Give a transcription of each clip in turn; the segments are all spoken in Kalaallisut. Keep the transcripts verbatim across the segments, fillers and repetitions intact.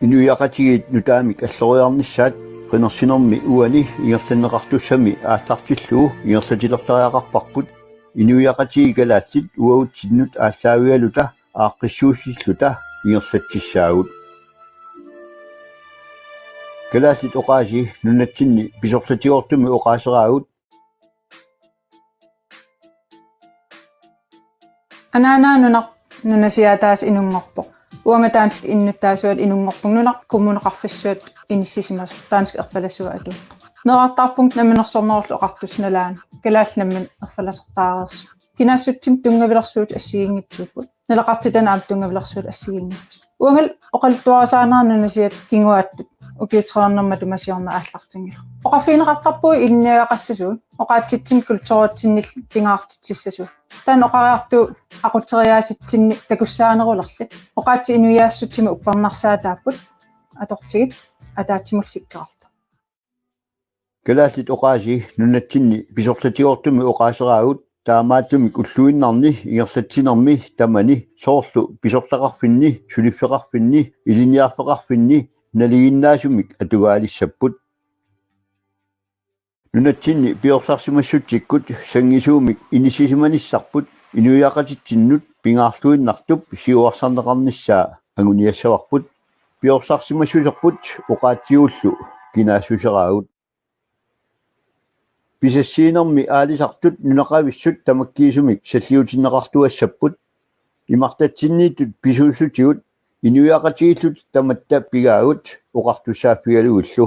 Inuiaqatigiit nutaamik alloriarnissaat qinersinermi uani ingerlanneqartussami aallartillugu ingerlatilertariaqarparput. Inuiaqatigiit kalaallit uagutsinnut aallaavigaluta aaqqissuussilluta ingerlatsissaagut. Kalaallit oqaasii nunatsinni pisortatigoortumik oqaaseraagut. Anaanaa nunarput nunasiaataasoq inunngorpoq. Uanga danskit innuttaasuata inunngorpunga, nunarput kommuneqarfissuata inissisimasoq danskit erfalasuat atuuttoq. Meerartaarpunga Namminersornerullutik Oqartussat nalaani, kalaallit namminneq erfalasortaareersut. Kinaassutsimut tunngavilersuutit assigiinngitsuupput. Naleqartitanut aamma tunngavilersuutit assigiinngitsut. Uangalu oqaluttuarisaanera nunasiaata kinguaattut ukiut tredivenik matuma siorna aallartinngilaq. Oqarfigineqartarpugut ilinniagaqassasugut, oqaatsitsinnit kulturitsinnillu pingaartitsissasugut. Taanna oqariartuut aqutseriaatsitsinni takussaanerulerli. Oqaatsit inuiaassutsimi uppernarsaataapput atortigit ataatsimut sikkerarta. Kalaallit oqaasii nunatsinni pisortatigoortumik oqaaseraagut, taamaattumik ulluinnarni ingerlatsinermi tamani, soorlu pisortaqarfinni, suliffeqarfinni, ilinniarfeqarfinni nalinginnaasumik atugaalissapput. Nunatsinni piorsarsimassutsikkut sanngisuumik inissisimanissarput inuiaqatitsinnut pingaarluinnartup siuarsarneqarnissaa anguniassavarput. Piorsarsimassuserput oqaatsigullu kinaassuseraagut. Pisassiinermi aalisartut nunaqavissut tamakkiisumik salliutinneqartuassapput. Imartatsinniittut pisuussutigut inuiaqatigiilluta tamatta pigaagut oqartussaaffigalugillu.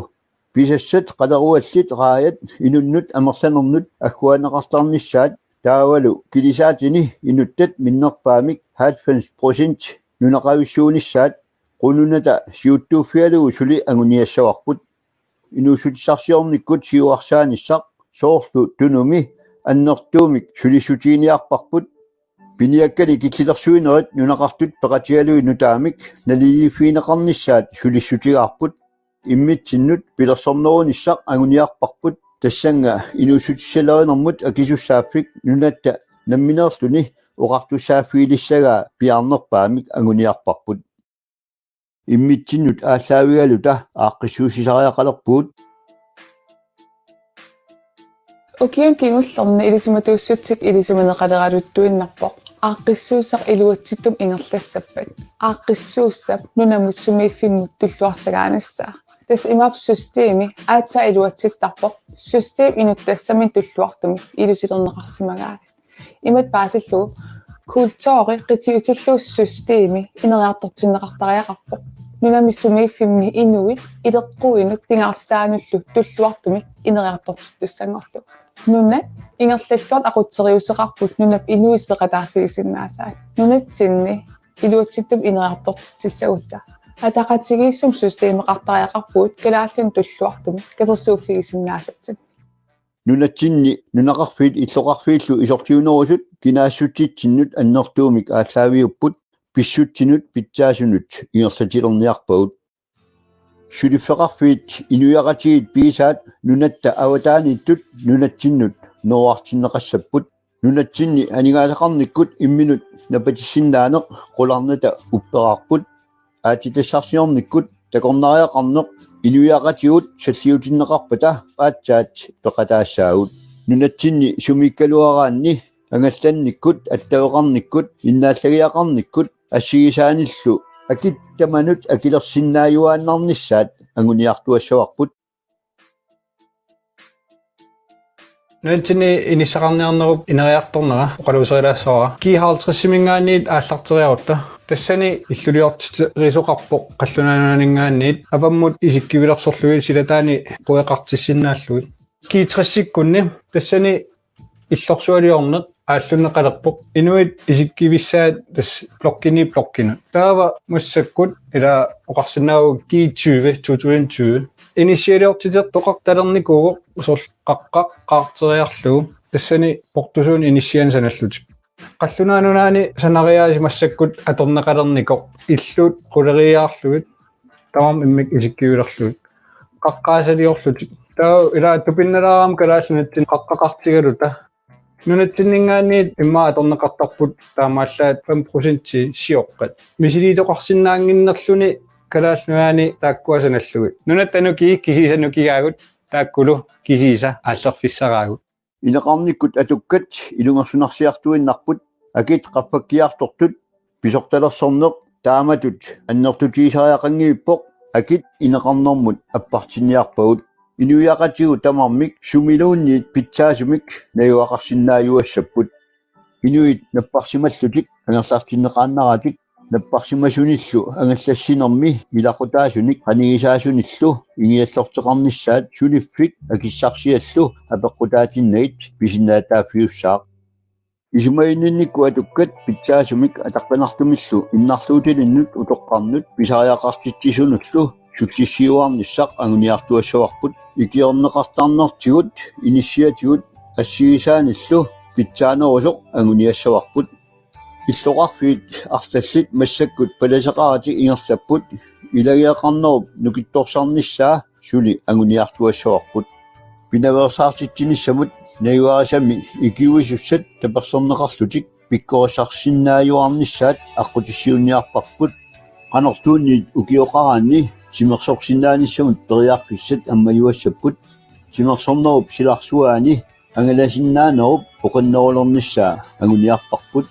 Pisassat qaleruallit raajat inunnut amerlanernut agguaanneqartarnissaat taavalu kilisaatini inuttat minnerpaamik halvfems procent nunaqavissuunissaat qununata siuttuuffigalugu suli anguniassavarput. Inuussutissarsiornikkut siuarsaanissaq soorlu Tunumi annertuumik sulissutiginiarparput. Piniakkani killilersuinerit nunaqartut peqatigalugit nutaamik naliliiffigineqarnissaat sulissutigaarput. Immitsinnut pilersornerunissaq anguniarparput, tassannga inuussutissalerinermut akisussaaffik nunatta nammineerluni oqartussaaffigilissagaa piaarnerpaamik anguniarparput. Immitsinnut aallaavigaluta aaqqissuussisariaqalerpugut. Ukiuni kingullerni ilisimatuussutsikka ilisimaneqaleraluttuinnarpoq aaqqissuussaq iluatsittumik ingerlassappat. Aaqqissuussap nunamut sumiiffimmut tulluarsagaanissaa. Tassa imaappoq systemi aatsaat iluatsittarpoq, systemi inuttassaminut tulluartumik ilusilerneqarsimagaangat. Imatut paasillugu kulturi qitiutillugu systemi ineriartortinneqartariaqarpoq. Nunami sumiiffimmi inuit ileqquinut pingaartitaanullu tulluartumik ineriartortittussanngorlugu. Nunat ingerlalluartut aqutseriuseqarput nunap inuisa peqataaffigisinnaasaat. Nunatsinni iluatsittumik ineriartortitsissagutta ataqatigiissumik systemeqartariaqarpugut kalaallinut tulluartumik katersuuffigisinnaasatsinnik. Nunatsinni nunaqarfiit illoqarfiillu isorliunerusut kinaassutsitsinnut annertuumik aallaaviupput, pissutsinut pitsaasunut ingerlatilerniarpagut. Suliffeqarfiit inuiaqatigiit pigisaat nunatta avataaniittut nunatsinnut noorartinneqassapput. Nunatsinni aningaasaqarnikkut imminut napatissinnaaneq qularnata upperaarput. Aatsitassarsiornikkut takornariaqarneq inuiaqatigiit salliutinneqarpata aatsaat peqataassaagut. Nunatsinni sumiikkaluaraanni angallannikkut, attaveqarnikkut, innaallagiaqarnikkut assigisaanillu akit tamanut akilersinnaajuaannarnissaat anguniartuassavarput. Nunatsinni inissaqarniarnerup ineriartornera oqaluuserilaassavara. G halvtredsiminngaanniit aallarteriarutta. Tassani illuliortitserisoqarpoq qallunaanuninngaanniit avammut isikkivilersorlugit silataani pueqartissinnaallugit. G tresikkunni tassani illorsualiorneq aallunneqalerpoq. Inuit isikkivissaat tassa blokkini blokkinut. Taava massakkut ila oqarsinnaavoq G tyve, to tusind tyve. Inissialiortitertoqartalernikuuvoq usoq qaqqaq qaarteriarlugu. Tassani portusuunik inissianik sanallutik. Qallunaat Nunaanni sanariaasiit massakkut atorneqalernikoq illut quleriiaarlugit tamarmik immik isikkivilerlugit. Qaqqaasaliorlutik. Taava ila tupinnalaarami Kalaallit Nunatsinni qaqqaqartigaluta. Nunatsinninngaanniit immaqa atorneqartarput taamaallaat fem procenti sioqqat. Misiliitoqarsinnaannginnerluni Kalaallit Nunaanni taakkua sanallugit. Nunatta nukiit kisiisa nukigaagut, taakkulu kisiisa aallerfissaraagut. Ineqarnikkut atukkat ilungersunarsiartuinnarput, akit qaffakkiartortut pisortalersorneq taamatut annertutigisariaqanngivippoq, akit ineqarnermut appartinniarpagut. Inuiaqatigiit tamarmik sumiluunniit pitsaasumik najugaqarsinnaajuassapput. Inuit napparsimallutik angerlartinneqaannaratik napparsimasunillu angallassinermi ilaqutaasunik qanigisaasunillu ingiallorteqarnissaat suliffik akissarsiallu apeqqutaatinnagit pisinnaatitaaffiussaaq. Isumaginninnikkut atukkat pitsaasumik ataqqinartumillu innarluutilinnut utoqqarnut pisariaqartitsisunullu sullissiuarnissaq anguniartuassavarput. Ikiorneqartarnertigut inissiatigut assigisaanillu pitsaanerusoq anguniassavarput. Illoqarfiit arlallit massakkut palaseqaratik ingerlapput, ilagiaqarnerup nukittorsarnissaa suli anguniartuassavarput. Pinaveersaartitsinissamut najugarisami ikiuisussat taperserneqarlutik pikkorissarsinnaajuarnissaat aqqutissiuunniarparput. Qanortuunniit ukioqaraanni timersorsinnaanissamut periarfissat ammajuassapput. Timersornerup silarsuaani angalasinnaanerup oqinnerulernissaa anguniarparput.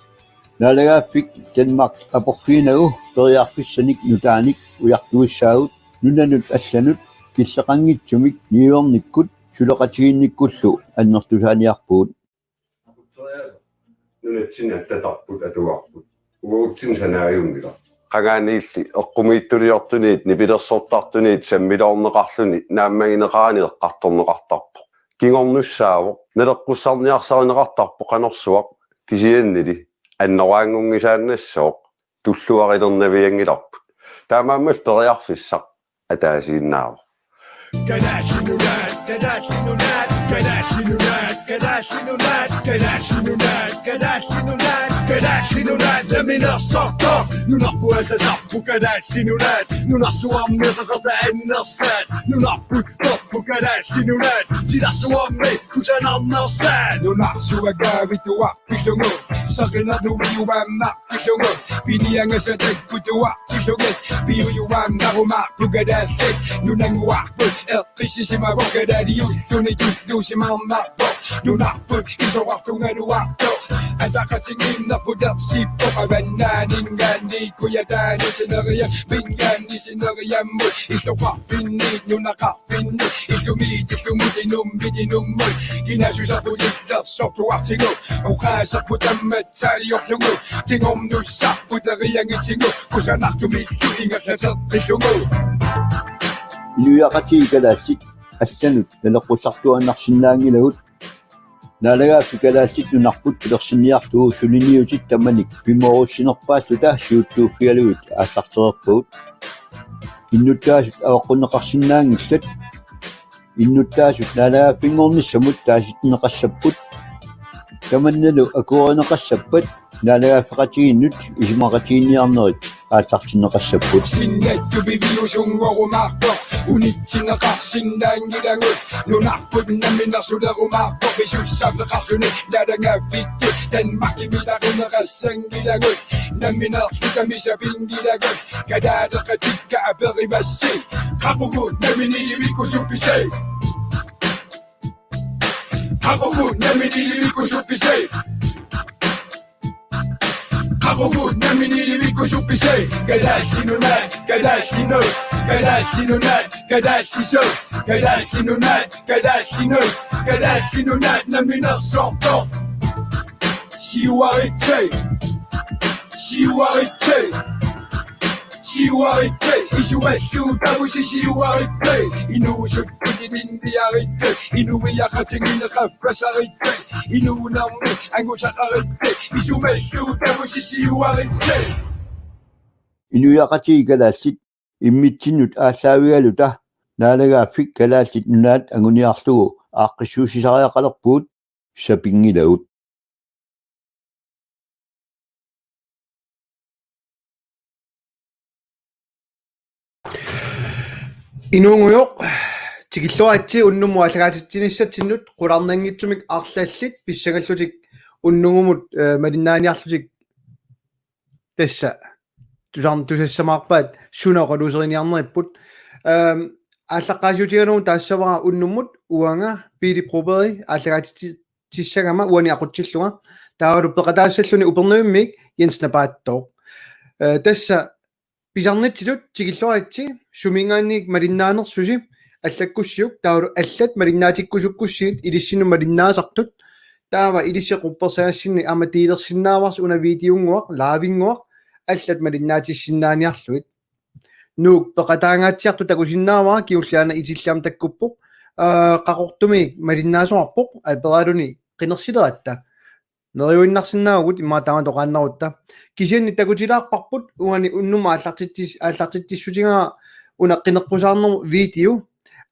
Naalagaaffik Danmark aporfiginagu periarfissanik nutaanik ujartuissaagut, nunanut allanut killeqanngitsumik niuernikkut suleqatigiinnikkullu annertusaaniarpugut. Nunatsinni attatarput atugarput. Uagutsinnut sanaajunngilara. Qangaaniilli eqqumiitsuliortuniit nipilersortartuniit sammiloorneqarluni naammagineqarani eqqartorneqartarpoq. Kingornussaavoq, naleqqussarniarsarineqartarpoq qanorsuaq, kisiannili annoraanngunngisaannassooq, tulluarilernavianngilarput. Taamaammat periarfissaq ataasiinnaavoq. Kalaallit Nunaat, Kalaallit Nunaat, Kalaallit Nunaat, Kalaallit Nunaat, Kalaallit Nunaat, Kalaallit Nunaat, Kalaallit Nunaat, namminersortoq, nunarput asasarput Kalaallit Nunaat, nunarsuarmi qeqertat annersaat, nunarput torput Kalaallit Nunaat, silarsuarmi kusanarnersaat, nunarsuaq kaavittuartillugu, saqinerluiuaannartillugu, piniangasat takkutuartillugit, piujuaannarumaarput Kalaallit Nunannguarput, eqqissisimavoq kalaaliulluni tulluusimaarnarpoq, nunarput isorartugaluartoq, ataqatigiinnerput ersippoq, avannaaninngaanniit kujataani sineriamminngaanniit sineriammut, illoqarfinniit nunaqarfinni, illumiit illumut inummit inummut, kinaassuserput illersortuartigu, oqaaserput tammatsaaliorlugu, kingornussarput eriangitsigu, kusanartumillu ingerlateqqillugu. Inuiaqatigiit kalaallit allanut naleqqussartuaannarsinnaanngilagut. Naalagaaffik Kalaallit Nunarput pilersinniarlugu suliniutit tamanit pimoorussinerpaalluta siuttuuffigalugit aallartereerpagut. Innuttaasut avaqqunneqarsinnaanngillat. Innuttaasut naalagaaffinngornissamut taasitinneqassapput. Tamannalu akuerineqassappat naalagaaffeqatigiinnut isumaqatigiinniarnerit aallartinneqassapput. Sinnattupiviusunngorumaartoq, unitsinneqarsinnaanngilagut, nunarput namminersulerumaartoq, pisussaaffeqarluni naalagaaffittut, Danmarkimi taquneqassanngilagut, namminerlutami sapinngilagut, kalaaleqatikka aperivassi, qaqugu namminilivikkusuppisi? Qaqugu namminilivikkusuppisi? Qaqugu namminilivikkusuppisi? Kalaallit Nunaat, Kalaallit Nunaat, Kalaallit Nunaat, Kalaallit Nunaat, Kalaallit Nunaat, Kalaallit Nunaat, Kalaallit Nunaat, namminersortoq. Siuaritsi. Siuaritsi. Siuaritsi, isumalluutavusi siuaritsi, inuusuttut ilinniaritsi, inuiaqatigiinneq qaffasaritsi, inuunermi angusaqaritsi, isumalluutavusi siuaritsi. Inuiaqatigiit kalaallit immitsinnut aallaavigaluta Naalagaaffik Kalaallit Nunaat anguniarlugu aaqqissuussisariaqalerpugut, sapinngilagut. Inuugujoq, tikilluaritsi unnummut aallakaatitsinissatsinnut, qularnanngitsumik arlallit pissangallutik unnugumut, eh, malinnaaniarlutik tassa tusarn-, tusassamaarpaat suna oqaluuseriniarneripput. Ehm, aallaqqaasiutigalugu taassavara unnummut uanga Pele Broberg aallakaatitsi-, tissagama uani aqutsillunga. Taavalu peqataassalluni Upernavimmiit Jens Napaattooq. Eh, tassa pisarnitsitut tikilluaritsi, suminngaanniit malinnaanersusi, allakkussiuk, taavalu allat malinnaatikkusukkussigit ilissinnut malinnaasartut, taava ilissi quppersaassinni aamma delersinnaavarsi una videonnguaq, livennguaq, allat malinnaatissinnaaniarlugit. Nuuk peqataangaatsiartoq takusinnaavara, kingulliit aana itilliam takkuppoq, aa, Qaqortumi malinnaasoqarpoq, aperaluni qinersileratta. Neriuinnarsinnaavugut immaqa taama toqaannarutta. Kisianni takutilaarparput uani unnummut aallartitsis-, aallartitsissutigara una qineqqusaarnermut video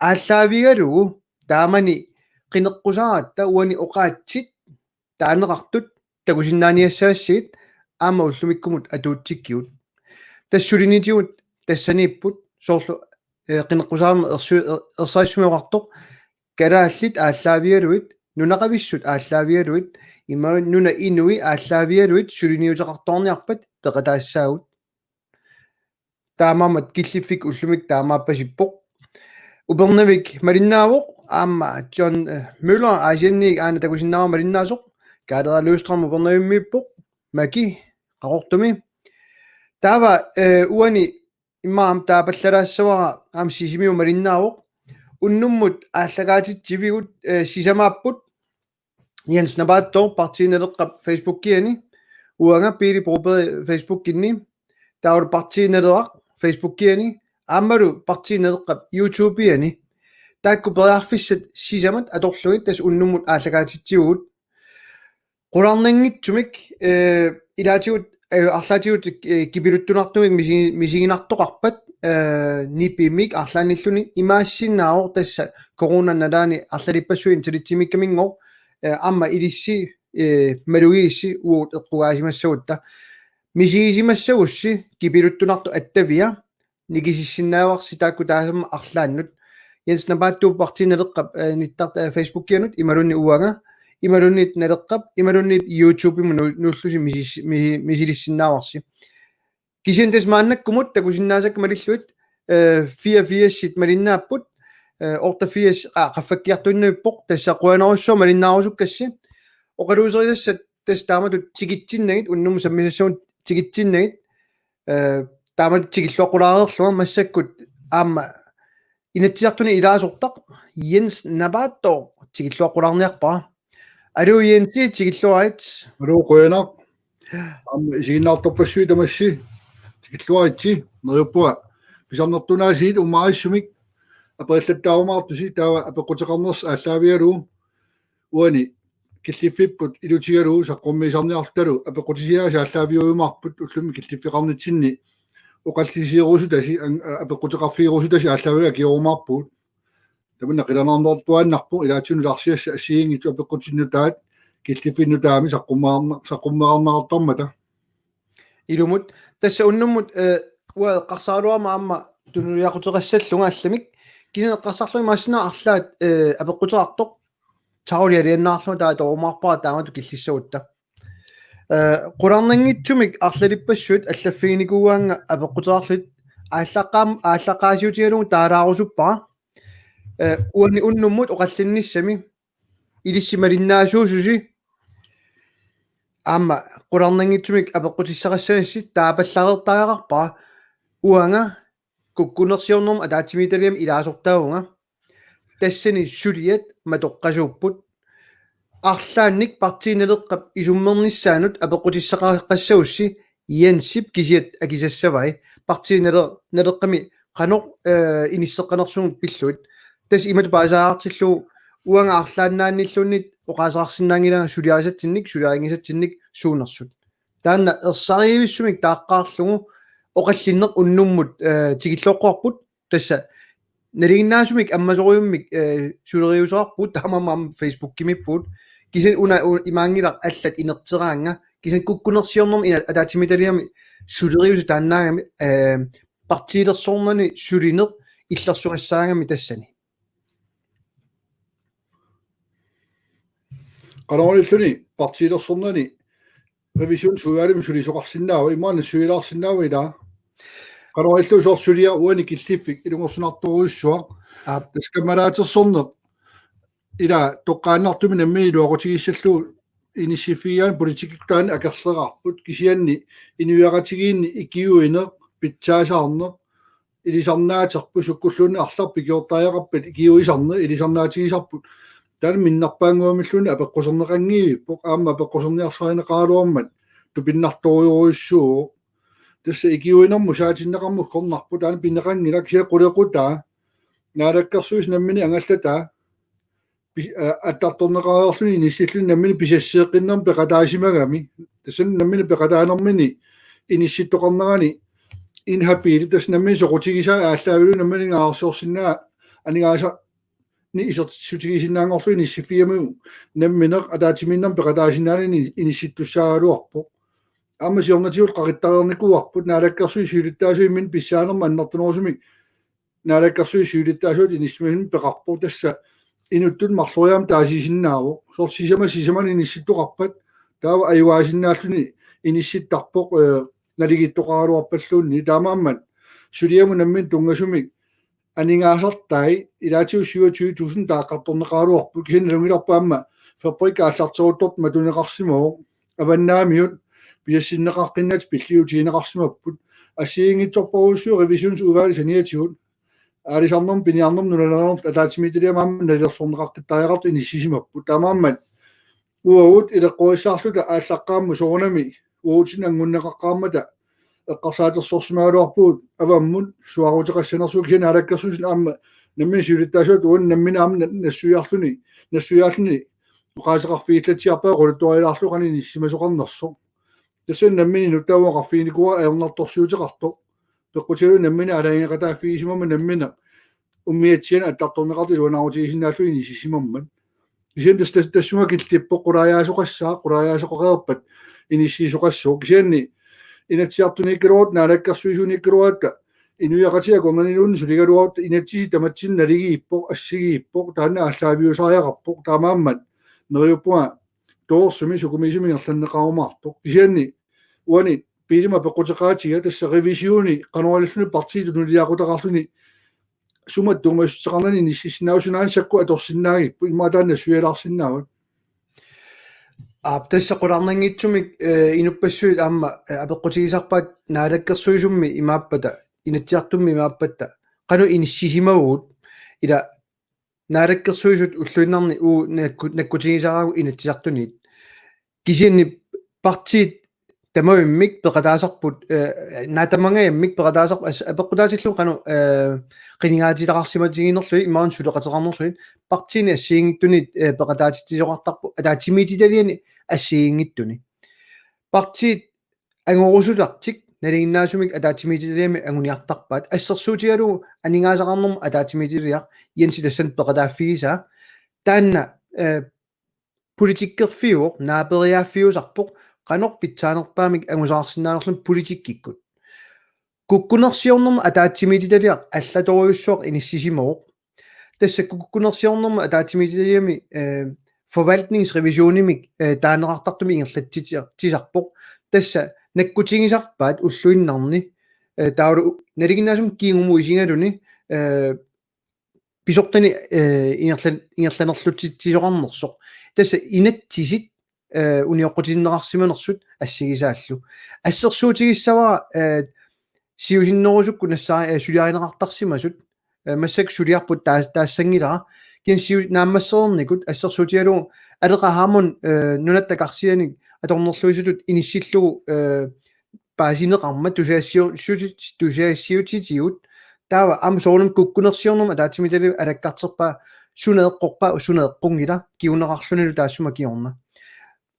aallaavigalugu taamani qineqqusaaratta uani oqaatsit taaneqartut takusinnaaniassavassigit aamma ullumikkumut atuutsikkigut. Tassa suliniutigut tassaniipput soorlu, eh, qineqqusaarnermut ersu-, er-, ersarissumik oqartoq kalaallit aallaavigalugit, nunaqavissut aallaavigalugit, imaluunniit nunap inui aallaavigalugit suliniuteqartoqarniarpat peqataassaagut. Taamaammat killiffik ullumi taamaappasippoq. Upernavik malinnaavoq, aamma John, eh, Møller Aasianniit aana takusinnaavara malinnaasoq, Kaadera Løvstrøm Upernavimmiippoq, Maki Qaqortumi. Taava, eh, uani immaqa aamma taapallalaassavara aamma Sisimiut malinnaavoq. Unnummut aallakaatitsivigut, eh, sisamaapput Jens Napaattooq Partii Naleqqap Facebookiani, uanga Pele Broberg Facebookinni, taavalu Partii Naleraq Facebookiani, aammalu Partii Naleqqap YouTubeiani. Taakku periarfissat sisamat atorlugit tassa unnummut aallakaatitsivugut. Qularnanngitsumik, eh, ilaatigut, eh, arlaatigut, eh, kipiluttunartumik misi-, misiginartoqarpat, eh, nipimik arlaannilluni imaassinnaavoq tassa coronap nalaani arlalippassuit internetsimikkaminngooq, eh, aamma ilissi, eh, malugigissi uagut eqqugaasimassagutta. Misigisimassagussi kipiluttunartoq attavia, nikisissinnaavarsi taakku taassuma arlaannut. Jens Napaattooq Partii Naleqqap, eh, nittar-, eh, Facebookianut imaluunniit uanga, imaluunniit Naleqqap, imaluunniit YouTubemut nu-, nuullusi misis-, misi-, misilissinnaavarsi. Kisianni tassa maannakkumut takusinnaasakka malillugit, eh, fireogfirsit malinnaapput, eh, otteogfirs, aa, qaffakkiartuinnavippoq, tassa qujanarsuaq malinnaarusukkassi. Oqaluuserisassat tassa taamatut tikitsinnagit, unnummut sammisassagut tikitsinnagit, eh, taamatut tikilluaqqulaareerlunga massakkut aamma Inatsisartuni ilaasortaq Jens Napaattooq tikilluaqqulaarniarpara. Aluu Jensi, tikilluarit. Aluu, qujanaq. Aamma isiginnaartorpassuit tamassi tikilluaritsi, neriuppunga pisarnertunaasiit uummarissumik aperillattaarumaartusi taava apeqquteqarnersi aallaavigalugu uani killiffipput ilutigalugu saqqummiisarniarlutalu apeqqutisiaasi aallaaviujumaarput ullumi killiffeqarnitsinni oqallisigerusutasi an-, a-, apeqquteqarfigerusutasi aallaavigalugu akiorumaarpugut. Tamanna qilanaarnertuaannarpoq ilaatigut nutaarsiassat assigiinngitsut apeqqutinnutaat killiffinnut taama saqqummeqarna-, saqqummeqarneqartarmata. Ilumut, tassa unnummut, eh, uanga eqqarsaraluarama aamma tunuliaquteqassallunga allamik. Kisianni eqqarsarlunga imaassinnaavoq arlaat, eh, apeqquteqartoq. Taulialiannaarlunga taava toorumaarpara taamatut killissagutta. Eh, qularnanngitsumik arlalippassuit allaffiginikuugaannga apeqquteqarlutit aallaqqaam-, aallaqqaasiutigalugu taalaarusuppara. Eh, uani unnummut oqallinnissami ilissi malinnaasuususi aamma qularnanngitsumik apeqqutissaqassagissi taapallareertariaqarpara. Uanga kukkunersiornermut ataatsimiititaliami ilaasortaavunga. Tassani suliat matoqqasuupput. Arlaannik Partii Naleqqap isummernissaanut apeqqutissaqassagussi Jensip kisiat akisassavai. Partii Nale-, Naleqqami qanoq, eh, inisseqqanersugut pillugit. Tassa imatut paasisaartillugu uanga arlaannaannilluunniit oqaaseqarsinnaanngilanga suliarisatsinnik, suliarinngisatsinnik suunersut. Taanna ersarivissumik taaqqaarlugu oqallinneq unnummut, eh, tikilluaqqaarput, tassa nalinginnaasumik ammasorujummik, eh, suleriuseqarpugut taamaammat Facebookimiippugut. Kisianni una u-, imaanngilaq allat inerteraannga. Kisianni kukkunersiornermi ina-, ataatsimiititaliami suleriuseq taannaagami, eh, partiilersornani sulineq illersugassaagami tassani. Qanorluunniit partiilersornani revision suujalimik sulisoqarsinnaava, imaanna suulaarsinnaava ilaa? Qanoq ilillugu soorlu suliaq uani killiffik ilungersunartorujussuaq. Aap. Tassa kammalaatersorneq ila toqqaannartumik nammineq iluaqutigissallugu inissiffigigaanni politikkikkut taanna akerlerarput, kisianni inuiaqatigiinni ikiuineq, pitsaasaarneq ilisarnaaterput, sukkulluunniit arlaq pikiortariaqarpat ikiuisarneq ilisarnaatigisarput. Taanna minnerpaannguamilluunniit apeqquserneqanngivippoq, aamma apeqquserniarsarineqaraluarmat tupinnartorujorujussuuvoq. Tassa ikiuinermut saatinneqarmut kornarpoq, taanna pineqanngilaq, kisianni qulequtaa Naalakkersuisut nammineq angallataa pis-, aa, attartorneqareerluni inissilluni nammineq pisassiiqqinnermi peqataasimagami. Tassani nammineq peqataanermini inissittoqarnerani inhabili, tassa nammineq soqutigisai aallaavigalugu nammineq aningaasarsiorsinnaa-, aningaasa-, ni isertitsissutigisinnaanngorlugu inissiffigigamiuk nammineq ataatsimiinnermi peqataasinnaanani inissittussaagaluarpoq. Aamma siornatigut qaqittareernikuuarput, Naalakkersuisut siulittaasuat imminnut pissaanermut annertunerusumik Naalakkersuisut siulittaasuata inissisimasumik peqarpoq, tassa inuttut marloriaammik taasisinnaavoq. Soorlu sisamat sisamanut inissittoqarpat taava ajugaasinnaalluni inissittarpoq, ee, naligiittoqaraluarpalluunniit. Taamaammat suliamut nammineq tunngasumik aningaasartai ilaatigut syvogtyve tusind taaqqartorneqaraluarput, kisianni nalunngilarput aamma fabrikki aallarteruttortoq matuneqarsimavoq. Avannaamiut pisassinneqaqqinnatik pilliutigineqarsimapput. Assigiinngitsorpassuit revisionsudvalgip saniatigut aalisarnermut, piniarnermut, nunalerinermut ataatsimiititaliami aamma nalilersorneqaqqittariaqartut inissisimapput. Taamaammat uagut ileqqorissaarluta aallaqqaammut soorunami uagutsinnut anngunneqaqqaarmata eqqarsaatersorsimagaluarpugut avammut suaaruteqassanersugut, kisianni Naalakkersuisuni aamma nammineq siulittaasuata uani nammineq aamma na-, nassuiarluni, nassuiaarluni oqaaseqarfigillatsiarpaa oqaluttuarilaarlugu qanoq inissisimasoqarnersoq. Tassani nammineq inuttagut oqarfiginikuuara ajornartorsiuteqartoq. Peqqutigalugu nammineq aalajangeeqataaffigisimammat nammineq umiatsianik attartorneqartut iluanaarutigisinnaallugit inissisimammat. Kisianni tassa, tassa, tassunga killippoq qulaajaasoqassaaq, qulaajaasoqareerpat inissiisoqassaaq. Kisianni Inatsisartuniikkaluarutta, Naalakkersuisuniikkaluarutta, inuiaqatigiit akornanniluunniit suligaluarutta inatsisit tamatsinnut naligiippoq, assigiippoq, taanna aallaaviusariaqarpoq, taamaammat neriuppunga torersumik sukumiisumik ingerlanneqarumaartoq. Kisianni uani Piilima peqquteqaatiga tassa revisioni qanoq ililluni partiit tunuliaqutaqarluni sumut tunngassuteqarnani inississinnaavugut, sunaana sakkup atorsinnaagipput, immaqa taanna nassuialaarsinnaavat. Aap, tassa qularnanngitsumik, ee, inuppassuit aamma, ee, apeqqutigisarpaat Naalakkersuisummi imaappata, Inatsisartummi imaappatta, qanoq inissisimavugut, ila Naalakkersuisut ulluinnarni uagut nakku-, nakkutigisaraagut Inatsisartuniit. Kisianni partiit tamavimmik peqataasarput, ee, naatamangajammik peqataasarput as-, apeqqutaatillugu qanoq, ee, qinigaatitaqarsimatiginerlugit imaluunniit suleqateqarnerlugit partiini assigiinngitsunit, ee, peqataatitsisoqartarput ataatsimiititaliani assigiinngitsuni. Partiit angorusutartik nalinginnaasumik ataatsimiititaliami anguniartarpaat, assersuutigalugu aningaasaqarnermut ataatsimiititaliaq Jensi tassani peqataaffigisaa. Taanna, ee, politikkerfiuvoq, naaperiaaffiusarpoq, qanoq pitsaanerpaamik angusaqarsinnaanerluni politikkikkut. Kukkunersiornermut ataatsimiititaliaq allatorujussuaq inissisimavoq. Tassa kukkunersiornermut ataatsimiititaliami, ee, forvaltningsrevisionimik, ee, taaneqartartumik ingerlatsitsi-, -tsisarpoq. Tassa nakkutigisarpaat ulluinnarni, ee, taavalu nalinginnaasumik kingumut isigaluni, ee, pisortani, ee, ingerlan-, ingerlanerlutsitsisoqarnersoq. Tassa inatsisit, ee, unioqqutinneqarsimanersut assigisaallu. Assersuutigissavara, ee, siusinnerusukkut nassaa-, ee, suliarineqartarsimasut, ee, massakkut suliarput taas-, taassanngilara. Kisianni siu-, naammassereernikut assersuutigalugu Aleqa Hammond, ee, Nunatta Karsianik atornerluisutut inissillugu, ee, paasineqarmat tusagassiu-, -siutit-, tusagassiuutitigut, taava aamma soorunami kukkunersiornermut ataatsimiititaliami alakkarterpaa suna eqqorpaa, suna eqqunngilaq, kinguneqarlunilu taassuma kingorna.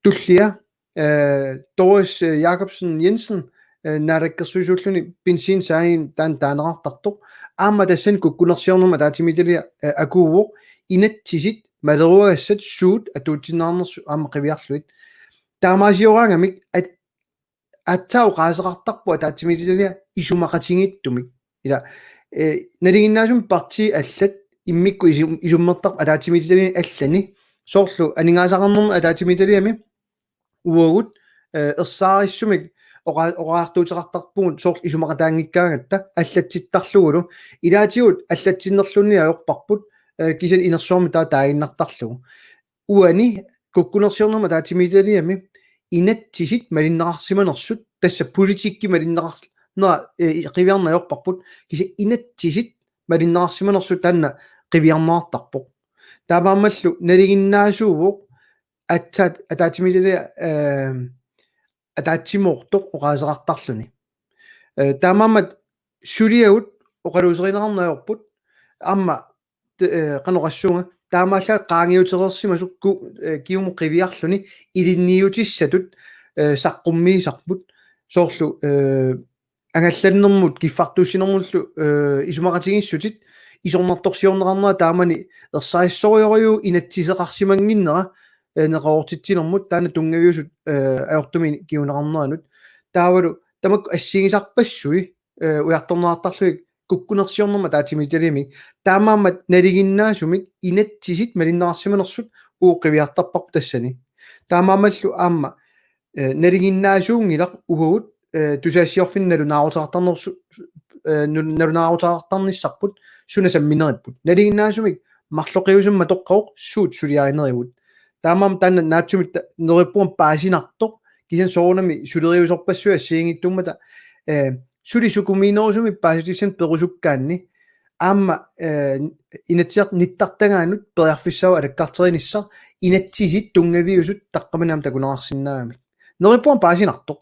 Tullia, ee, Doris, ee, Jakobsen Jensen, ee, naalakkersuisuulluni benzinsaagin taanna taaneqartartoq. Aamma tassani kukkunersiornermut ataatsimiititaliaq, ee, akuuvoq, inatsisit maleruagassat suut atuutsinneqarnersut aamma qiviarlugit. Taamaasioraangamik at-, aatsaat oqaaseqartarpoq ataatsimiititaliaq isumaqatigiittumik. Ila, ee, nalinginnaasumik partiit allat immikkut isum-, isummertarput ataatsimiititaliani allani. Soorlu aningaasaqarnermut ataatsimiititaliami uagut, ee, ersaarissumik oqa-, oqariartuuteqartarpugut soorlu isumaqataanngikkaangatta allatsittarlugulu. Ilaatigut allatsinnerluunniit ajorparput, eh, kisianni inersuarmi taava taaginnartarlugu. Uani kukkunersiornermut ataatsimiititaliami inatsisit malinneqarsimanersut, tassa politikki malinneqar-, nera, eh, qiviarneq ajorparput, kisianni inatsisit malinneqarsimanersut taanna qiviarneqartarpoq. Taamaammallu nalinginnaasuuvoq aatsaat ataatsimiititaliap, eh, ataatsimoortoq oqaaseqartarluni. Eh, taamaammat suliagut oqaluuserineqarneq ajorput, aamma te-, eh, qanoq oqassuunga, taamaallaat qaangiutereersimasoq ku-, eh, kingumut qiviarluni ilinniutissatut, eh, saqqummiisarput, soorlu, eh, angallannermut kiffartuussinermullu, eh, isumaqatigiissutit isornartorsiorneqarnera taamani ersarissorujussuuvoq inatsiseqarsimannginnera, eh, neqeroortitsinermut taanna tunngaviusut, eh, ajortumik kinguneqarneranut. Taavalu tamakku assigisarpassui, eh, ujartorneqartarlugit kukkunersiornermut ataatsimiititaliami. Taamaammat nalinginnaasumik inatsisit malinneqarsimanersut uagut qiviartarparput tassani. Taamaammallu aamma, eh, nalinginnaasuunngilaq uagut, eh, tusagassiorfinnut nalunaaruteqartarnersu-, eh, nu-, nalunaaruteqartarnissarput suna sammineripput. Nalinginnaasumik marloqiusamik matoqqavoq suut suliarinerigut. Taamaammat taanna naatsumik ta-, neriuppunga paasinartoq, kisianni soorunami suleriusorpassuit assigiinngitsuummata, eh, suli sukumiinerusumik paasissutissat perusukkaanni, aamma, eh, Inatsisartut nittartagaannut periarfissaavoq alakkarterinissaq inatsisit tunngaviusut taqqamani aamma takuneqarsinnaagamik. Neriuppunga paasinartoq.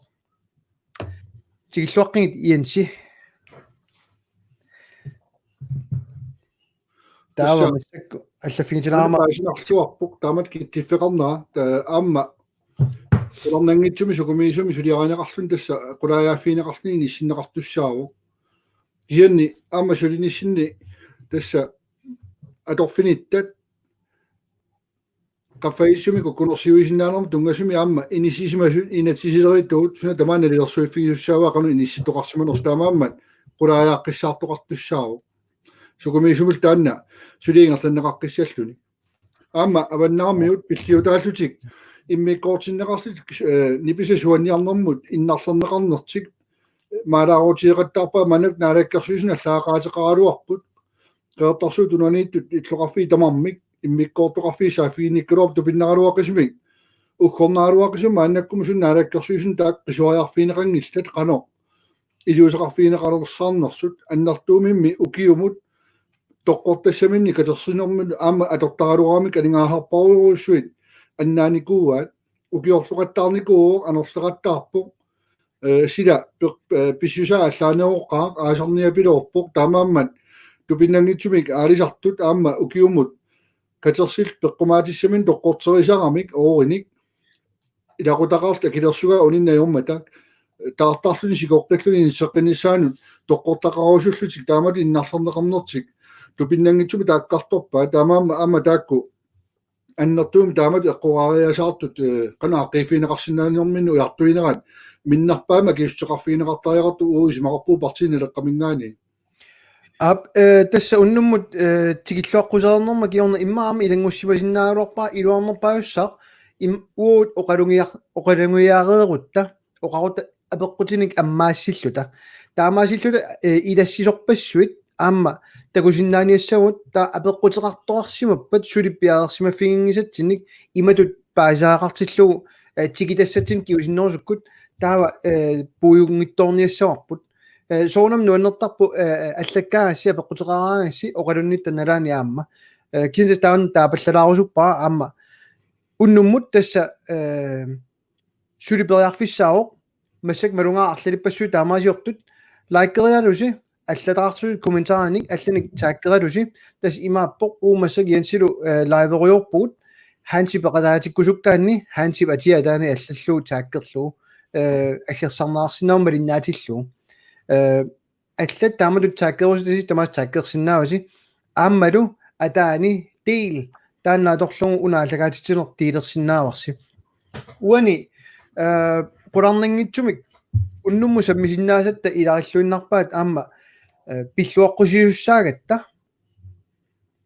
Tikilluaqqigit Jensi. Taava tassa massakkut allaffigitilaarama. Paasinarluarpoq taamatut kittiffeqarnera, ta-, aamma qularnanngitsumik sukumiisumik suliarineqarluni tassa qulaajaaffigineqarluni inissinneqartussaavoq. Kisianni aamma sulinissinni tassa atorfinittat qaffasissumik kukkunersiuisinnaanermut tunngasumik aamma inissisimasut inatsisilerituut suna tamaat nalilersuiffigisussaavaa qanoq inissittoqarsimanersut, taamaammat qulaajaaqqissaartoqartussaavoq. Sukumiisumillu taanna suli ingerlanneqaqqissalluni. Aamma avannarmiut pilliutaallutik immikkoortinneqarlutik, eh, nipisat suanniarnermut innarlerneqarnertik maalaarutigeqattaarpaat, maannakkut naalakkersuisuni allaaqaateqaraluarput. Qeqertarsuup Tunuaniittut illoqarfiit tamarmik immikkoortoqarfiit saaffiginnikkaluarput tupinnaraluaqisumik. Uggornaraluaqisumik maannakkumut suli naalakkersuisuni taakku qisuariarfigineqanngillat qanoq iliuuseqarfigineqalersaarnersut. Annertuumimmi ukiumut toqqortassaminnik katersinermut aamma atortaraluaramik aningaasarparujussuit annaanikuuaat. Ukiorloqattaarnikuuvoq, anorleqattaarpoq. Eh, sila per-, eh, pissusaa allaaneroqqaaq, aasarniapiloorpoq, taamaammat tupinnanngitsumik aalisartut aamma ukiumut katersillutik peqqumaatissaminnik toqqorterisaramik oorinik ilaqutaqarlutik akilersugaat uninngajammata taartarluni sikoqqilluni inisseqqinnissaanut toqqortaqarusullutik taamatut innarlerneqarnertik tupinnanngitsumik taakkartorpaat, taamaammat aamma taakku annertuumik taamatut eqqoriasaartut, eh, qanoq aaqqiiffigineqarsinnaanerminni ujartuinerat minnerpaamik akisussuteqarfigineqartariaqartoq uagut isumaqarpugut Partii Naleqqaminngaanniit. Aap, eh, tassa unnummut, eh, tikilluaqqusaarnerma kingorna immaqa aamma ilanngussimasinnaagaluarpara iluarnerpaajussaaq im-, uagut oqalugiar-, oqalugiareerutta, oqarutta apeqqutinik ammaassilluta. Taamaasilluta, eh, ilassisorpassuit aamma takusinnaaniassavagut, taava apeqquteqartoqarsimappat suli piareersimaffiginngisatsinnik imatut paasisaqartillugu, eh, tikitassatsinnut kingusinnerusukkut taava, eh, puigunngitsoorniassavarput. Eh, soorunami nuannertarpoq, eh, allakkaagassi apeqquteqaraangassi oqalunnitta nalaani aamma. Eh, kisianni taanna taapallalaarusuppara aamma. Unnummut tassa, eh, suli periarfissaavoq, massakkut malugaara arlalippassuit taamaasiortut, likerialusi, allataqarlusi kommentarinik, allanik taggeralusi, tassa imaappoq uagut massakkut Jensilu, eh, liverujoorpugut, Hansi peqataatikkusukkaanni, Hansip atia ataani allallugu taggerlugu, eh, aggersarneqarsinnaammat malinnaatillugu. Eh, allat taamatut taggerusutasi tamaasa taggersinnaavasi, aammalu ataani del taanna atorlugu una aallakaatitsineq delersinnaavarsi. Uani, eh, qularnanngitsumik unnummut sammisinnaasatta ilarilluinnarpaat aamma, eh, pilluaqqusisussaagatta.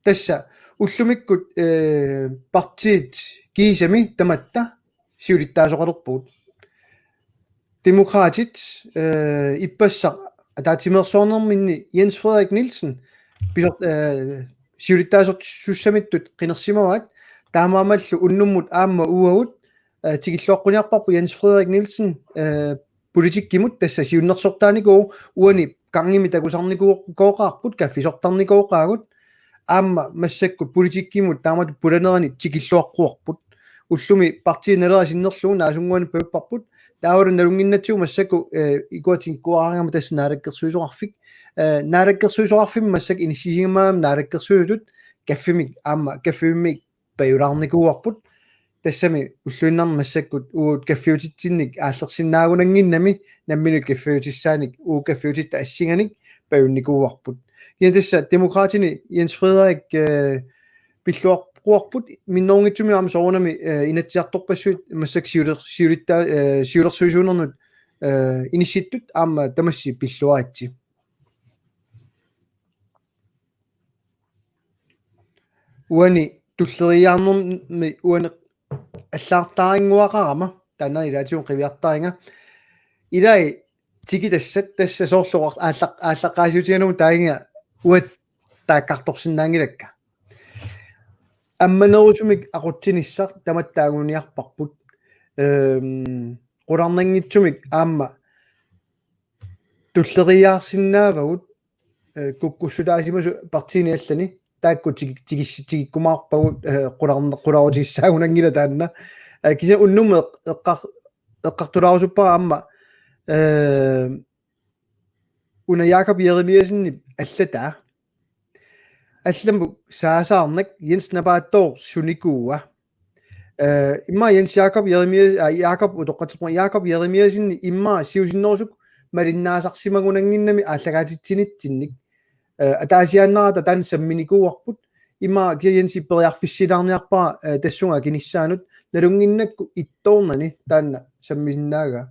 Tassa ullumikkut, eh, partiit kiisami tamatta siulittaasoqalerpugut. Demokraatit, eh, ippassaq ataatsimeersuarnerminni Jens Frederik Nielsen pisor-, eh, siulittaasussamittut qinersimavaat, taamaammallu unnummut aamma uagut, eh, tikilluaqquniarparput Jens Frederik Nielsen, eh, politikkimut, tassa siunnersortaanikuuvoq, uani gangimi takusarnikuuvoqarput, kaffisortarnikuuvoqaagut, aamma massakkut politikkimut taamatut pulanerani tikilluaqquarput. Ullumi Partii Naleraq sinnerlugu naasunnguanik pajupparput. Taavalu nalunnginnatsigu massakkut, eh, ikuatikkuaraangama tassa naalakkersuisoqarfik. Eh, naalakkersuisoqarfimmi massakkut inissisimagami naalakkersuisutut kaffimik aamma kaffimmi pajulaarnikuuarput. Tassami ulluinnarni massakkut uagut kaffiutitsinnik aallersinnaagunannginnami nammineq kaffiutissaanik uagut kaffiutitta assinganik pajunnikuuarput. Kisianni tassa Demokraatini Jens Frederik, eh, pilluaqquarput minnerunngitsumik aamma soorunami, eh, Inatsisartorpassuit massakkut siuler-, siulitta-, eh, siulersuisuunernut, eh, inissittut aamma tamassi pilluaritsi. Uani tulleriiaarnermi uani allaartarinnguaqarama, taanna ilaatigut qiviartariga. Ilai tikitassat tassa soorlu aallaq-, aallaqqaasiutigalugu taagiga uagut taakkartorsinnaanngilakka. Ammanerusumik aqutsinissaq tamatta anguniarparput. Ehm, qularnanngitsumik aamma tulleriiaarsinnaavagut, eh, kukkussutaasimasut partiini allani, taakku tigi-, tigis-, tigikkumaarpagut, eh, qularn-, qularutissaagunanngilaq taanna. Eh, kisianni unnummut eq-, eqqar-, eqqartulaarusuppara aamma, eh, una Jakob Jeremiassenip allataa. Allamut saasaarnak Jens Napaattooq sunikuua. Eh, immaqa Jens Jakob Jeremias-, aa, Jakob utoqqatserpunga, Jakob Jeremiassenip immaqa siusinnerusukkut malinnaasarsimagunannginnami aallakaatitsinitsinnik. Eh, ataasiaannarata taanna samminikuuarput. Immaqa kisianni Jensi periarfissilaarniarpara, eh, tassunga akinissaanut, nalunnginnakku ittoornani taanna sammisinnaagaa.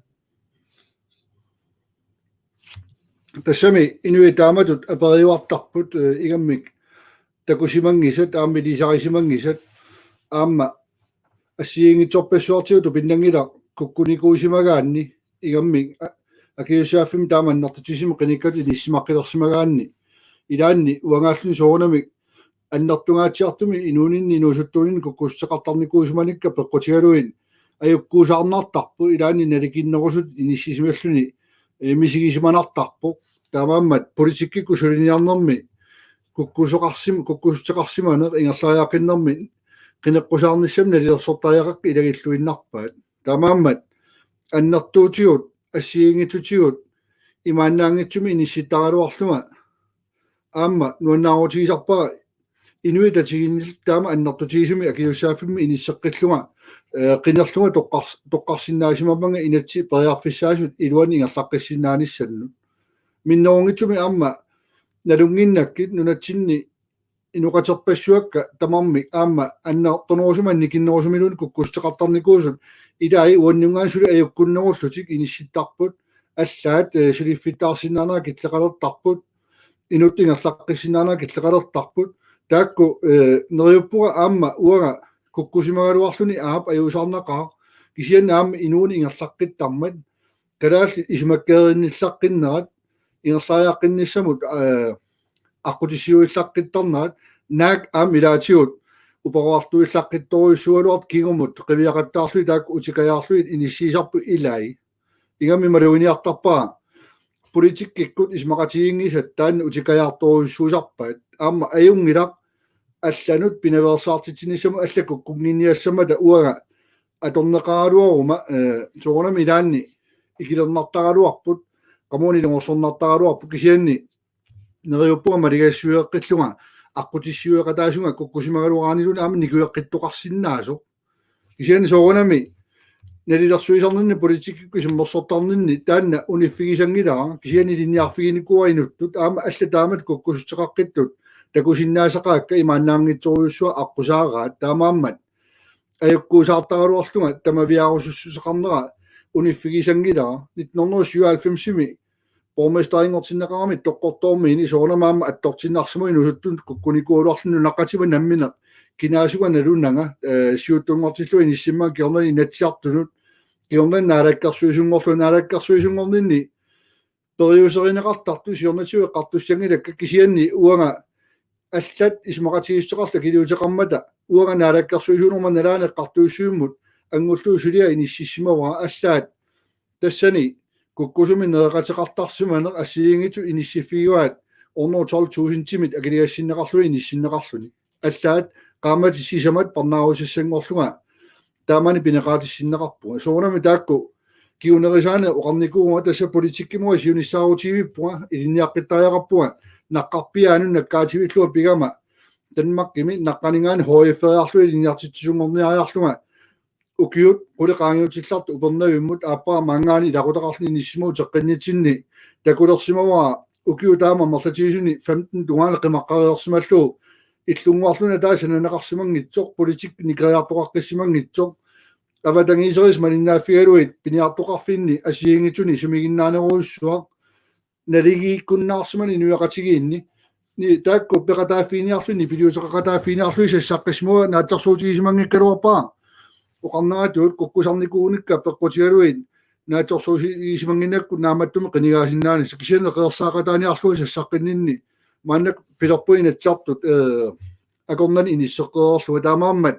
Tassami inuit taamatut aperiuartarput, eh, ingammik takusimanngisat, aamma ilisarisimanngisat, aamma assigiinngitsorpassuartigut tupinnanngilaq kukkunikuusimagaanni, ingammik a-, akisussaaffimmik taama annertutigisumik qinikkatut inissisimaqqilersimagaanni, ilaanni uangaalluni soorunami annertungaatsiartumik inuuninni inuusuttuuninni kukkussuteqartarnikuusimanikka peqqutigalugit ajukkuusaarnartarpoq, ilaanni nalikinnerusutut inissisimalluni, eh, misigisimanartarpoq. Taamaammat politikkikkut suliniarnermi kukkusoqarsim-, kukkussuteqarsimaneq ingerlariaqqinnermi qineqqusaarnissamik nalilersortariaqakkit ilagilluinnarpaat. Taamaammat annertuutigut, assigiinngitsutigut imaannaanngitsumik inissittaraluarlunga aamma nuannaarutigisarpara inuit tatiginillu taama annertutigisumik akisussaaffimmik inisseqqillunga, eh, qinerlunga toqqars-, toqqarsinnaasimammanga inatsit periarfissaasut iluanni ingerlaqqissinnaanissamut. Minnerunngitsumik aamma nalunnginnakkit nunatsinni inoqaterpassuakka tamarmik aamma annertunerusumik annikinnerusumiluunniit kukkussuteqartarnikuusut ilai uanninngaanniit suli ajukkunnerullutik inissittarput, allaat, eh, suliffittaarsinnaanerat killeqalertarput, inuttut ingerlaqqissinnaanera killeqalertarput. Taakku, eh, neriuppunga aamma uanga kukkusimagaluarluni aap ajuusaarnaqaaq, kisianni aamma inuuneq ingerlaqqittarmat, kalaallit isumakkeerinnillaqqinnerat, ingerlariaqqinnissamut, eh, aqqutissiuillaqqittarnerat, naak aamma ilaatigut uparuartuillaqqittorujussuugaluartut kingumut qiviaqattaarlugit taakku utikajaarlugit inissiisarput ilai. Ingammik maluginiartarpara politikkikkut isumaqatiginngisat taanna utikajaartorujussuusarpaat. Aamma ajunngilaq allanut pinaveersaartitsinissamut, allat kukkunnginniassammata uanga atorneqaraluaruma, eh, soorunami ilaanni ikilernartaraluarput, qamuuna ilungersornartaraluarput, kisianni neriuppunga maligassiueqqillunga aqqutissiueqataasunga kukkusimagaluaraanniluunniit aamma nikueqqittoqarsinnaasoq. Kisianni soorunami nalilersuisarninni politikkikkut isummersortarninni taanna uniffigisanngilara, kisianni ilinniarfiginikuuara inuttut, aamma allat taamatut kukkussuteqaqqittut takusinnaasaqaakka imaannaanngitsorujussuaq aqqusaaraat, taamaammat ajukkuusaartaraluarlunga tamaviaarusussuseqarnera uniffigisanngilara. Nitten hundrede og syvoghalvfems-imi borgmesterinngortinneqarami Qaqortormiini soorunami aamma attortinnarsimavoq inuusuttunut kukkunikuugaluarluni nunaqqatima nammineq kinaasunga nalunanga, eh, siuttunngortillunga inissimmanga kingornani Inatsisartunut Kingorna naalakkersuisunngorlugu, naalakkersuisunngorninni periuserineqartartut siornatigut eqqartussanngilakka, kisianni uanga allat isumaqatigiissuteqarmata uanga naalakkersuisuunerma nalaani eqqartuussivimmut anngullugu suliaq inississimavara. Allaat tassani kukkusumik nereqateqartarsimaneq assigiinngitsut inissiffigivaat hundrede tolv tusindimit akiligassinneqarluni inissinneqarluni. Allaat qaammatit sisamat parnaarussassanngorlunga taamani pineqaatissinneqarpunga. Soorunami taakku kingunerisaaneq oqarnikuuvunga, tassa politikkimut siunissaarutigivippunga, ilinniaqqittariaqarpunga, naqqarpiaanut nakkaativillugu pigama Danmarkimi naqqaninngaanniit H F-eriarlunga ilinniartitsisunngorniariarlunga. Ukiut qulit qaangiutillartut Upernavimmut aappara maanngaanniit ilaqutaqarluni inissisimavoq uteqqinnitsinni takulersimavara ukiut taama amerlatigisuni femten tungaanut qimaqqareersimallugu. Illunnguarluni taava sananeqarsimanngitsoq, politikki nikeriartoqaqqissimanngitsoq, avatangiiserisat malinnaaffigalugit piniartoqarfinni assigiinngitsuni sumiginnaanerujussuaq, naligiikkunnaarsimaneq inuiaqatigiinni. Ni taakku peqataaffiginiarlugit, nipiliuteqaqataaffiginiarlugit sassaqqissimaguit naatsorsuutigisimanngikkaluarpara. Oqarneratut kukkusarnikuunikka peqqutigalugit naatsorsuutigisimannginnakku naammattumik qinigaasinnaanissaq, kisianni qeersaaqataaniarlugit sassaqqinninni maannakkut pilerpugut Inatsisartut, eh, akornanni inisseqqereerlunga. Taamaammat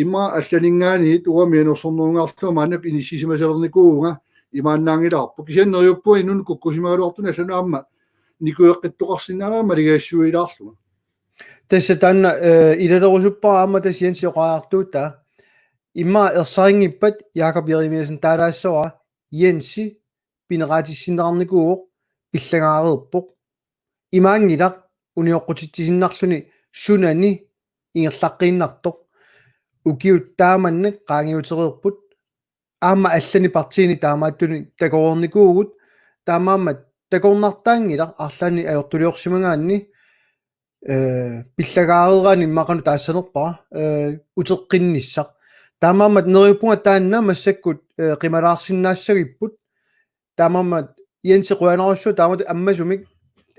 immaqa allaninngaanniit uanga mianersornerungaarlunga maannakkut inissisimasalernikuuvunga, imaannaanngilaarpoq. Kisianni neriuppunga inunnut kukkusimagaluartunik allanut aamma nikueqqittoqarsinnaanera maligassutigilaarlunga. Tassa taanna, eh, ilalerusuppara aamma tassa Jensi oqariartuutaa. Immaqa ersarinngippat Jakob Jeremiassen taalaassavara Jensi pineqaatissinneqarnikuuvoq, pillagaareerpoq. Imaanngilaq unioqqutitsisinnarluni sunani ingerlaqqiinnartoq. Ukiut taamannak qaangiutereerput. Aamma allani partiini taamaattunik takoreernikuuvugut. Taamaammat takornartaanngilaq arlaannik ajortuliorsimagaanni, eh, pillagaareeraanni immaqa qanoq taassanerpara, eh, uteqqinnissaq. Taamaammat neriuppunga taanna massakkut, eh, qimalaarsinnaassagipput. Taamaammat Jensi qujanarsuaq taamatut ammasumik,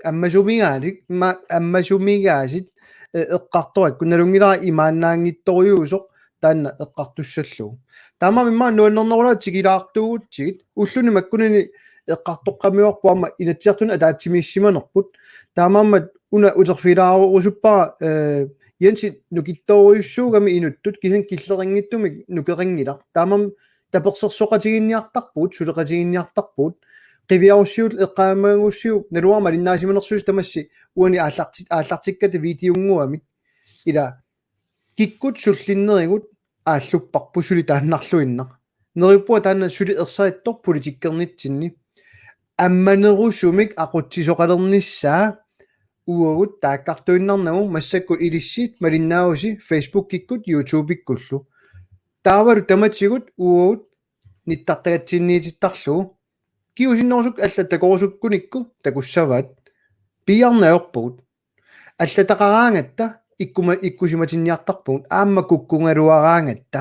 ammasumigaasik, ma-, ammasumigaasit, eh, eqqartorakku, nalunngilara imaannaanngitsorujuusoq taanna eqqartussallugu. Taamaammat immaqa nuannernerulaaq tikilaartuugutsigit, ulluni makkunani eqqartoqqammerpugut aamma Inatsisartuni ataatsimiissimanerput. Taamaammat una uterfigilaarusuppara, eh, Jensi nukittoorujussuugami inuttut, kisianni killeqanngitsumik nukeqanngilaq. Taamaammat tapersersoqatigiinniartarpugut, suleqatigiinniartarpugut. Qiviarussiuk, eqqaamagussiuk, naluara malinnaasimanersusi tamassi uani aallarti-, aallartikkatta videonnguamik. Ila kikkut sullinnerigut aallupparput suli taannarluinnaq. Neriuppunga taanna suli ersarittoq politikkernitsinni. Ammanerusumik aqutsisoqalernissaa uagut taakkartuinnarnagu. Massakkut ilissi malinnaavusi Facebookikkut YouTubekkullu. Taavalu tamatigut uagut nittaqqikatsinniitittarlugu. Kingusinnerusukkut allat takorusukkunikku takussavaat. Piiarneq ajorpugut. Allataqaraangatta ikkuma-, ikkusimatinniartarpugut aamma kukkugaluaraangatta.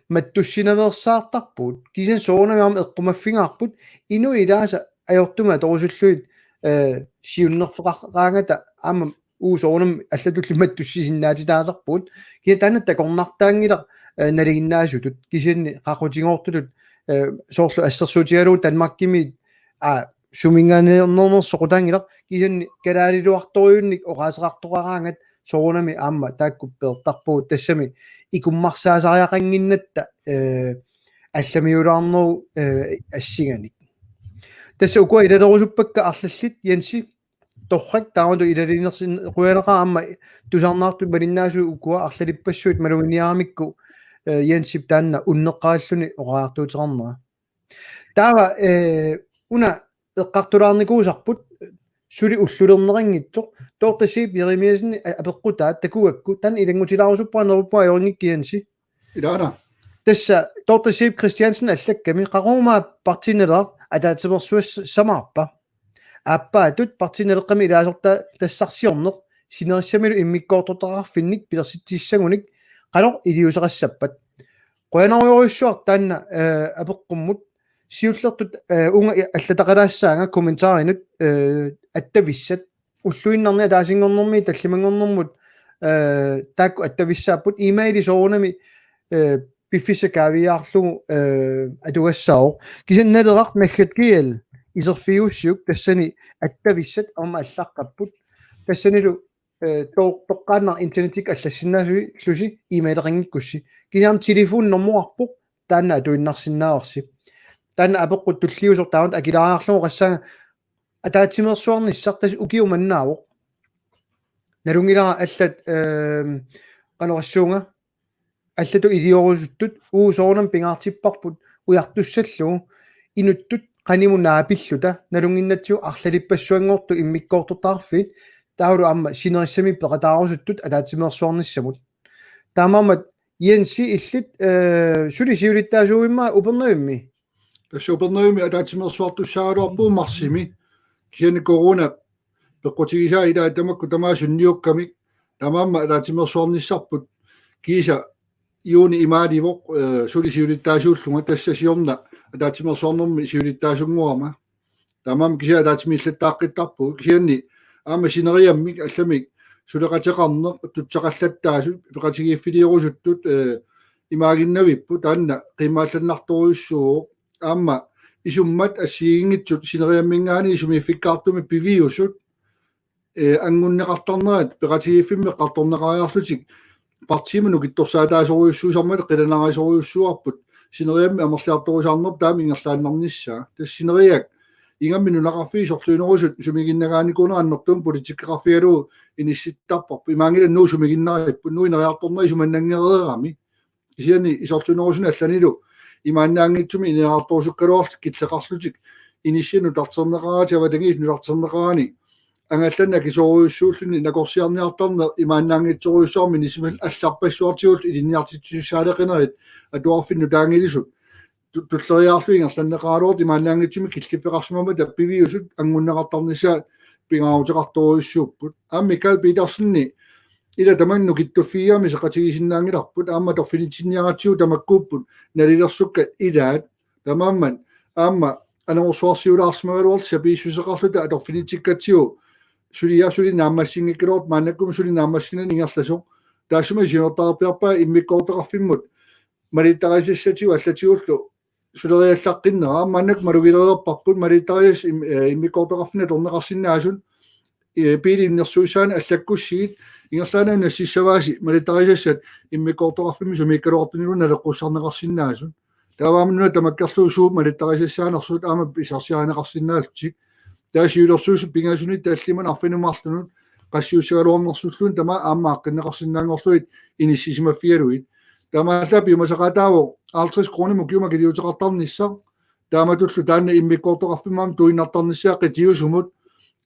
Mattussinaveersaartarpugut, kisianni soorunami aamma eqqumaffigaarput, inuit ilaasa ajortumik atorusullugit, eh, siunnerfeqaraangata aamma uagut soorunami allatulli mattussisinnaatitaasarpugut, kisianni taanna takornartaanngilaq, eh, nalinginnaasutut, kisianni qaqutigoortutut, eh, soorlu assersuutigalugu Danmarkimi, aa, suminngaanneerneq soqutaanngilaq, kisianni kalaaliuartorujunnik oqaaseqartoqaraangat soorunami aamma taakku peertarpugut, tassami ikummarsaasariaqannginnatta, eh, allamiulaarnerup, eh, assinganik. Tassa ukua ilalerusuppakka arlallit, Jensi, torrak, taamatut ilaliinersin-, qujanaqaaq aamma tusarnaartut malinnaasut ukua arlalippassuit maluginiaramikku, eh, Jensip taanna unneqqarilluni oqariartuuteqarnera. Taava, eh, una eqqartulaarnikuusarput suli ullulerneqanngitsoq, Dorthe Zeeb Jeremiassen, eh, apeqqutaa takugakku, taanna ilanngutilaarusuppara, neriuppunga ajorinngikkit, Jensi. Ilaana. Tassa Dorthe Zeeb Christiansen allakkami, qaqugumaa Partii Naleraq ataatsimeersuassamaarpa? Aappaatut Partii Naleqqami ilaasortaatassarsiorneq sinerissamilu immikkoortortaqarfinnik pilersitsissagunik qanoq iliuuseqassappat? Qujanarujorujussuaq taanna, eh, apeqqummut. Siullertut, eh, uunga i-, allataqalaassaanga kommentarinut, eh, attavissat. Ulluinnarni ataasinngornermi tallimanngornermut, eh, taakku attavissaapput. E-maili soorunami, eh, piffissaq kaaviiaarlugu, eh, atugassaavoq. Kisianni Naleraq naggat G L iserfigigussiuk tassani attavissat aamma allaqqapput. Tassanilu, eh, to-, toqqaannaq internettikkut allassinnaasusi e-maileqanngikkussi. Kisianni telefoninormukarpoq taanna atuinnarsinnaavarsi. Taanna apeqqut tulliusoq taanna akilaariarlugu qassaanga ataatsimeersuarnissaq tassa ukiumannaavoq. Nalunngilara allat, ehm, qanorsuunga allatut iliorusuttut uu soorunami pingaartipparput ujartussallugu inuttut qanimut naapilluta nalunnginnatsigu arlalippassuanngortut immikkoortortaqarfiit taavalu aamma sinerissami peqataarusuttut ataatsimeersuarnissamut. Taamaammat Jensi illit, eh, suli siulittaasuuimma Upernavimmi? Tassa Upernavimmi ataatsimeersuartussaagaluarpugut marsimi. Kisianni corona peqqutigisaa ilaa tamakku tamaasa sunniukkamik. Taamaammat ataatsimeersuarnissarput kiisa juuni imaalivoq, eh, suli siulittaasuullunga tassa siorna ataatsimeersuarnermi siulittaasunngorama. Taamaammat kisianni ataatsimiillattaaqqittarpugut. Kisianni aamma sineriammik allamik suleqateqarneq tutsaqallattaasut peqatigiiffiliirusuttut, eh, imaaginnavipput taanna qiimmaallannartorujussuuvoq. Aamma isummat assigiinngitsut sineriamminngaanniit sumiiffikkaartumik piviusut, eh, angunneqartarnerat peqatigiiffimmi eqqartorneqariarlutik partiimut nukittorsaataasorujussuusarmata qilanaarisorujussuuarput sineriammi amerliartorusaarnerput taama ingerlaannarnissaa. Tassa sineriak ingammik nunaqarfiit sorliunerusut sumiginnagaanikuunerat annertuumik politikkeqarfigalugu inissittarparput. Imaanngilaq Nuuk sumiginnaripput, Nuuk ineriartornera isumannanngereerami. Kisianni isorliunerusunik allanilu imaannaanngitsumik ineriartorusukkaluarlutik killeqarlutik inissiat nutarterneqaratik avatangiisit nutarterneqarani angallanneq akisoorujussuulluni nakorsiarniartarneq imaannaanngitsorujussuarmik inissisimasut allarpassuartigullu ilinniartitsisussaaleqinerit atuarfinnut taangilisut tu-, tulleriiaarlugu ingerlanneqaraluartut imaannaanngitsumik killiffeqarsimammata piviusut angunneqartarnissaat pingaaruteqartorujussuupput. Aamma Mikael Petersenip ila tamanna nukittuffigigamik seqatigisinnaanngilarput aamma atorfinitsinniaratsigu tamakkuupput nalilersukkat ilaat. Taamaammat aamma anorersuarsiulaarsimagaluarluta sapiissuseqarluta atorfinitsikkatsigu suliaq suli naammassinngikkaluartoq maannakkut suli naammassinnani ingerlasoq. Taassuma siunertaqarpiarpaa immikkoortoqarfimmut malittarisassatigut allatigullu suleriallaqqinnera aamma maannakkut malugilereerparput malittarisassat im-, eh, immikkoortoqarfinni atorneqarsinnaasut, eh, biilit innersuussaaneq allakkussigit ingerlaannaq nassissavaasi malittarisassat immikkoortoqarfimmi sumiikkaluartunilu naleqqussarneqarsinnaasut. Taava aamma nuna tamakkerlugu suut malittarisassaanersut aamma pissarsiarineqarsinnaallutik. Taava siulersuisut pingasunitta tallimanut arfineq-marlunut qassiussagaluarnersulluunniit tamaat aamma aaqqinneqarsinnaanngorlugit inissisimaffigalugit. Taamaallaat piumasaqaataavoq halvtreds kronimut ukiumut akiliuteqartarnissaq. Taamatullu taanna immikkoortoqarfimmut aamma tuinnartarnissaa qitiusumut.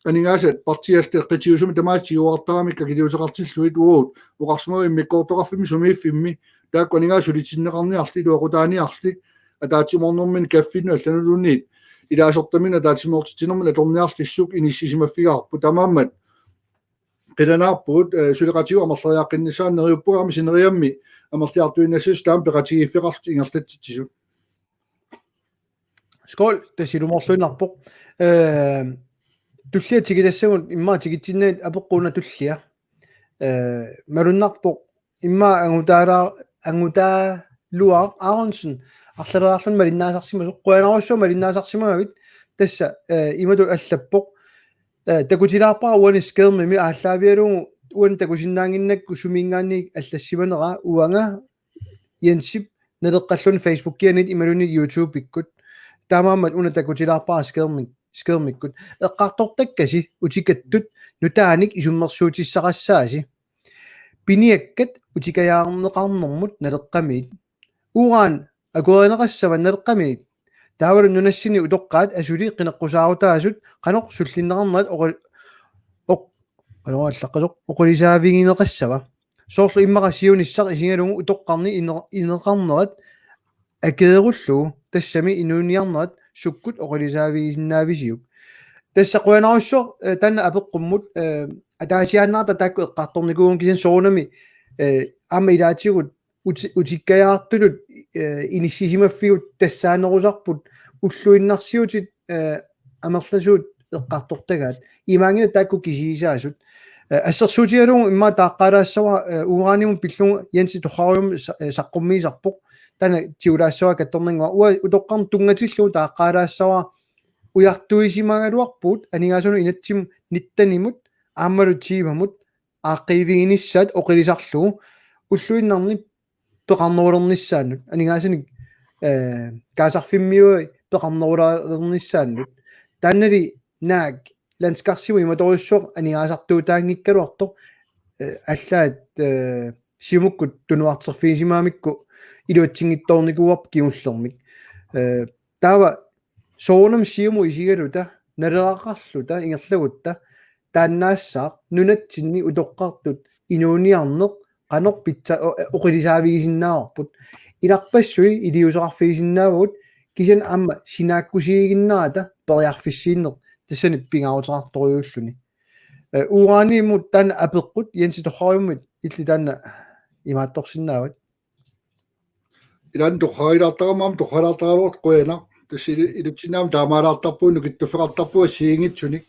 Aningaasat partiiallit qitiusumik tamaasa tiguartaramikku akiliuteqartillugit uagut oqarsimavoq immikkoortoqarfimmi sumiiffimmi taakku aningaasat sulitinneqarniarlik iluaqutaaniarlik ataatsimoornermini kaffinnut allanulluunniit ilaasortaminut ataatsimoortitsinermini atorniarlissuk inissisimaffigaarput. Taamaammat qilanaarpugut, eh, suleqatigut amerleriaqqinnissaannut neriuppunga aamma sineriammi amerliartuinnassasoq taama peqatigiiffeqarlutik ingerlatsitsisut. Skål, tassa ilumoorluinnarpoq. Eh, tullia tikitassagut immaqa tikitsinnagit apeqqut una tullia. Eh, malunnarpoq immaqa angutaala-, angutaaluaq Aronsen arlaleriarluni malinnaasarsimasoq, qujanarsuaq malinnaasarsimagavit, tassa, eh, imatut allappoq. Eh, takutilaarpara uani skærmimi aallaavigalugu uani takusinnaannginnakku sumiinngaanniit allassimanera uanga Jensip Naleqqalluni Facebookianiit imaluunniit YouTubekkut. Taamaammat una takutilaarpara skærmik-, skærmikkut. Eqqartortakkasi utikattut nutaanik isummersuutissaqassaasi. Piniakkat utikajaarneqarnermut Naleqqamiit. Uran akuerineqassava Naleqqamiit? Taavalu nunassinni utoqqaat asuli qineqqusaarutaasut qanoq sullinneqarnerat oqu-, oq-, qanoq allaqqasoq oqulisaavigineqassava? Soorlu immaqa siunissaq isigalugu utoqqarni ine-, ineqarnerat akeerullugu tassami inuuniarnerat sukkut oqulisaavigisinnaavisiuk? Tassa qujanarsuaq, eh, taanna apeqqummut, eh, ataasiaannarta taakku eqqartornikuuvugut kisianni soorunami, eh, aamma ilaatigut uti-, utikkajaartutut, eh, inissisimaffigut tassaanerusarput ulluinnarsiutit, eh, amerlasuut eqqartortagaat. Imaanngilaq taakku kisigisaasut. Eh, assersuutigalugu immaqa taaqqaalaassavara, eh, uranimut pillugu Jensi torrariummi sa-, eh, saqqummiisarpoq. taanna tigulaassavara kattornannguaq. Uanga utoqqarnut tunngatillugu taaqqaalaassavara ujartuisimagaluarpugut aningaasanut inatsimmi nittenimut aammalu tyvemut aaqqiiviginissaat oqilisarlugu ulluinnarni peqarnerulernissaannut, aningaasanik, eh, kaasarfimmiui peqarnerulernissaannut. Taannali naak landskarsimut imatorujussuaq aningaasartuutaanngikkaluartoq, eh, allaat, eh, Siumukkut tunuarterfigisimagamikku iluatsinngitsoornikuuarput kingullermik. Eh, taava soorunami Siumut isigaluta, naleraqarluta, ingerlagutta, taannaassaaq nunatsinni utoqqartut inuuniarneq qanoq pitsa-, o-, oqilisaavigisinnaavarput. Ilarpassui iliuuseqarfigisinnaavagut kisianni aamma sinaakkusiiginnarata periarfissiinneq tassani pingaaruteqartorujuulluni. Eh, uranimut taanna apeqqut, Jensi Torrariummit illit taanna imaattorsinnaavat? Ilaanni torrarilaartarama aamma torrarilaartaraluartoq qujanaq. Tassa ilu-, ilutsinni aamma taamaalaartarpugut, nukittuffeqartarpugut assigiinngitsunik.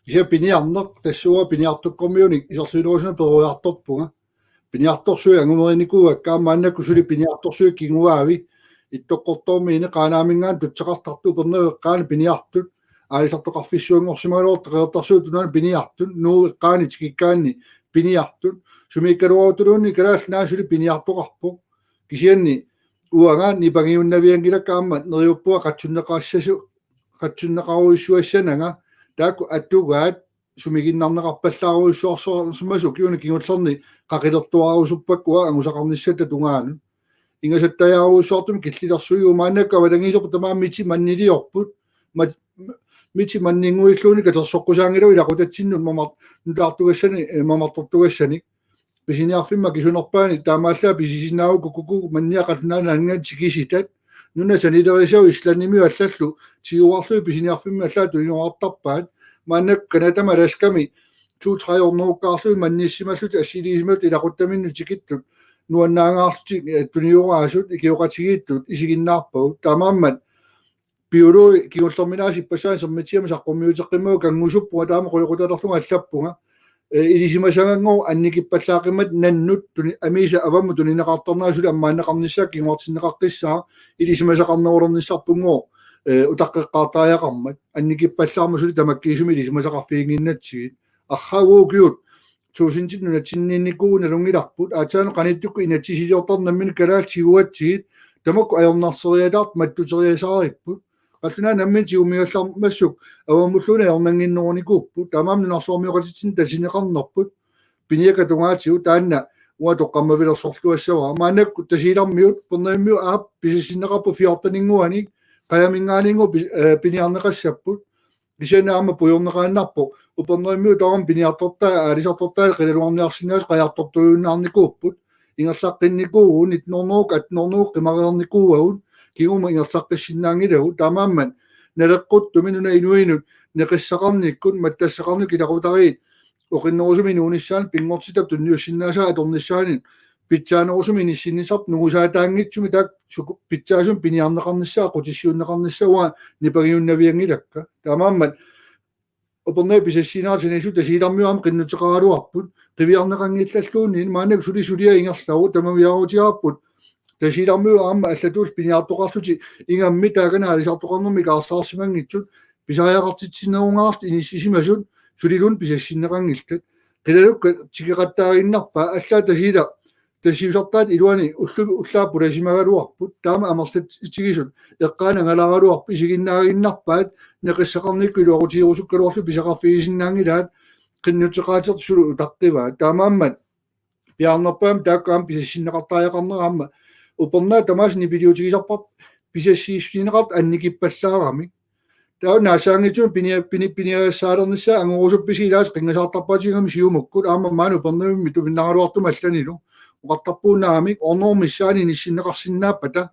Kisianni piniarneq, tassuuna piniartukkormiunik isorliunerusunik peroriartorpunga. Piniartorsuit angumerinikuuakka, aamma maannakkut suli piniartorsuit kinguaavi. Ittoqqortoormiini Qaanaaminngaanniit tutseqartartut Upernaviup eqqaani piniartut. Aalisartoqarfissuanngorsimagaluartoq Qeqertarsuup Tunuani piniartut. Nuup eqqaani tikikkaanni piniartut. Sumiikkaluarutuluunniit Kalaallit Nunaat suli piniartoqarpoq. Kisianni uanga nipangiunnavianngilakka, aamma neriuppunga qatsunneqassasu-, qatsunneqarujussuassananga, taakku atugaat sumiginnarneqarpallaarujussuarsimasut, kiuna kingullerni qaqilertuarusuppakka uanga angusaqarnissatta tungaanut. Ingasattajaarujussuartumik killilersuivugut, maannakkut avatangiiserput tamaat mitit manniliorput. Ma-, mitit manninnguilluunniit katersoqqusaanngilagut ilaqutatsinnut mamar-, nutaartugassanik, eh, mamartortugassanik. Pisiniarfimmi akisunerpaani taamaallaat pisisinnaagukku, kuku mannia qallunaat naanngaanniit tikisitat. Nunat sanilerisagut Islandimiut allallu tiguarlugit pisiniarfimmi allaat tuniorartarpaat. Maannakkut Canadami Alaskami to-tre hundrede hundredeqarlugit mannissimallutik assiliisimallutik ilaquttaminnut tikittut nuannaangaarlutik, eh, tunioraasut ikioqatigiittut isiginnaarpagut. Taamaammat biologi kingullerminaasiit ippassaanik Sermitsiami saqqummiuteqqimmagu kanngusuppunga, taama qulequtaalerlunga allappunga. Eh, ilisimasaganngooq annikippallaaqimmat nannut tuni-, amiisa avammut tunineqartarnera suli ammaanneqarnissaa kinguartinneqaqqissaaq, ilisimasaqarnerulernissarpunngooq, eh, utaqqeqqaartariaqarmat. Annikippallaarmat suli tamakkiisumik ilisimasaqarfiginnginnatsigit. Arraa ukiut tuusintit nunatsinniinnikuugut nalunngilarput. Aatsaat qanittukkut inatsisiliortarneq nammineq kalaallit tiguatsigit, tamakku ajornarseriataartut mattuteriasaaripput. Qallunaat namminneq tigummigallarmassuk avammulluunniit ajornannginnerunikuupput. Taamaammat nunarsuarmioqatitsinnut tatineqarnerput piniakkat tungaatigut, taanna uanga toqqammavilersorluassavara. Maannakkut Tasiilarmiut, Upernavimmiut aap pisassinneqarput fjorteninnguanik, qajaminngaanniinnguaq pi-, eh, piniarneqassapput. Kisianni aamma puigorneqaannarpoq Upernavimmiut tamarmik piniartortai, aalisartortai qilalugarniarsinnaasut qajartortuujunnaarnikuupput. Ingerlaqqinnikuuvugut, nitten hundrede, atten hundrede qimareernikuuagut, kingumut ingerlaqqissinnaanngilagut. Taamaammat naleqquttumik nunap inuinut neqissaqarnikkut mattassaqarnikkut ilaqutariit oqinnerusumik inuunissaannut pinngortitap tunniussinnaasaa atornissaanut pitsaanerusumik inissinnissarput nungusaataanngitsumik, taakku suku-, pitsaasumik piniarneqarnissaa, qutissiunneqarnissaa uanga nipangiunnavianngilakka. Taamaammat Upernavik pisassinera saniatigut Tasiilarmiut aamma qinnuteqaraluarput, qiviarneqanngillalluunniit, maannakkut suli suliaq ingerlavoq, tamaviaarutigaarput Tasiilarmiut aamma allatulli piniartoqarlutik ingammik taakani aalisartoqarnermik ikaarsaarsimanngitsut, pisariaqartitsinerugaluartut inissisimasut suliluunniit pisassinneqanngillat. Qilalukkat tikeqattaaginnarpaat, allaat Tasiilaq Tasiusartaata iluani ullu-, ullaaq pulasimagaluarput, taama amerlatigisut eqqaani angalaaraluarput, isiginnaaginnarpaat, neqissaqarnikkut iluaqutigirusukkaluarlutik pisaqarfigisinnaanngilaat, qinnuteqaatertik suli utaqqivaat. Taamaammat piaarnerpaamik taakku aamma pisassinneqartariaqarnerat aamma Upernaaq tamaasa nipiliutigisarparput, pisassiissuteqartut annikippallaaramik. Taava naassaanngitsunik pinia-, pini-, piniagassaalernissaa angorusuppisi, ilaasa qinngasaartarpaatigigami Siumukkut, aamma maani Upernavimmi tupinnaraluartumik allanilu. Oqartarpugut naamik, ornor missaani inissinneqarsinnaappata.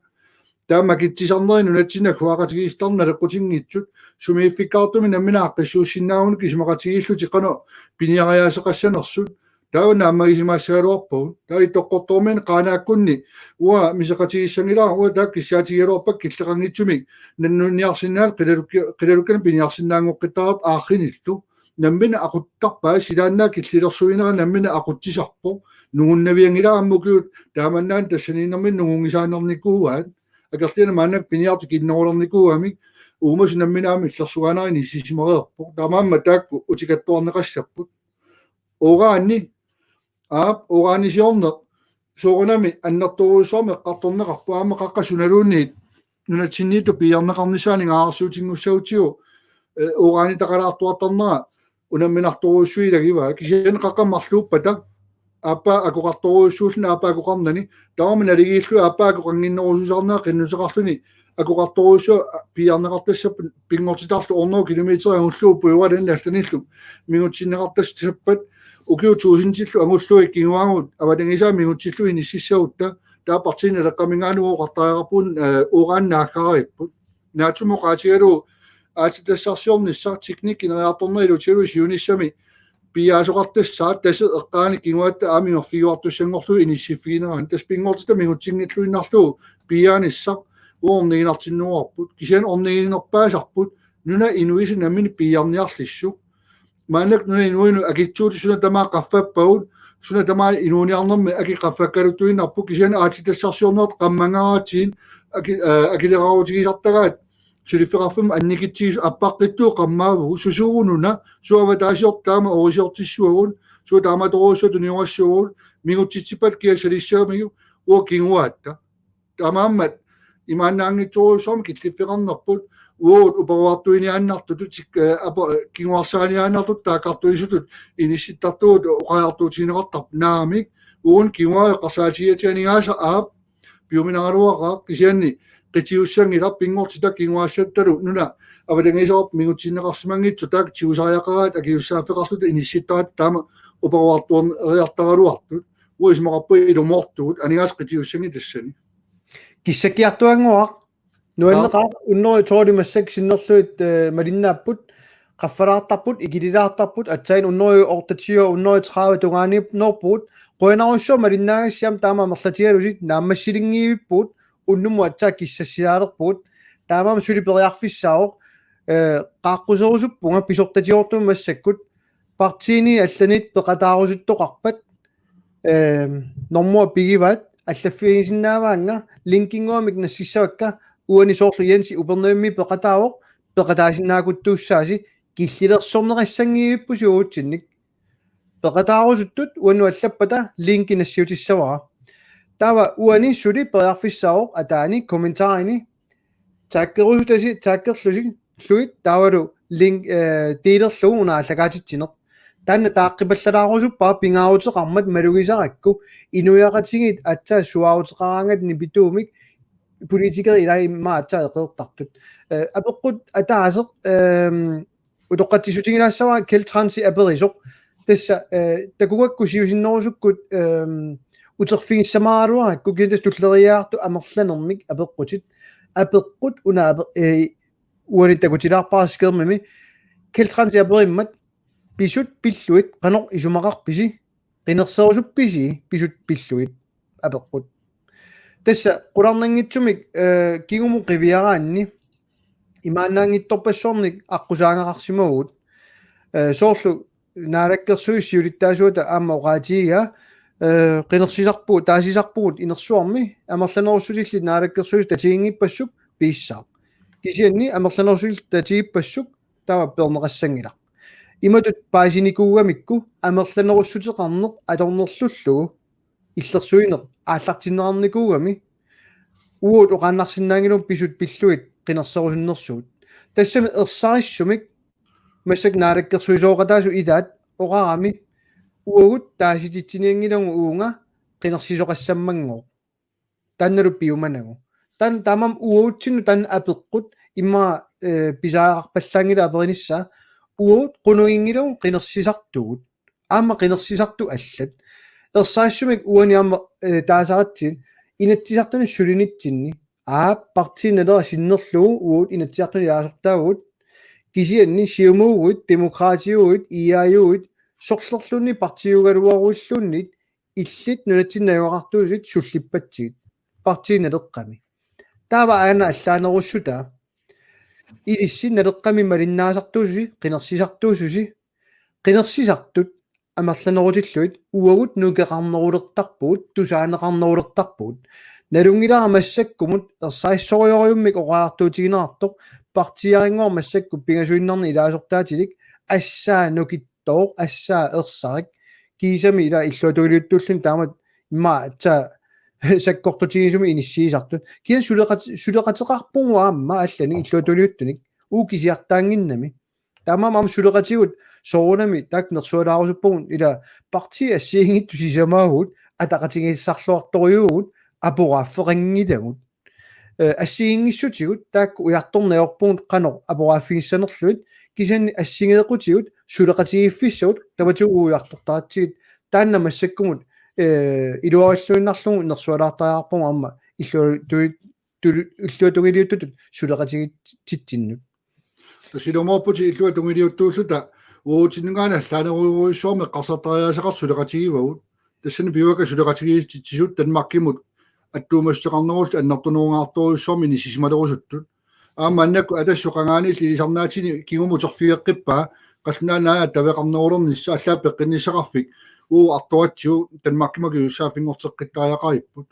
Taava makitsisarneri nunatsinni agguaaqatigiissutaat naleqqutinngitsut, sumiiffikkaartumik nammineq aaqqissuussinnaagunikku isumaqatigiillutik qanoq piniariaaseqassanersut. Taava naammagisimaassagaluarpagut. Taava Ittoqqortoormiini Qaanaakkunni uanga miseqatigissanngilara, uanga taakku kissaatigigaluarpakka killeqanngitsumik nannunniarsinnaaneq, qilalukki-, qilalukkanik piniarsinnaanngoqqittaraat aarrinillu. nammineq aquttarpaa, silaannaap killilersuinera nammineq aqutsisarpoq, nungunnavianngilara aamma ukiut taamannaana tassaniinnerminni nungunngisaannarnikuuaat, akerlianik maannakkut piniartut kinnerulernikuugamik, uumasut nammineq aamma illersugaanerat inissisimareerpoq, taamaammat taakku utikattuarneqassapput. Uranit, aap, uranisiorneq, soorunami annertoorujussuarmik eqqartorneqarpoq, aamma qaqqa sunaluunniit nunatsinniittut piiarneqarnissaannik ingaarsuutinngussagutsigu, eh, uranitaqalaartuartarnera unamminartorujussuilagivaa, kisianni qaqqa marluuppata aappaa akoqartorujussuulluni, aappaa akoqarnani, tamarmik naligiillugit aappaa akoqannginnerusussarnera qinnuteqarluni akoqartorujussuaq piiarneqartassapput, pinngortitarlu ornoo kilometer angullugu pujugalanni allanillu mingutsinneqartassappat, ukiut tuusintillu angullugit kinguaagut avatangiisaat mingutsillugit inississagutta, taava Partii Naleqqaminngaanniit oqartariaqarpugut, eh, uran naaggaaripput. Naatsumik oqaatigalugu aatsitassarsiornissaq, teknikki ineriartornera ilutigalugu siunissami piiaasoqartassaaq, tassa eqqaani kinguaatta aamma imerfigiuartussanngorlugu inissiffiginerani. Tassa pinngortitaq mingutsinngilluinnarlugu piiaanissaq uagut orniginartinneqarparput. Kisianni orniginerpaasarput nunap inuisa nammineq piiarniarlissuk. Maannakkut nunap inuinut akitsuutit suna tamaat qaffappagut, suna tamaat inuuniarnermi akit qaffakkaluttuinnarput, kisianni aatsitassarsiornerat qammangaratsigit aki-, eh, akileraarutigisartagaat suliffeqarfimmut annikitsigisut appaqqittuut qammaavugut, susugununa, suut avataasiortut taama orisiortissuagut, suut taamatorujussuaq tuniorassuagut, mingutsitsippata kia salissagamiuk, uagut kinguaatta. Taamaammat imaannaanngitsorujussuarmik killiffeqarnerput, uagut uparuartuiniaannartutut, tik-, eh, apa-, kinguarsaaniaannartutut taakkartuisutut inissittartugut oqariartuutigineqartarpoq, naamik, uagut kinguaariit eqqarsaatigigatsigu aningaasaq, aap, piuminaraluaqaaq, kisianni qitiussanngilaq, pinngortitaq kinguaassattalu nuna avatangiisaarput mingutsinneqarsimanngitsoq, taakku tigusariaqaraat akisussaaffeqarluta inissittaratta taama uparuartueriartaraluartut. Uagut isumaqarpunga ilumoortugut, aningaasat qitiussanngillat tassani. Kissakkiartuannguaq, nuanneqaaq, hundrede tolv massakkut sinnerlugit, eh, malinnaapput, qaffalaartarput, ikililaartarput, aatsaat hundrede otteogtyve, hundrede tredive tungaaniinnerpugut, qujanarsuaq malinnaagassiuk aamma taama amerlatigalusi, naammassilinngiivippugut, unnummut aatsaat kissassilaalerpugut, taamaammat suli periarfissaavoq, eh, qaaqquserusuppunga pisortatigoortumik massakkut, partiinit allanit peqataarusuttoqarpat, eh, normua pigivaat, allaffigisinnaavaannga, linkinnguamik nassissavakka, uani soorlu Jensi Upernavimmi peqataavoq, peqataasinnaakuttuussaasi, killilersorneqassanngivippusi uatsinnik. Peqataarusuttut uannut allappata linki nassiutissavara. Taava uani suli periarfissaavoq ataani kommentarini taggerusutasi taggerlusi lluit taavalu link, eh, delerlugu una aallakaatitsineq. Taanna taaqqipallalaarusuppara pingaaruteqarmat malugisarakku inuiaqatigiit aatsaat suaaruteqaraangat nipituumik politikerit ilaat immaqa aatsaat eqeertartut. Eh, apeqqut ataaseq, ehm, utoqqatsissutigilaassavara Kjeld Transi aperisoq. Tassa, eh, takugakku siusinnerusukkut, ehm, uterfigissamaaraluarakku, kisianni tassa tulleriiaartut amerlanermik apeqqutit. Apeqqut una ape-, eh, uani takutilaarpara skærmimi. Kjeld Transi aperimmat: Pisut pilluit qanoq isumaqarpisi? Qinerserusuppisi pisut pilluit? Apeqqut. Tassa qularnanngitsumik, eh, kingumut qiviaraanni imaannaanngitsorpassuarnik aqqusaagaqarsimavugut. Eh, soorlu Naalakkersuisut siulittaasuata aamma oqaatigigaa, eh, qinersisarpugut, taasisarpugut inersuarmi, amerlanerussutillit Naalakkersuisut tatiginngippassuk piissaaq. Kisianni amerlanerussutillit tatigippassuk taava peerneqassanngilaq. Imatut paasinikuugamikku amerlanerussuteqarneq atornerlullugu illersuineq aallartinneqarnikuugami, uagut oqaannarsinnaanngilagut pisut pilluit qinerserusunnersugut. Tassami ersarissumik massakkut naalakkersuisooqataasut ilaat oqarami: Uagut taasititsinianngilagut uunga qinersisoqassammanngooq. Taannalu piumanagu. Taanna taamaammat uagutsinnut taanna apeqqut immaqa, eh, pisariaqarpallaanngilaq aperinissaa. Uagut qunuginngilagut qinersisartugut. Aamma qinersisartut allat. Ersarissumik uani aamma, eh, taasaratsigit Inatsisartuni sulinitsinni. Aap, Partii Naleraq sinnerlugu uagut Inatsisartuni ilaasortaavugut. Kisianni Siumuuguit, Demokraatiuguit, I A U-guit, sorlerluunniit partiiugaluaruilluunniit illit nunatsinni najugaqartuusutit sullippatsigit Partii Naleqqami. Taava aana allaanerussutaa. Ilissi Naleqqami malinnaasartuususi, qinersisartuususi, Qinersisartut amerlanerutillugit uagut nukeqarnerulertarpugut, tusaaneqarnerulertarpugut. Nalunngilara massakkumut ersarissorujussuarmik oqariartuutigineqartoq, partiiarinngua massakkut pingasuinnarnik ilaasortaatilik, assaa nukittooq, assaa ersarik, kiisami ila illuatungiliuttuulluni taamatut immaqa aatsaat sakkortutigisumik inissiisartut. Kisianni suleqat-, suleqateqarpugut aamma allanik illuatungiliuttunik, uagut kisiartaannginnami. Taamaammat aamma suleqatigut soorunami taakku nersualaarusuppagut, ila partiit assigiinngitsut sisamaavugut, ataqatigiissaarluartorujuuvugut, aporaaffeqanngilagut. Eh, assigiinngissutigut taakku ujartorneq ajorpugut qanoq aporaaffigissanerlugit, kisianni assigeeqqutigut suleqatigiiffissagut tamatigut ujartortaratsigit, taanna massakkumut, eh, iluarilluinnarlugu nersualaartariaqarpugut aamma illuatui-, tulu-, illuatungiliuttutut suleqatigiitsitsinnut. Tassa ilumoorputit illuatungiliuttuulluta uagutsinnut allaanerujussuarmik eqqarsartariaaseqartut suleqatigivagut. Tassani piuakka suleqatigiissitsisut Danmarkimut attuumassuteqarnerullutik annertunerungaartorujussuarmik inissisimalerusutut. Aamma maannakkut Atassut qangaaniilli ilisarnaatini kingumut uterfigeqqippaa, qallunaat naak attaveqarnerulernissaq, allaat peqqinnissaqarfik uagut artoratsigu Danmarkimut akiliutussaaffinngorteqqittartariaqaripput.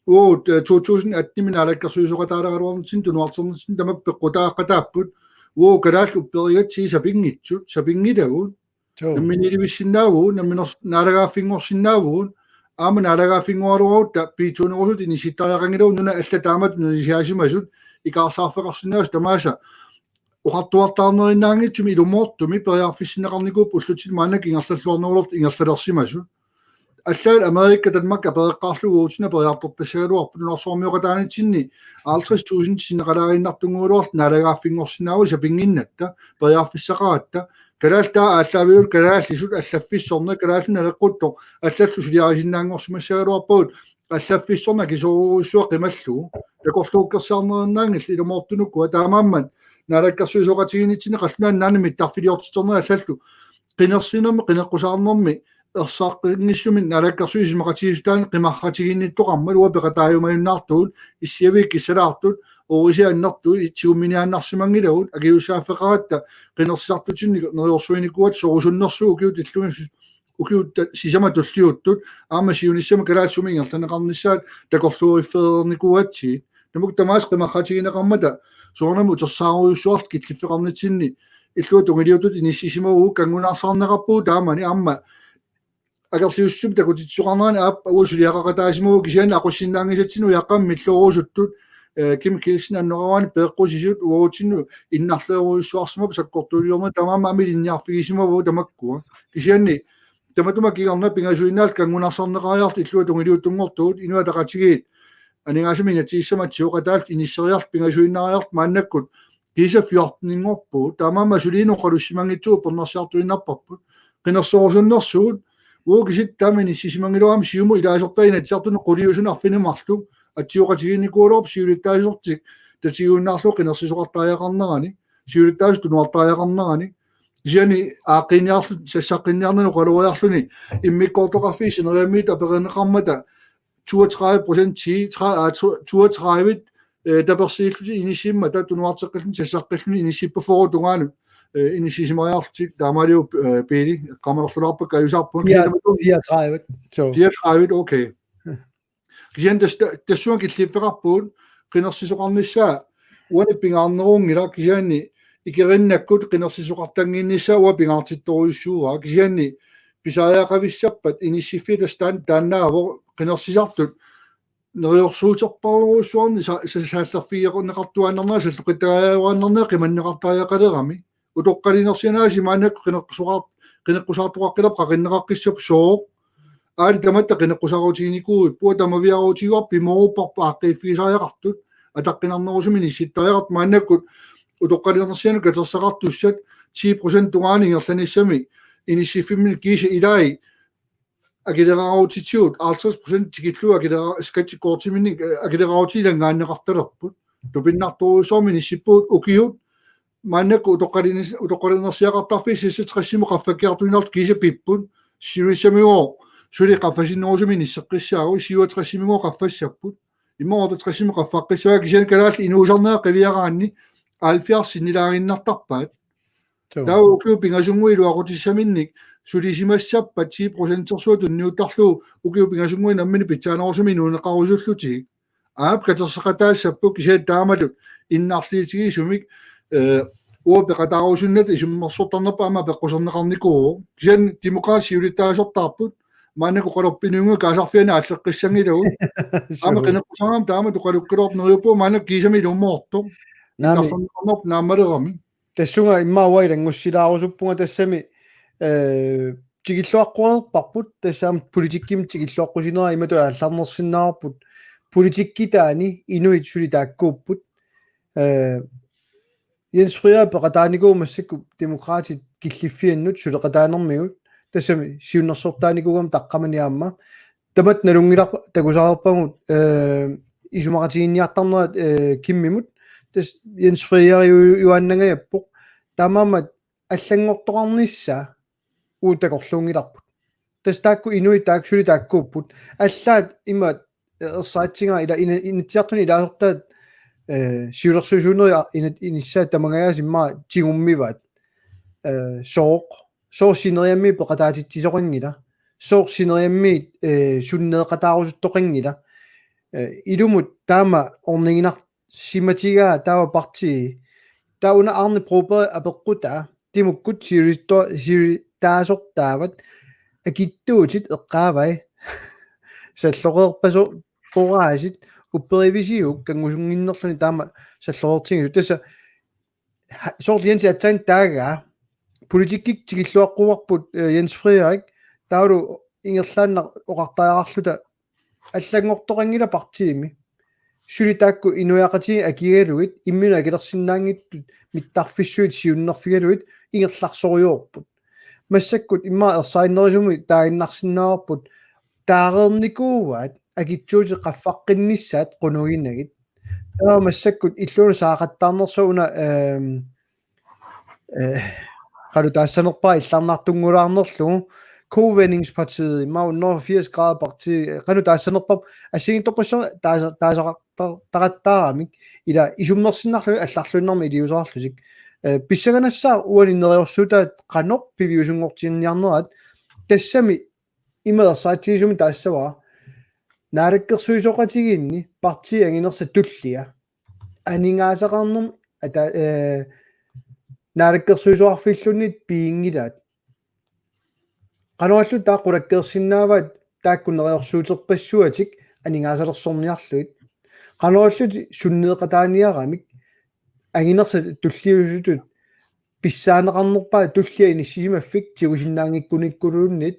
Uagut, eh, to tusind atten-imi naalakkersuisooqataaleraluarnitsinni tunuarternitsinnut tamakku peqqutaaqataapput. Uagut kalaallit upperigatsigit sapinngitsut, sapinngilagut. Suu. Namminiilivissinnaavugut, namminers-, naalagaaffinngorsinnaavugut, aamma naalagaaffinngoraluarutta piitsuunerusutut inissittariaqanngilagut, nunat allat taamatut nunasiaasimasut ikaarsaarfeqarsinnaasut tamaasa oqartuartaarnerinnaanngitsumik ilumoortumik periarfissinneqarnikuupput ullutsinnut maannakkut ingerlalluarnerulertut ingerlalersimasut. Allaat Amerika Danmark apereqqaarlugu uatsinnut aperiartortassagaluarpoq, nunarsuarmioqataanitsinni halvtreds tusind sinneqalaariinnartunnguugaluarlutik naalagaaffinngorsinnaavugut sapinnginnatta, periarfissaqaratta. Kalaallit taava aallaavigalugu kalaallisut allaffissorneq, Kalaallit Naleqquttoq allallu suliarisinnaanngorsimassagaluarpagut, allaffissorneq akisoorujussuaq qimallugu. Takorluukkersaarnerinnaanngillat ilumoortunukua, taamaammat naalakkersuisooqatigiinnitsinni qallunaat nunaanni mittarfiliortiternerit allallu qinersinermi, qineqqusaarnermi ersaqqinngissummik naalakkersuisut isumaqatigiissutaanni qimarratigiinnittoqarmat uanga peqataajumajunnaartugut, issiaviit kissalaartut, oorisi annertuut, itsigumminiaannarsimanngilagut, akisussaaffeqaratta qinersisartutinnik neriorsuinikuugatta sorusunnersugut ukiut illumi sus-, ukiut ta-, sisamat tulliuttut, aamma siunissami kalaallit sumik ingerlanneqarnissaat takorluuiffeereernikuugatsigit. Tamakku tamaasa qimarratigineqarmata soorunami utersaarujussuartut killiffeqarnitsinni illuatungiliuttutut inissisimavugut, kanngunarsaarneqarpugut taamani, aamma akerliussisumik takutitsisoqarnerani aap uagut suliaqaqataasimavugut, kisianni aqussinnaanngisatsinnut ujaqqamik milloorusuttut, eh, Kim Kielsen annoraruani peeqqusisut uagutsinnut innarleerujussuarsimapput sakkortuuliorneq, taamaammat aamma ilinniarfigisimavugut tamakkua. Kisianni tamatuma kingorna pingasuinnaalluta kanngunarsaarneqariarluta illuatungiliuttunngortugut, Inuit Ataqatigiit aningaasat inatsisissamatsigu qataalluta inisseriarluta pingasuinnariarluta maannakkut kiisa fjorteninngorpugut, taamaammat suliinnaq oqalussimanngitsugut uppernarsartuinnarparput. Qinerserusunnersugut, uagut kisitta taama inissisimanngilagut, aamma Siumut ilaasortai Inatsisartuni quliusunut arfineq-marluk atsioqatigiinnikuugaluarput siulittaasortik tatigiunnaarlugu qinersisoqartariaqarnerani, siulittaasut tunuartariaqarnerani. Kisianni aaqqiiniarlu-, sassaqqinniarnani oqaloriarluni immikkoortoqarfiit sineriammiit apereerneqarmata toogtredive procent, ti-, tre-, aa, to-, toogtredive, eh, tapersiillutik inissimmata tunuarteqqilluni sassaqqilluni inissipput fyrre tungaanut, eh, inissisimariarlutik, taamaaliu, eh, Pele, eqqaamanerlulaarpakka ajusarpunga. Fire-, fireogtredive. Suu. Fireogtredive, okay. Kisianni tas-, ta-, tassunga killiffeqarpugut, qinersisoqarnissaa uani pingaarnerunngilaq, kisianni ikeriinnakkut qinersisoqartannginnissaa uanga pingaartittorujussuuara, kisianni pisariaqavissappat inissiffiit tassa taan-, taannaavoq qinersisartut neriorsuuterparujussuarnik sa-, sa-, saallerfigineqartuaannarnera salloqittariaqaannarnera qimanneqartariaqalerami. Utoqqalinersianit aasiit maannakkut qineqqusoqar-, qineqqusaartoqaqqilaarput qaqinneqaqqissapput sooq. Aali tamatta qineqqusaarutiginikuuipput, tamaviaarutigaarput pimoorupparput aaqqiiffigisariaqartut, ataqqinarnerusumik inissittariaqartut, maannakkut utoqqalinersianut katersaqartussat ti procent tungaanut ingerlanissami inissiffimminni kiisa ilai akileraarutitigut halvtreds procent tikillugu akilera-, skattekortiminnik, eh, akileraarutitigut ilanngaanneqartalerput. Tupinnartorujussuarmik inissippugut ukiut, maannakkut utoqqalinis-, utoqqalinersiaqartarfiit seksogtresimut qaffakkiartuinnartut kiisa pipput, siulissamigooq suli qaffasinnerusumik inisseqqissaagut, syvogtresimigooq qaffassapput, immaqa otteogtresimut qaffaqqissavaat, kisianni kalaallit inuusarnerat qiviaraanni halvfjerds sinnilaaginnartarpaat. Taava ukiut pingasunngui iluaqutissaminnik sulisimassappat ti procentersuaq tunniuttarlugu ukiut pingasunngui namminneq pitsaanerusumik inuuneqarusullutigik. Aap, katerseqataassapput kisianni taamatut innarliutigisumik, eh, uagut peqataarusunnata isummersortarnerput aamma peqquserneqarnikuuvoq. Kisianni Demokraatit siulittaasortaarput maannakkut oqalorpinnguit kaasarfianni aalleqqissanngilagut. Aamma qineqqusaraami taamatut oqalukkaluarpoq neriuppunga maannakkut kiisami ilumoortoq. Naamik. Innarlerneqarnerput naammalerami. Tassunga immaqa uanga ilanngussilaarusuppunga tassami, eh, tikilluaqquarparput, tassami politikkimi tikilluaqqusinera imatut aallarnersinnaavarput, politikkitaani inuit suli taakkuupput, eh, Jens Frederik peqataanikuuvoq massakkut Demokraatit killiffiannut suleqataanermigut, tassami siunnersortaanikuugami taqqamani aamma, tamatta nalunngilarput takusarpagut, eh, isumaqatigiinniartarnerat, eh, Kimmimut, tassa Jens Frederik ju-, juaannangajappoq, taamaammat allanngortoqarnissaa uagut takorluunngilarput. Tassa taakku inuit taakku suli taakkuupput. Allaat ima, eh, ersaatsigaa ila ina-, Inatsisartuni ilaasortaat, eh, siulersuisuunerit a-, ina-, inissaat tamangajaasa immaqa tigummivaat. Eh, sooq, sooq sineriammiit peqataatitsisoqanngilaq. Sooq sineriammiit, eh, sunneeqataarusuttoqanngilaq. Eh, ilumut taama orniginar-, simatigaa taava partii. Taava una Arne Broberg apeqqutaa, Timukkut siulitto-, siulittaasortaavat akitsuutit eqqaavai. Salloqeerpasoq qoraasut upperivisiguk kanngusunnginnerluni taama salloqeertigisut. Tassa ha-, soorlu Jens aatsaat taagaa politikkikkut tikilluaqquarput, eh, Jens Frederik, taavalu ingerlaannaq oqartariaqarluta allanngortoqanngilaq partiimi. Suli taakku inuiaqatigiit akigalugit, imminut akilersinnaanngitsut mittarfissuit siunnerfigalugit ingerlasorujoorput. Massakkut immaqa ersarinnerusumik taaginnarsinnaavarput, taareernikuuaat akitsuutit qaffaqqinnissaat qunuginagit. Taava massakkut illuunut saaqattaarnersoq una, ehm, eh, qanoq taassanerpara illarnartunngulaarnerlugu, Kovendingspartiet, immaqa hundrede og firs grader parti, qanoq taassanerpara, assigiinngitsorpassuarnik taasa-, taasaqartar-, taqattaaramik, ila isummersinnarlugit allarluinnarmik iliuuseqarlutik. Eh, pissanganassaaq uani neriorsuutaat qanoq piviusunngortinniarnerat, tassami ima ersaritsigisumik taassavara. Naalakkersuisooqatigiinni partiit anginersat tullia aningaasaqarnermut ata-, eh, naalakkersuisoqarfilluunniit piginngilaat. Qanorlu taava qulakkeersinnaavaat taakku neriorsuuterpassuatik aningaasalersorniarlugit. Qanorlu sunneeqataaniaramik anginersat tulliusutut pissaaneqarnerpaat tullia inissisimaffik tigusinnaanngikkunikkulluunniit.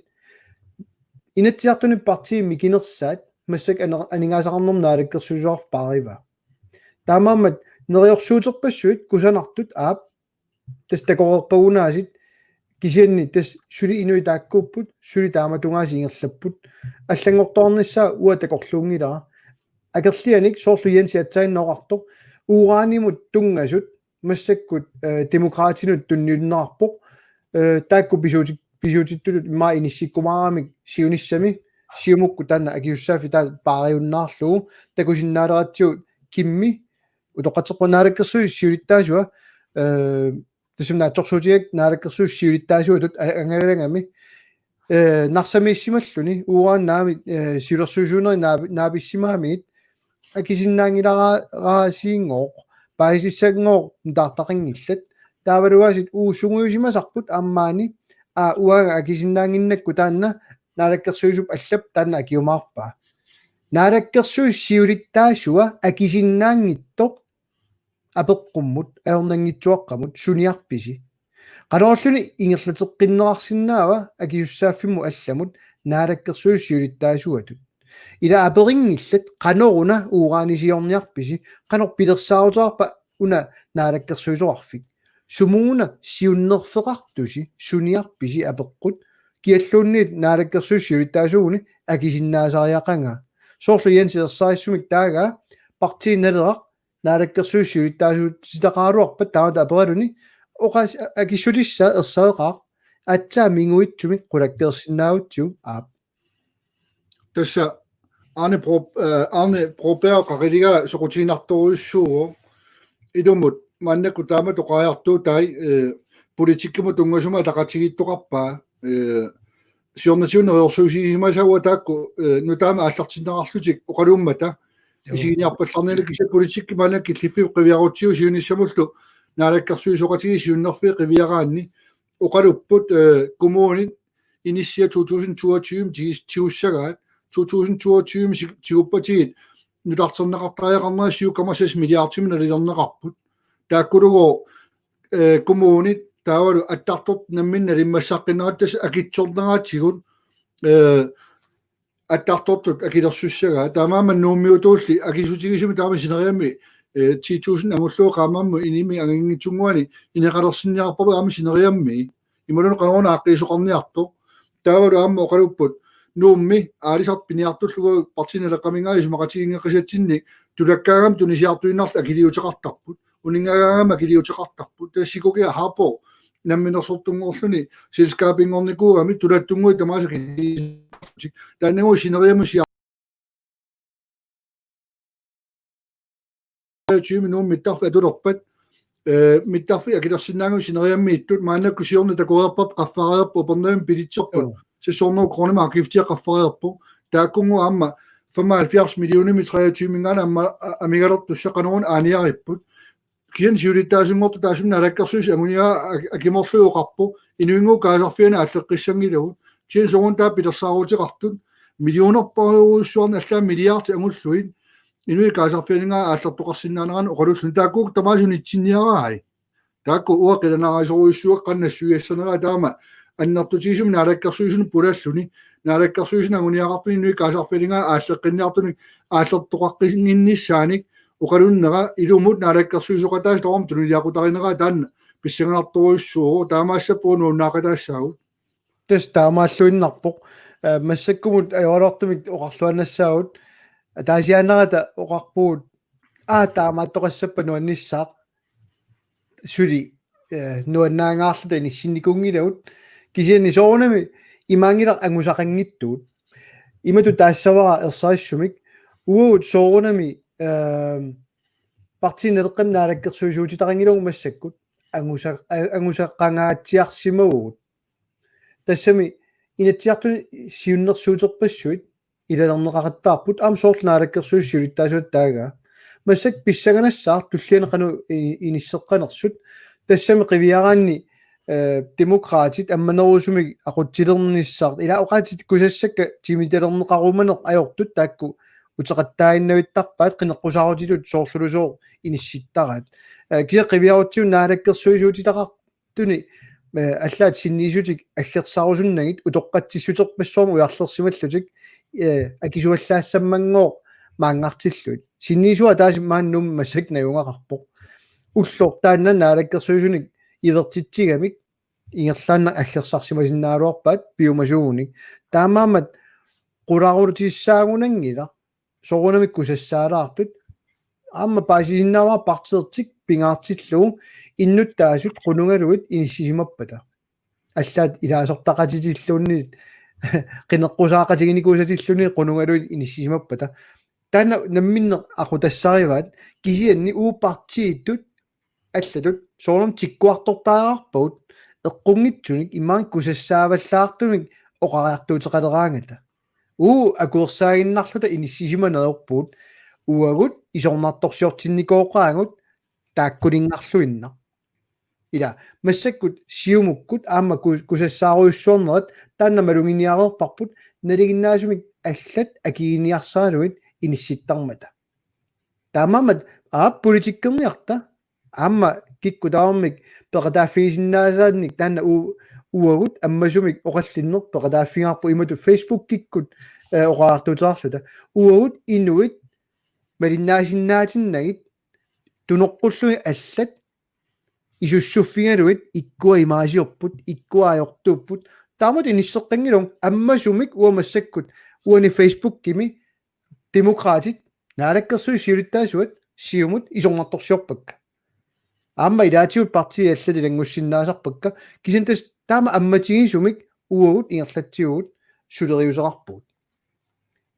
Inatsisartuni partiit mikinersaat massakkut aner-, aningaasaqarnermut naalakkersuisoqarfik paarivaa. Taamaammat neriorsuuterpassuit kusanartut aap, tassa takoreerpagunaasiit, kisianni tassa suli inuit taakkuupput, suli taamatugaasiit ingerlapput. Allanngortoqarnissaa uanga takorluunngilara. Akerlianik soorlu Jens aatsaannguaq oqartoq, uranimut tunngasut massakkut, eh, Demokraatinut tunniunneqarpoq, eh, taakku pisuuti-, pisuutittutut immaqa inissikkumaaramik siunissami, Siumukkut taanna akisussaaffik taanna paariunnaarlugu, takusinnaaleratsigu Kimmi, utoqqatserpunga naalakkersuisut siulittaasua, eh, tassami naatsorsuutigaakka naalakkersuisut siulittaasuatut a-, angalagami, eh, narsamiissimalluni, uranit naamik, eh, siulersuisuunerit naap-, naapissimagamigit, akisinnaanngilara-, -raasiinngooq, paasisassanngooq nutaartaqanngillat. Taavalu aasiit uagut sungiusimasarput aamma maani, aa, uanga akisinnaannginnakku taanna naalakkersuisup allap taanna akiumaarpaa. Naalakkersuisut siulittaasua akisinnaanngitsoq apeqqummut, ajornanngitsuaqqamut, suniarpisi? Qanorluunniit ingerlateqqinneqarsinnaava akisussaaffimmut allamut naalakkersuisut siulittaasuatut? Ila aperinngillat, qanoruna uranisiorniarpisi, qanoq pilersaaruteqarpa una naalakkersuisoqarfik? Sumut una siunnerfeqartusi, suniarpisi apeqqut, kialluunniit naalakkersuisut siulittaasuuguni akisinnaasariaqagaa. Soorlu Jens ersarissumik taagaa, Partii Naleraq naalakkersuisut siulittaasuutitaqaraluarpat taamatut aperaluni, oqas-, akissutissaa ersareqaaq, aatsaat minguitsumik qulakkeersinnaagutsigu, aap. Tassa Arne Bro-, eh, Arne Broberg qaqiligaa soqutiginartorujussuuvoq. Ilumut maannakkut taamatut oqariartuutai, eh, politikkimut tunngasumik ataqatigiittoqarpaa, eh, siornatigut neriorsuusimasagut taakku, eh, nutaamik aallartinneqarlutik oqaluummata. Joo. Isiginiarpallarnialu kisianni politikki maanna killiffiup qiviarutsigu siunissamullu naalakkersuisooqatigiit siunnerfiit qiviaraanni oqalupput, eh, kommunit inissiat to tusind toogtyve tigis-, tigussagaat, to tusind toogtyve si-, tiguppatigit nutarterneqartariaqarnerat syv komma seks milliardimik nalilerneqarput. Taakkulugu, eh, kommunit taavalu attartortut namminneq nalimmassaqqinnerat tassa akitsorneratigut, eh, attartortut akilersussagaat. Taamaammat Nuummiutuulli akisutigisumik taama sineriammi, eh, ti tusind angullugu qaammammut inimi anginngitsunnguani ineqalersinniarparput aamma sineriammi. Imaluunniit qanoruna aaqqiisoqarniartoq. Taavalu aamma oqalupput Nuummi aalisartut piniartullugu Partii Naleqqaminngaanniit isumaqatiginngeqqisatsinnik tulakkaangamik tunisiartuinnarlutik akiliuteqartarput. Uninngagaangamik akiliuteqartarput. Tassa sikukiaq haapoq namminersortunngorluni selskabinngornikuugami tulattunnguit tamaasa akiliuteqartarput. Taannagu sineriammi sia- tyve Nuummi mittarfik atulerpat, eh, mittarfik akilersinnaanngilaq sineriammiittut, maannakkut siorna takoreerparput qaffareerpoq, upernavimmi bilitserput, Joo. seks hundrede kroner afgiftia qaffareerpoq, taakkunnguaq aamma femoghalvfjerds millionimik treogtyveminngaanniit aamma a-, amigalertussat qanoruna aaniaripput. Kisianni siulittaasunngortut taassuma naalakkersuisut anguniagaq ak-, akimorlugit oqarpoq, inuinnguit kaasarfianit aalleqqissanngilagut. Kisianni soorunami taava pilersaaruteqartut, millionerpassuarnik allaat milliardit angullugit, inuit kaasarfianinngaanniit aallertoqarsinnaanerannik oqalulluni. Taakku tamaasa unitsinniaraat. Taakku uanga qilanaarisorujussuakka qanoq nassuiassaneraa taama annertutigisumik naalakkersuisunut pulalluni. Naalakkersuisunut anguniagaqartunik inuit kaasarfianinngaanniit aalleqqinniartunik aallertoqaqqinnginnissaanik oqalunnera ilumut naalakkersuisooqataasut tamarmik tunuliaqutarinerai taanna pissanganartorujussuuvoq, taamaassappat uagut nuannaaqataassaagut. Tassa taamaalluinnarpoq. Eh, massakkumut ajoraluartumik oqarluaannassaagut. Ataasiaannarata oqarpugut, aa, taamaattoqassappat nuannissaaq. Suli, eh, nuannaangaarluta inissinnikuunngilagut. Kisianni soorunami imaanngilaq angusaqanngitsugut. Imatut taassavara ersarissumik. Uagut soorunami, eh, Partii Naleqqamik naalakkersuisuutitaqanngilagut massakkut. Angusa-, a-, angusaqangaatsiarsimavugut. Tassami Inatsisartuni siunnersuuterpassuit ilalerneqaqattaarput, aamma soorlu naalakkersuisut siulittaasuata taagaa. Massakkut pissanganassaaq tulliani qanoq i-, inisseqqanersut. Tassami qiviaraanni, eh, Demokraatit ammanerusumik aqutsilernissaq. Ila oqaatsit kusassakka timitalerneqarumaneq ajortut taakku uteqattaaginnavittarpaat qineqqusaarutitut soorlulusooq inissittaraat. Eh, kisianni qiviarutsigu naalakkersuisuutitaqar-, tuni, eh, allaat sinniisutik aggersaarusunnagit utoqqatsissuterpassuarnik ujarlersimallutik, eh, akisuallaassammanngooq maanngartillugit. Sinniisuat ataaseq maani Nuummi massakkut najugaqarpoq. Ulloq taanna naalakkersuisunik ivertitsigamik ingerlaannaq aggersarsimasinnaagaluarpaat piumasuugunik. Taamaammat qularutissaagunanngilaq. Soorunami kusassaalaartut. Aamma paasisinnaavara partiitik pingaartillugu innuttaasut qunungaluit inissisimappata. Allaat ilaasortaqatitilluunniit, qineqqusaaqatiginikuusatilluunniit qunungaluit inissisimappata. Taanna namminneq aqutassarivaat, kisianni uagut partiitut allatut soorunami tikkuartortariaqarpagut eqqunngitsunik imaluunniit kusassaavallaartumik oqariartuuteqaleraangata. Uagut akuersaaginnarluta inissisimaneq ajorpugut, uagut isornartorsiortinnikooqaagut taakkuninngarluinnaq. Ila massakkut Siumukkut aamma ku-, kusassaarujussuarnerat taanna maluginiareerparput, nalinginnaasumik allat akiginiarsaralugit inissittarmata. Taamaammat aap politikkerniarta, aamma kikkut tamarmik peqataaffigisinnaasaannik taanna u-, uagut ammasumik oqallinneq peqataaffigaarput imatut Facebookikkut, eh, oqariartuuteqarluta. Uagut inuit malinnaasinnaatinnagit tunoqqullugit allat isussuffigalugit ikkua imaasiorput, ikkua ajortuupput. Taamatut inisseqqanngilagut ammasumik uanga massakkut uani Facebookimi Demokraatit, Naalakkersuisut siulittaasuat, Siumut isornartorsiorpakka. Aamma ilaatigut partiit allat ilanngussinnaasarpakka, kisianni tassa taama ammatigisumik uagut ingerlatsivugut suleriuseqarpugut.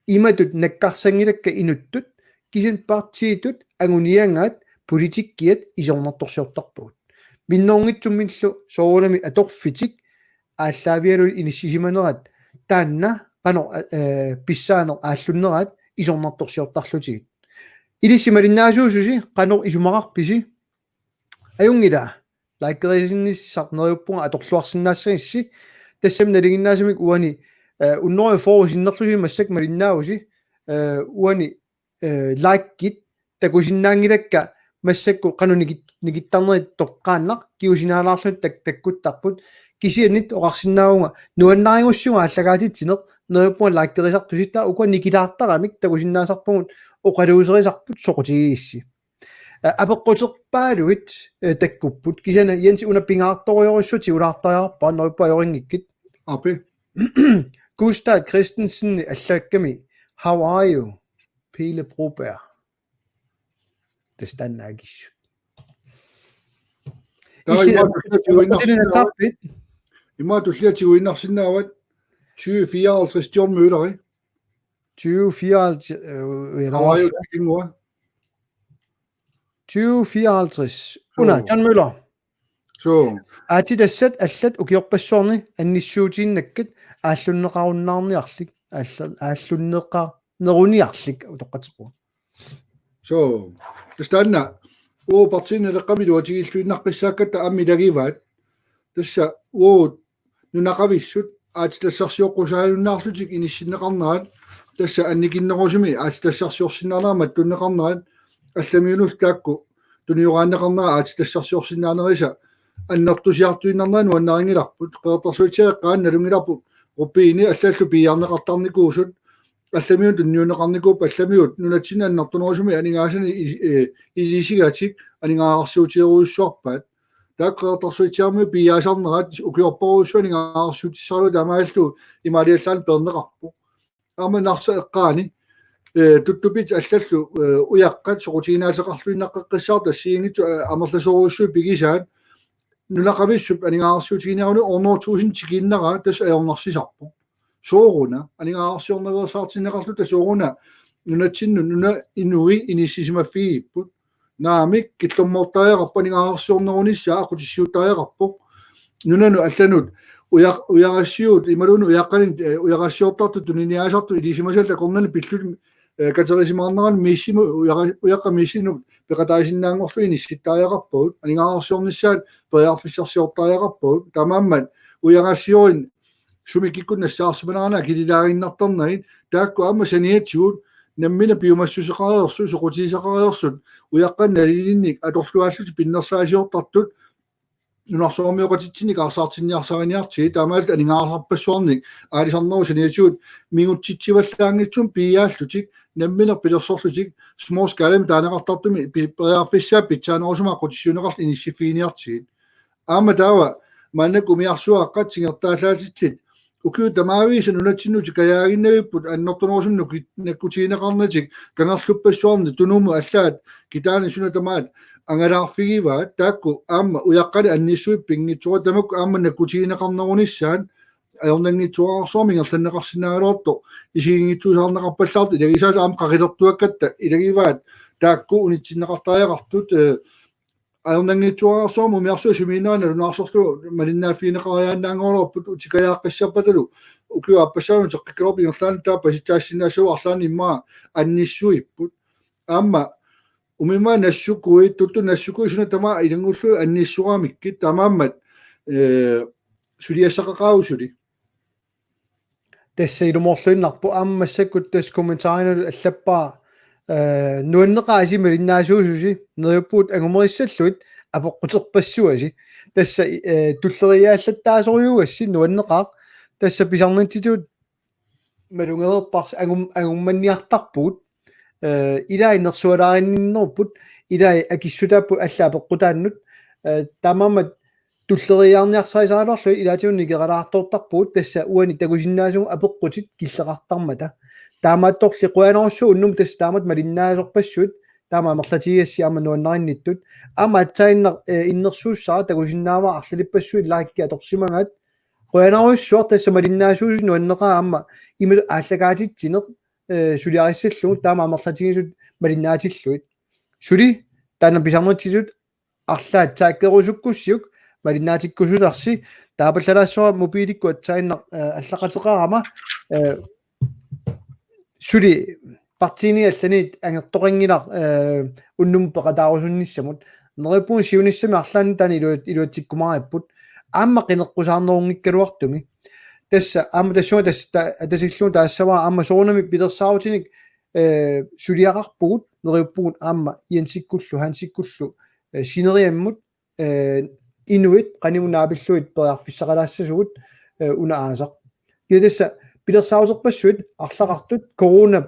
Imatut nakkarsanngilakka inuttut, kisianni partiitut anguniagaat politikkiat isornartorsiortarpagut. Minnerunngitsumillu soorunami atorfitik aallaavigalugit inissisimanerat taanna qanoq, eh, pissaaneq aallunneraat isornartorsiortarlutigit. Ilissi malinnaasuususi qanoq isumaqarpisi? Ajunngilaq, likerisinnaasat neriuppunga atorluarsinnaassagissi. Tassami nalinginnaasumik uani, eh, hundrede og fyrre sinnerlusi massakkut malinnaavusi, eh, uani, eh, likit takusinnaanngilakka massakkut qanoq nikit-, nikittarnerit toqqaannaq kingusinnaalaarlugit tak-, takkuttarput. Kisianni oqarsinnaavunga nuannarigussiuk aallakaatitsineq neriuppunga likerisartusi, taava ukua nikilaartaramik takusinnaasarpugut oqaluuserisarput soqutigigissi. Eh, apeqquterpaaluit, eh, takkupput. Kisianni Jensi una pingaartorujussuaq tigulaartariaqarpa, neriuppunga ajoringikkit. Api. Gustav Christensen allaakkami: How are you? Pele Broberg. Tassa taanna akissut. Taava Isi-, immaqa tullia tiguinnarsinnaavat. Apeqquterpaaluit. Immaqa tullia tiguinnarsinnaavat tyve fireoghalvtreds John Møller, ikke? Tyve fireoghalvtreds, øh, eller Hawaii også. Kingua. Tyve fireoghalvtreds. Una, Suu. John Møller. Suu. Aatsitassat allat ukiorpassuarni annissuutiinnakkat aallunneqarunnaarniarlik, aalla-, aallunneqarneruniarlik utoqqatserpunga. Suu. Tassa taanna, uagut Partii Naleqqami iluatigiilluinnaqqissaakkatta aamma ilagivaat. Tassa uagut nunaqavissut aatsitassarsioqqusaajunnaarlutik inissinneqarnerat, tassa annikinnerusumik aatsitassarsiorsinnaanera mattunneqarnerat, allamiunullu taakku tunioraaneqarnera aatsitassarsiorsinnaanerisa annertusiartuinnarnera nuannarinngilarput. Qeqertarsuatsiaat eqqaanni nalunngilarput rubini allallu piiarneqartarnikuusut, allamiut tunniunneqarnikuupput, allamiut nunatsinni annertunerusumik aningaasanik i-, eh, ilisigatik aningaasarsiutigerujussuarpaat. Taakku Qeqertarsuatsiaarmiut piiaasarnerat ukiorparujussuit aningaasarsiutissarivut taamaallu imaaliallaannaq peerneqarpoq. Aamma Narsap eqqaani, eh, tuttupit allallu, eh, ujaqqat soqutiginaateqarluinnaqqissaartut assigiinngitsut, eh, amerlasoorujussuit pigisaat nunaqavissup aningaasarsiutiginiaruni hundrede tusind tikiinnaraa tassa ajornarsisarpoq. Sooruna aningaasarsiornaveersaartinneqarluta, sooruna nunatsinnut nunap inui inissisimaffigigipput. Naamik, killormoortariaqarpoq aningaasarsiornerunissaa, aqqutissiuuttariaqarpoq. Nunanut allanut uja-, ujarassiuut imaluunniit ujaqqanik, eh, ujarassiortartut tuniniaasartut ilisimasallit akornanni pillutik, eh, katerisimaarnerannut missimut ujara-, ujaqqat missinut peqataasinnaanngorlugit inissittariaqarpagut. Aningaasarsiornissaat periarfissarsiortariaqarpagut. Taamaammat ujarassiorneq sumi kikkut nassaarsimanerani akililaaginnartarnagit, taakku aamma saniatigut nammineq piumassuseqareersut, soqutigisaqareersut, ujaqqanik nalilinnik atorluallutik pinnersaasiortartut nunarsuarmioqatitsinnit ikaarsaartinniarsariniartigit, taamaalillutik aningaasarpassuarnik aalisarnerup saniatigut mingutsitsivallaanngitsumik piiaallutik, nammineq pilersorlutik, småskalamik taaneqartartumik pi-, periarfissaat pitsaanerusumik aqqutissiuunneqarlutik inissiffiginiartigit. Aamma taava maannakkut umiarsuaaqqat tingertaallaatillit ukiut tamaviisa nunatsinnut utikajaaginnavipput annertunerusumik nuki-, nakkutigineqarnatik, kangerluppassuarni Tunumut allaat kitaani suna tamaat angalaarfigivaat, taakku aamma ujaqqanik annissuit pinngitsoorput, tamakku aamma nakkutigineqarnerunissaat ajornanngitsuararsuarmik ingerlanneqarsinnaagaluartoq isiginngitsuusaarneqarpallaartoq. Ilagisaasa aamma qaqilertuakkatta ilagivaat taakku unitsinneqartariaqartut, eh, ajornanngitsuararsuarmik umiarsuaq sumiinnerani nalunaarsorlugu malinnaaffigineqariaannaanngorluarput utikajaaqqissappatalu ukiup aappassaani uteqqikkaluarpoq ingerlaannaq taava pasitsaassinnaassavagut arlaannik immaqa annissuipput. Aamma umimmaat nassukuit, tuttut nassukuit suna tamaat ilanngullugit annissoramikkit, taamaammat, eh, suliassaqaqaagut suli. Tassa ilumoorluinnarpoq, aamma massakkut tassa kommentarinut allappaa, eh, nuanneqaasi malinnaasuususi, neriuppugut angumerissallugit apeqquterpassuasi. Tassa, eh, tulleriiaallattaasorujuugassi nuanneqaaq, tassa pisarnitsitut malugereerparsi angum-, angummanniartarpugut. Eh, ilai nersualaarinninnerupput, ilai akissutaapput allat apeqqutaannut. Eh, taamaammat tulleriiaarniarsarisaraluarlugit ilaatigut nikeralaartoortarpugut, tassa uani takusinnaasugut apeqqutit killeqartarmata. Taamaattorli qujanarsuaq unnuk tassa taamatut malinnaasorpassuit, taama amerlatigigassi aamma nuannarinnittut. Aamma aatsaannaq, eh, innersuussara takusinnaavara arlalippassuit like atorsimagaat. Qujanarsuaq, tassa malinnaasuususi nuanneqaaq aamma imatut aallakaatitsineq, eh, suliarissallugu taama amerlatigisut malinnaatillugit. Suli taanna pisarnitsitut arlaat taakkerusukkussiuk malinnaatikkusutarsi. Taapallalaassavara mobiilikkut aatsaannaq, eh, allaqateqarama, eh, suli partiini allaniit angertoqanngilaq, eh, unnummut peqataarusunnissamut. Neriuppugut siunissami arlaanni taanna ilu-, iluatsikkumaaripput. Aamma qineqqusaarnerunngikkaluartumi. Tassa aamma tassunga tassa ta-, atatillugu taassavara aamma soorunami pilersaarutinik, eh, suliaqarpugut, neriuppugut aamma Jensikkullu, Hansikkullu, eh, sineriammut, eh, inuit qanimut naapillugit periarfissaqalaassasugut, eh, una aasaq. Kisianni tassa pilersaaruterpassuit arlaqartut corona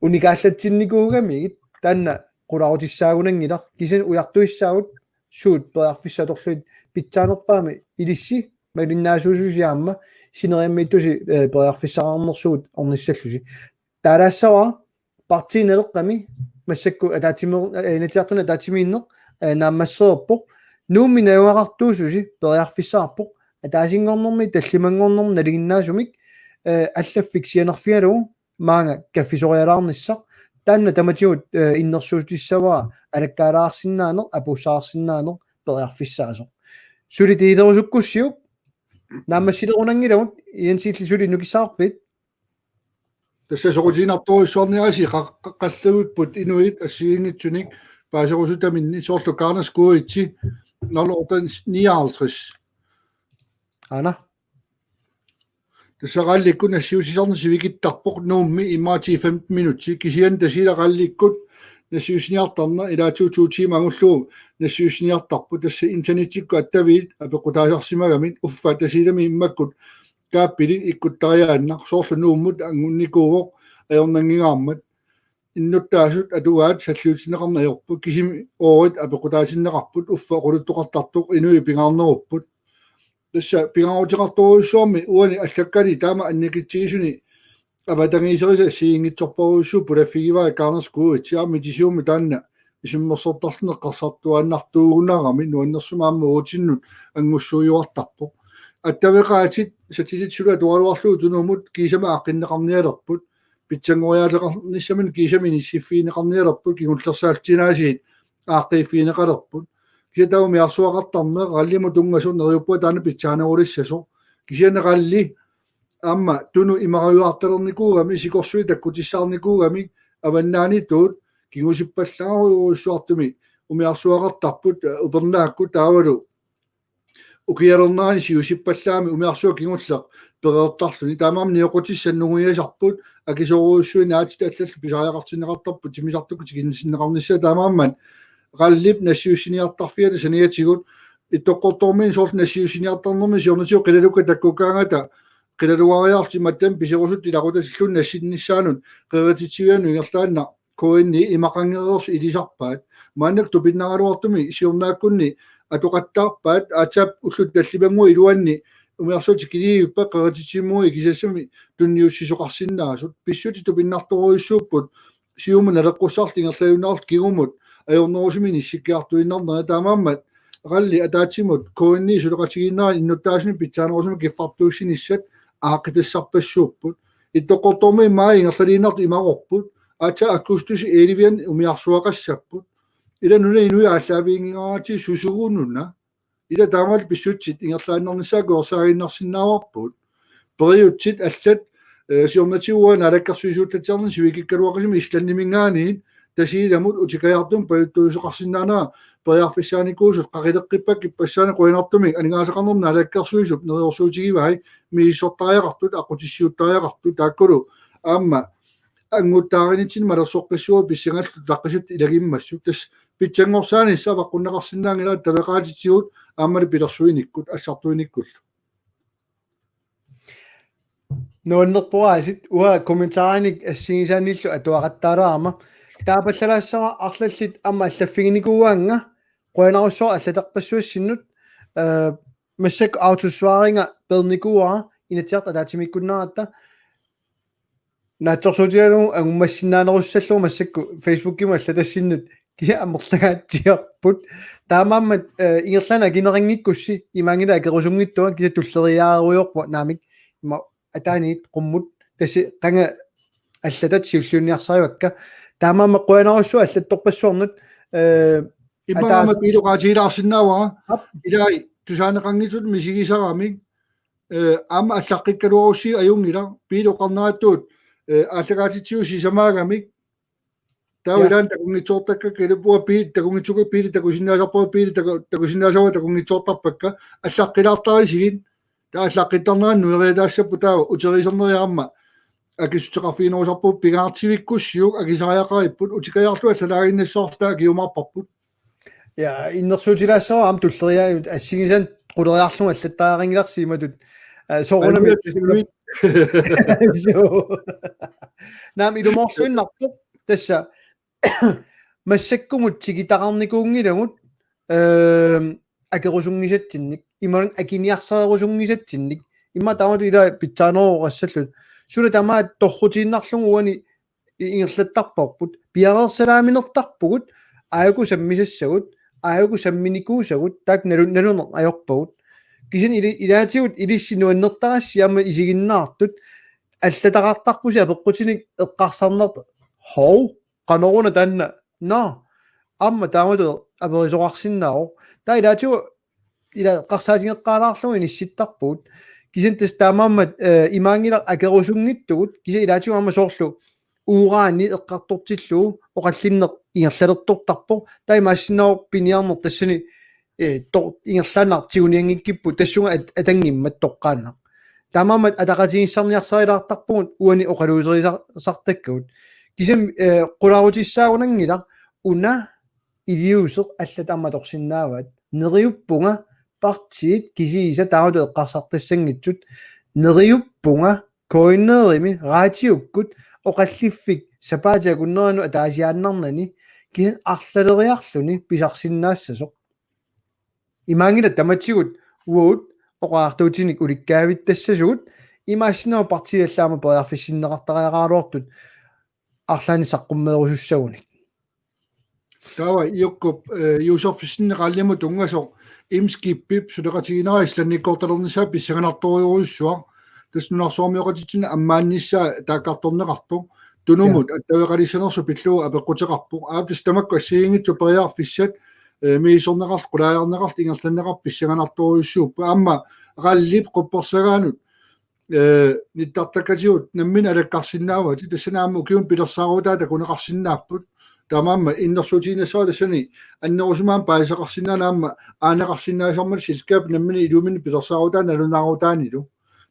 unikaallatsinnikuugamigit taanna qularutissaagunanngilaq, kisianni ujartuissaagut suut periarfissat atorlugit pitsaanerpaamik ilissi malinnaasuususi aamma sineriammiittusi, eh, periarfissaqarnersugut ornissallusi. Taalaassavara partiinaleqqami massakkut ataatsimi-, eh, Inatsisartuni ataatsimiinneq, eh, naammassereerpoq. Nuummi najugaqartuususi periarfissaqarpoq. Ataasinngornermi tallimanngornermi nalinginnaasumik, eh, allaffik sianerfigalugu maanga kaffisorialaarnissaq. Taanna tamatigut, eh, innersuussutissavara alakkaalaarsinnaaneq, apuussaarsinnaaneq periarfissaasoq. Suli tiilerusukkussiuk naammassilerunanngilagut. Jensi, illit suli nukissaarpit? Tassa soqutiginartorujussuarnik aasiit qa-, qa-, qalluipput inuit assigiinngitsunik paaserusutaminni, soorlu Karnas Kuitsi nul otte nioghalvtreds. Aana. Tassa RAL-ikkut nassiussisarneq sivikittarpoq Nuummi immaqa ti femten minutsit, kisianni Tasiilaq RAL-ikkut nassiussiniartarneq ilaatigut to timer angullugu nassiussiniartarpoq. Tassa internettikkut attaviit apeqqutaasarsimagamik, uffa Tasiilami immakkut kaappilit ikkuttariaannaq, soorlu Nuummut angunnikuuvoq ajornanngingaarmat. Innuttaasut atugaat salliutinneqarneq ajorput, kisimi oorit apeqqutaatinneqarput, uffa oqaluttoqartartoq, inuit pingaarnerupput. Tassa pingaaruteqartorujussuarmik uani allakkali taama annikitsigisuni avatangiiserisa assigiinngitsorpassuit pulaffigivai Karnas Kuitsi, aamma Mitisiummi taanna isummersortarluni eqqarsartuaannartuugunarami, nuannersumik aamma uagutsinnut angussuujuartarpoq. Attaveqaatit satellit suli atoraluarlugu tunumut kiisami aaqqinneqarnialerput, pitsanngoriaateqarnissaminut kiisami inissiffigineqarnialerput, kingullersaallutik aasiit aaqqiiffigineqalerput. Kisianni taava umiarsuaqartarneq RAL-imut tunngasoq neriuppunga taanna pitsaanerulissasoq. Kisianni RAL-i aamma Tunut imerajuartalernikuugami, sikorsuit takkutissaarnikuugami, avannaanituut kingusippallaarujussuartumik umiarsuaqartarput, eh, upernaakkut taavalu ukialernerani siusippallaamik umiarsuaq kingulleq pereertarluni. Taamaammat nioqqutissat nungujasarput, akisoorujussuit naatit allallu pisariaqartinneqartarput timmisartukkut tikinneqarnissaat. Taamaammat RAL-ip nassiussiniartarfiata saniatigut Ittoqqortoormiit soorlu nassiussiniartarnermi siornatigut qilalukkat takkukkaangata qilalugariarlutik mattan piserusutut ilaqutatilluunniit nassinnissaannut qerititsivianut ingerlaannaq K N I imaqanngereersoq ilisarpaat. Maannakkut tupinnaraluartumik siornaakkunni atoqattaarpaat, aatsaat ullut tallimannguit iluanni umiarsuaq tikiliivippat qerititsivimmut ikisassamik tunniussisoqarsinnaasut. Pissutsit tupinnartorujussuupput siumut naleqqussarlutik ingerlajunnaarlutik kingumut ajornerusumik inissikkiartuinnarneri. Taamaammat RAL-i ataatsimut K N I suleqatigiinnerat innuttaasunik pitsaanerusumik kiffartuussinissat aaqqitassarpassuupput. Ittoqqortoormiit maajip ingerlaliinnartup imaqarput, aatsaat aggustip elleve-anni umiarsuaqassapput. Ila nunap inui aallaaviginngikkagatsigu susugununa. Ila taamaallaat pissutsit ingerlaannarnissaat kuersaaginnarsinnaavarput. Periutsit allat, eh, siornatigut uanga naalakkersuisuullatsiarneq sivikikkaluaqisumik Islandiminngaanniit Tasiilamut utikajaartumik pajuttuusoqarsinnaanera periarfissaanikuusut qaqileqqippakkit, ippassaanik qujanartumik aningaasaqarnermut naalakkersuisup neriorsuutigivai, misissortariaqartut, aqqutissiuuttariaqartut, taakkulu aamma anguttaarinitsinni malersoqqissuupput pissangallu taqqisat ilagimmassuk. Tassa pitsanngorsaanissaa avaqqunneqarsinnaanngilaq attaveqaatitsigut aammali pilersuinikkut assartuinikkullu. Nuannerpoq aasiit, uanga kommentaarinik assigisaanillu atuaqattaalerama. Taapallalaassavara arlallit aamma allaffiginikuuaannga, qujanarsuaq allatarpassuassinnut, eh, massakkut autosvaringa peernikuuara Inatsisartut ataatsimiikkunnaaratta. Naatsorsuutigalugu angummassinnaanerussallugu massakkut Facebookimi allatassinnut kisianni amerlangaatsiarput. Taamaammat, eh, ingerlaannaq akineqanngikkussi imaanngilaq akerusunngitsunga, kisianni tulleriiaarujoorpunga naamik, ima ataaniit qummut, tassa qanga allatat siulliunniarsarivakka. Taamaammat qujanarsuaq allattorpassuarnut, eh, Immaqa aamma Piiloqaatigilaarsinnaavara. Ilai tusaaneqanngitsut misigisaramik. Eh, aamma allaqqikkaluarussi ajunngilaq. Piiloqarneratut, eh, aallakaatitsigut sisamaagamik. Taava ilaanni takunngitsoortakka kilippua Piili takunngitsuka Piili takusinnaasarpara Piili taku-, takusinnaasarpara takunngitsoortarpakka. Allaqqilaartarisigit. Taava allaqqittarnerat nueriataassapput taava uteriisarneriarmat akissuteqarfiginerusarpugut pingaartivikkussiuk akisariaqaripput utikkajarlu allalaaginnassavarsi taava akiumaarparput. Ja, innersuutilaassavara aamma tulleriiaat assigisaannik quleriarlugu allattariaqanngilarsi imatut. Eh, soorunami. Suu. Naamik ilumoorluinnarpoq tassa massakkumut tikitaqarnikuunngilagut, eh, akerusunngisatsinnik, imaluunniit akiniarsarerusunngisatsinnik, immaqa taamatut ila pitsaaneroqassallugu. Suna tamaat torrutiinnarlugu uani i-, ingerlattarparput, piareersalaaminertarpugut, aajuku sammisassagut, aajuku samminikuusagut, taakku nalu-, naluneq ajorpagut. Kisianni ili-, ilaatigut ilissi nuannertarassi aamma isiginnaartut, allataqartarpusi apeqqutinik eqqarsarnartoq. Hov, qanoruna taanna. Nå, aamma taamatut aperisoqarsinnaavoq. Taava ilaatigut ila eqqarsaatigeqqaalaarlugu inissittarpugut. Kisianni tassa taamaammat, eh, imaanngilaq akerusunngitsugut, kisianni ilaatigut aamma soorlu uurani eqqartortillugu oqallinneq ingerlalertortarpoq. Taava imaassinnaavoq piniarneq tassani, eh, to-, ingerlaannaq tigunianngikkipput tassunga at-, atanngimmat toqqaannaq. Taamaammat ataqatigiissaarniarsarilaartarpugut uani oqaluuserisartakkagut. Kisianni, eh, qularutissaanngilaq una iliuuseq allat aamma atorsinnaavaat. Neriuppunga partiit kisiisa taamatut eqqarsartassanngitsut. Neriuppunga K N R-imi raatiukkut oqalliffik sapaatip akunneranut ataasiaannarnani kisianni arlaleriarluni pisarsinnaassasoq. Imaanngilaq tamatigut uagut oqariartuutinik ulikkaavittassasugut imaassinnaavoq partiit allat aamma periarfissinneqartariaqaraluartut arlaannik saqqummeerusussagunik. Taava Jakob, eh, Josefsen Rallimut tunngasoq Eimskipip suleqatiginera Islandiikkoortalernissaa pissanganartorujussuaq. Tassa nunarsuarmioqatitsinnut ammaannissaa taakkartorneqartoq. Tunumut attaveqalissanersoq pillugu apeqquteqarpoq. Aap tassa tamakku assigiinngitsut periarfissat, eh, misissorneqartut, qulaajarneqartut, ingerlanneqartut pissanganartorujussuupput. Aamma Rallip quppersagaanut eh, nittartakkatigut nammineq alakkarsinnaavatit, tassani aamma ukiuni pilersaarutai takuneqarsinnaapput. Taamaammat innersuutigiinnassavara tassani annerusumik paasisaqarsinnaaneq aamma aaneqarsinnaasarmata selskabit nammineq iluminni pilersaarutai nalunaarutaanillu.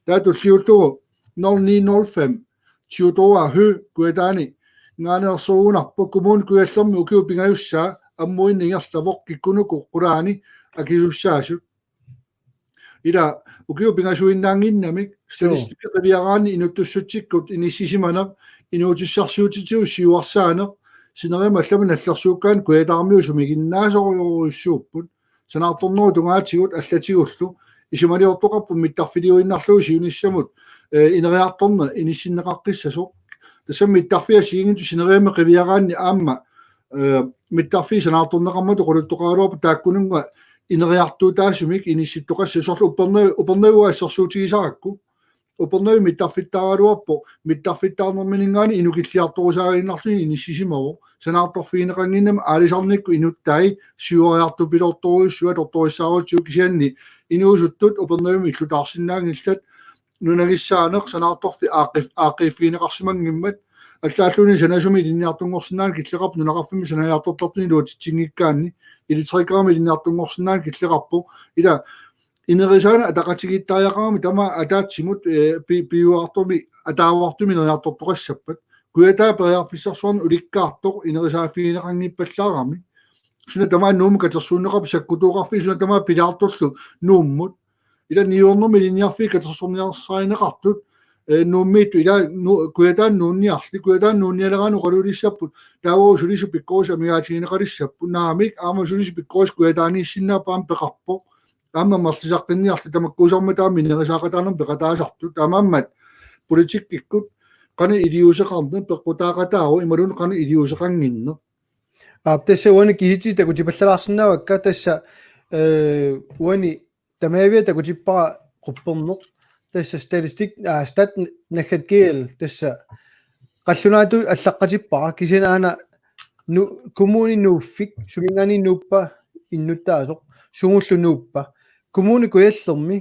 Taava tulliullugu nul ni nul fem, Theodora Høegh Kujataani ngaaneersuugunarpoq Kommune Kujallermi ukiut pingajussaat ammuinnaq ingerlavoq kikkunuku qulaani akisussaasut. Ila ukiut pingasuinnaannginnamik, suu, statistikkip qiviaraanni inuttussutsikkut inissisimaneq, inuutissarsiutitigut siuarsaaneq, sineriammi allamik nallersuukkaanni Kujataarmiut sumiginnaasorujorujussuupput, sanaartornerup tungaatigut allatigullu, isumaliortoqarpoq mittarfiliuinnarlugu siunissamut, eh, ineriartorneq inissinneqaqqissasoq. Tassami mittarfiit assigiinngitsut sineriammi qiviaraanni aamma, eh, mittarfiit sanaartorneqarmata oqaluttoqaraluarput taakkununnga ineriartuutaasumik inissittoqassasoq. Soorlu Upernavik, Upernavik uanga assersuutigisarakku. Upernavik mittarfittaaraluarpoq, mittarfittaarnerminngaanniit inukilliartorusaaginnarluni inissisimavoq. Sanaartorfigineqannginnami aalisarnikkut inuttai siuariartupiloortorujussuit atortorissaarutsigu kisianni inuusuttut Upernavimmi illutaarsinnaanngillat nunagissaaneq sanaartorfik aaqqif-, aaqqiiffigineqarsimanngimmat. Allaalluunniit sanasumik ilinniartunngorsinnaaneq killeqarpoq nunaqarfimmi sanaartortartuni iluatitsinngikkaanni. Elektrikerimik ilinniartunngorsinnaaneq killeqarpoq. Ila inerisaaneq ataqatigiittariaqarami tamaat ataatsimut, eh, pi-, piuartumi, ataavartumi ineriartortoqassappat. Kujataani periarfissarsuarnik ulikkaartoq inerisaaffigineqanngippallaarami. Suna tamaat Nuummut katersuunneqarpoq sakkutooqarfiit suna tamaat pilaartorlu Nuummut. Ila niuernermi ilinniarfiit katersorniarsarineqartut, eh, Nuummiittut ila nu-, Kujataani nuunniarli, Kujataani nuunnialeraanni oqaluulissapput, taava sulisut pikkorissut amigaatigineqalissapput, naamik, aamma sulisut pikkorissut Kujataaniissinnaapput aamma peqarpoq, aamma marlusaqqinniarli tamakkuusarmata aamma inerisaaqataanermut peqataasartut, taamaammat politikkikkut qanoq iliuuseqarneq peqqutaaqataavoq imaluunniit qanoq iliuuseqannginneq. Aap, tassa uani kisitsisit takutipallalaarsinnaavakka, tassa, eh, uani tamaviaat takutippara qupperneq, tassa statistik, aa, stat naggat G L, tassa qallunaatut allaqqatippara, kisianni aana nu, kommuni nuuffik, suminngaanniit nuuppa innuttaasoq, sumullu nuuppa. Kommune Kujallermi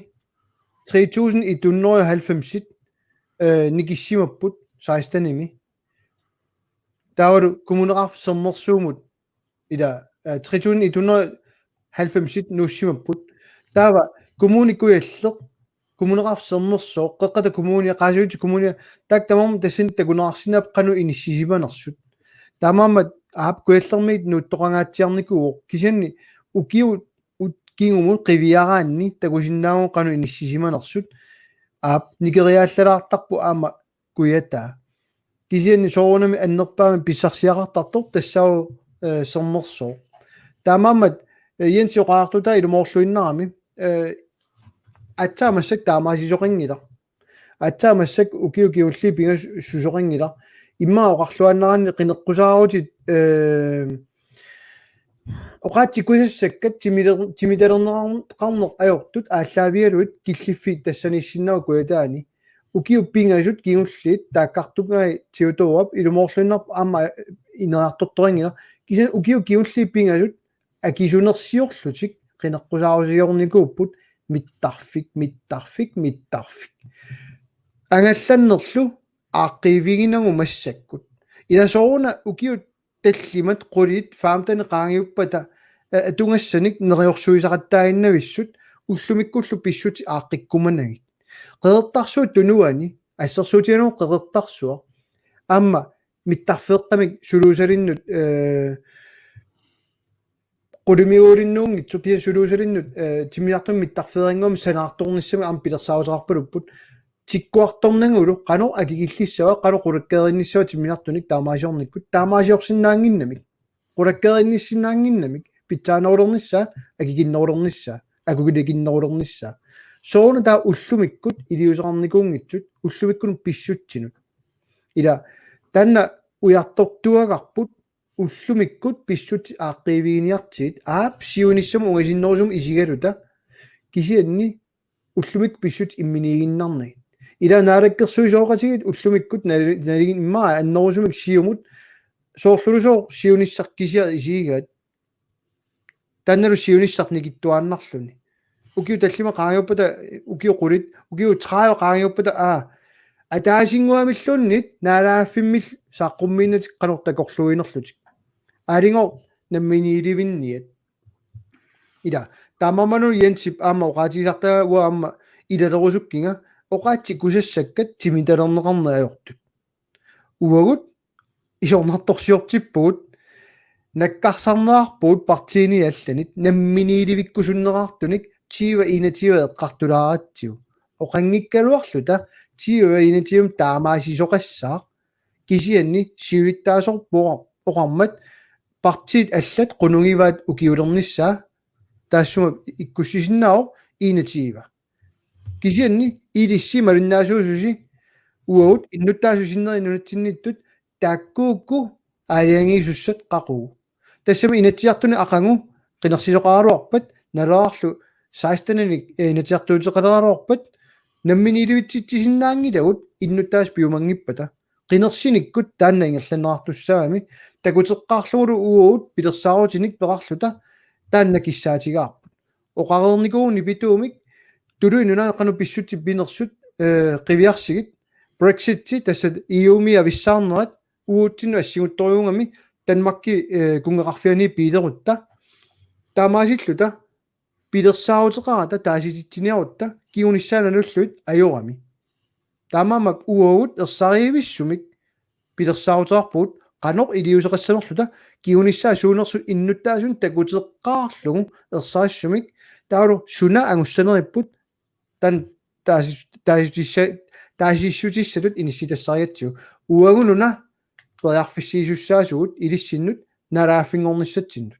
tre tusind et hundrede og halvfems øh, nikissimapput sekstenimi. Taavalu Kommuneqarfik Sermersuumut ila øh, tre tusind et hundrede og halvfems nuussimapput. Taava Kommune Kujalleq, Kommuneqarfik Sermersooq, Qeqqata Kommunia, Qaasuitsup Kommunia, taakku tamarmik tassani takuneqarsinnaapput qanoq inissisimanersut. Taamaammat aap Kujallermiit nuuttoqangaatsiarnikuuvoq, kisianni ukiut ut-, kingumut qiviaraanni takusinnaavugut qanoq inissisimanersut. Aap nikeriaallalaartarput aamma kujataa. Kisianni soorunami annerpaamik pissarsiaqartartoq tassaavoq øh, Sermersooq. Taamaammat øh, Jens oqartutaa ilumoorluinnarami øh, aatsaat massakkut taamaasisoqanngilaq. Aatsaat massakkut ukiut kingulliit pingasut susoqanngilaq. Immaqa oqarluaannaraanni qineqqusaarutit øh, oqaatsit kusassakkat timile-, timitalerneqarneq ajortut aallaavigalugit killiffiit tassaniissinnaavoq kujataani. Ukiut pingasut kingulliit taakkartugai Theodorap ilumoorluinnarpoq aamma ineriartortoqanngilaq. Kisianni ukiut kingulliit pingasut akisunersiorlutik qineqqusaarusiornikuupput mittarfik, mittarfik, mittarfik. Angallannerlu aaqqiiviginagu massakkut. Ila sooruna ukiut tallimat qulit femten qaangiuppata øh, atugassanik neriorsuisaqattaaginnavissut ullumikkullu pissutsit aaqqikkumanagit. Qeqertarsuup Tunuani, assersuutigalugu Qeqertarsuaq, aamma mittarfeeqqamik suluusalinnut øh, qulumiguulinnuunngitsoq kisianni suluusalinnut øh, timmisartunik mittarfeerinnguamik sanaartornissamik aamma pilersaaruteqarpalupput. Tikkuartornagulu qanoq akikillissava, qanoq qulakkeerinnissava timmisartunik taamaasiornikkut, taamaasiorsinnaannginnamik, qulakkeerinnissinnaannginnamik, pitsaanerulernissaa, akikinnerulernissaa, akulikinnerulernissaa. Sooruna taava ullumikkut iliuuseqarnikuunngitsut ullumikkunut pissutsinut. Ila taanna ujartortuagarput ullumikkut pissutsit aaqqiiviginiartigit, aap siunissamut ungasinnerusumut isigaluta, kisianni ullumikkut pissutsit imminiiginnarnagit. Ila naalakkersuisooqatigiit ullumikkut nali-, naligi-, immaqa annerusumik siumut soorlulu sooq siunissaq kisiat isigigaat. Taannalu siunissaq nikittuaannarluni. Ukiut tallimat qaangiuppata, ukiut qulit, ukiut tredive qaangiuppata, aa, ataasinnguamilluunniit naalagaaffimmillu saqqummiinnatik qanoq takorluuinerlutik. Aalinngooq namminiilivinniat. Ila, taamaammat una Jensip aamma oqaatigisartagaa uanga aamma ilalerusukkiga, oqaatsit kusassakkat timitalerneqarneq ajortut. Uagut isornartorsiortippugut, nakkarsarneqarpugut partiini allanit namminiilivikkusunneqartunik tyve enogtyve eqqartulaaratsigu. Oqanngikkaluarluta tyve enogtyve taamaasisoqassaaq, kisianni siulittaasorput oqar-, oqarmat partiit allat qunugivaat ukiulernissaa, taassuma ikkussisinnaavoq enogtyve. Kisianni ilissi malinnaasuususi uagut innuttaasut sinneri nunatsinniittut taakkuukku aalajangiisussat qaqugu. Tassami Inatsisartuni aqagu qinersisoqaraluarpat, nalaarlu seksteninik, eh, inatsisartuuteqaleraluarpat, namminiilivitsitsisinnaanngilagut innuttaasut piumanngippata. Qinersinikkut taanna ingerlanneqartussaagami, takuteqqaarlugulu uagut pilersaarutinik peqarluta taanna kissaatigaarput. Oqareernikuuvoq nipituumik tuluit nunaat qanoq pissutsit pinersut, eh, qiviarsigit, Brexit, tassa E U-mi avissaarnerat, uagutsinnut assingusorujuugami Danmarki, eh, kunngeqarfiani piilerutta. Taamaasilluta pilersaaruteqarata taasititsiniarutta kingunissaa nalullugit ajorami. Taamaammat uagut ersarivissumik pilersaaruteqarpugut qanoq iliuuseqassanerluta kingunissaa suunersut innuttaasunik takuteqqaarlugu ersarissumik, taavalu suna angussaneripput taanna taasis-, taasissutissa-, taasissutissatut inissitassarigatsigu. Uagut una periarfissiisussaasugut ilissinnut naalagaaffinngornissatsinnut.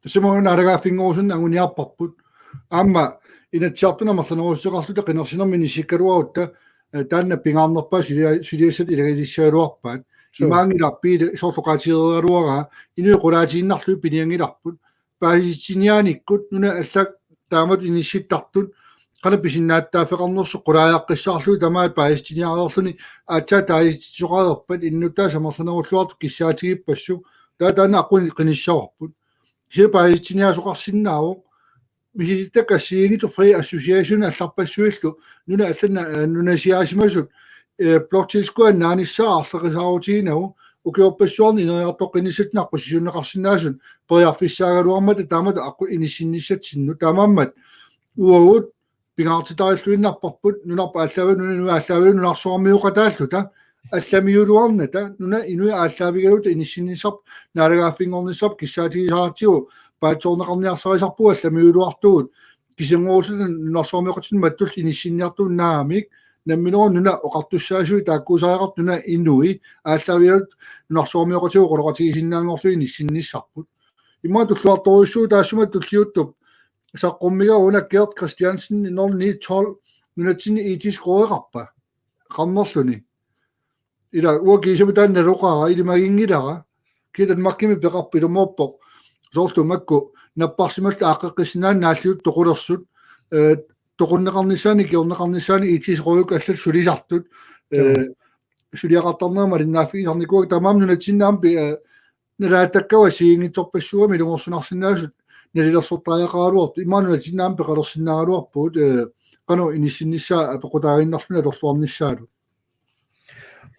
Tassami una naalagaaffinngorusunneq anguniarparput. Aamma Inatsisartuni amerlanerussuteqarluta qinersinermi inissikkaluarutta, eh, taanna pingaarnerpaaq sulia-, suliassat ilagilissagaluarpaat. Suu. Imaanngilaq Pele soorlu oqaatigereeraluaraa, inuit qulaatiinnarlugit pinianngilarput. Paasisitsiniaanikkut nunat allat taamatut inissittartut qanoq pisinnaattaaffeqarnersoq qulaajaqqissaarlugu tamaat paasissutiniareerluni aatsaat taasitsisoqareerpat innuttaasut amerlanerulluartut kissaatigippassuit taava taanna aqquni qinissavarput. Kisianni paasissutiniaasoqarsinnaavoq misilittakkat assigiinngitsut Fri Association allarpassuillu nunat allanut, øh, nunasiaasimasut, øh, bloktilskudinik naanissaa arlaqisaarutiginagu ukiorpassuarni ineriartoqqinnissatsinnut aqqutisisiunneqarsinnaasut periarfissaagaluarmata taamatut aqqut inissinnissatsinnut taamaammat uagut pingaartitarilluinnarparput nunarput aallaavigalugu nunap aallaavigalugu nunarsuarmioqataalluta allamiuluarnata nunap inuit aallaavigalugit inissinnissarput naalagaaffinngornissarput kissaatigisaratsigu paatsoorneqarniarsarisarpugut allamiuluartugut kisianni uagut nunarsuarmioqatitta mattulluta inissinniartugut naamik nammineq nunap oqartussaasuit taakkuusariaqartut nunap inui aallaavigalugit nunarsuarmioqatigut oqaloqatigisinnaanngorlugit inissinnissarput. Immaqa tulluartorujussuuvoq taassuma tulliuttup saqqummiga una Gert Christiansen nul ni tolv nunatsinni etisk rådeqarpa qammerluni. Ila uanga kiisami taanna naloqaara ilimaginngilara. Kia Danmarkimi peqarpoq ilumoorpoq. Soorlu makku napparsimallutik aaqqeqqissinnaanani naalliuttut toqulersut. Øh, toqunneqarnissaannik ikiorneqarnissaannik etisk rådikkut allatut sulisartut. Øh, suliaqartarnerat malinnaaffigisarnikuuakka taamaammat nunatsinni aamma pi-, øh, nalaattakkagut assigiinngitsorpassuarnik ilungersunarsinnaasut nalilersortariaqaraluartut immaqa nunatsinni aamma peqalersinnaagaluarpugut, øh, qanoq inissinnissaa apeqqutaaginnarluni atorluarnissaalu.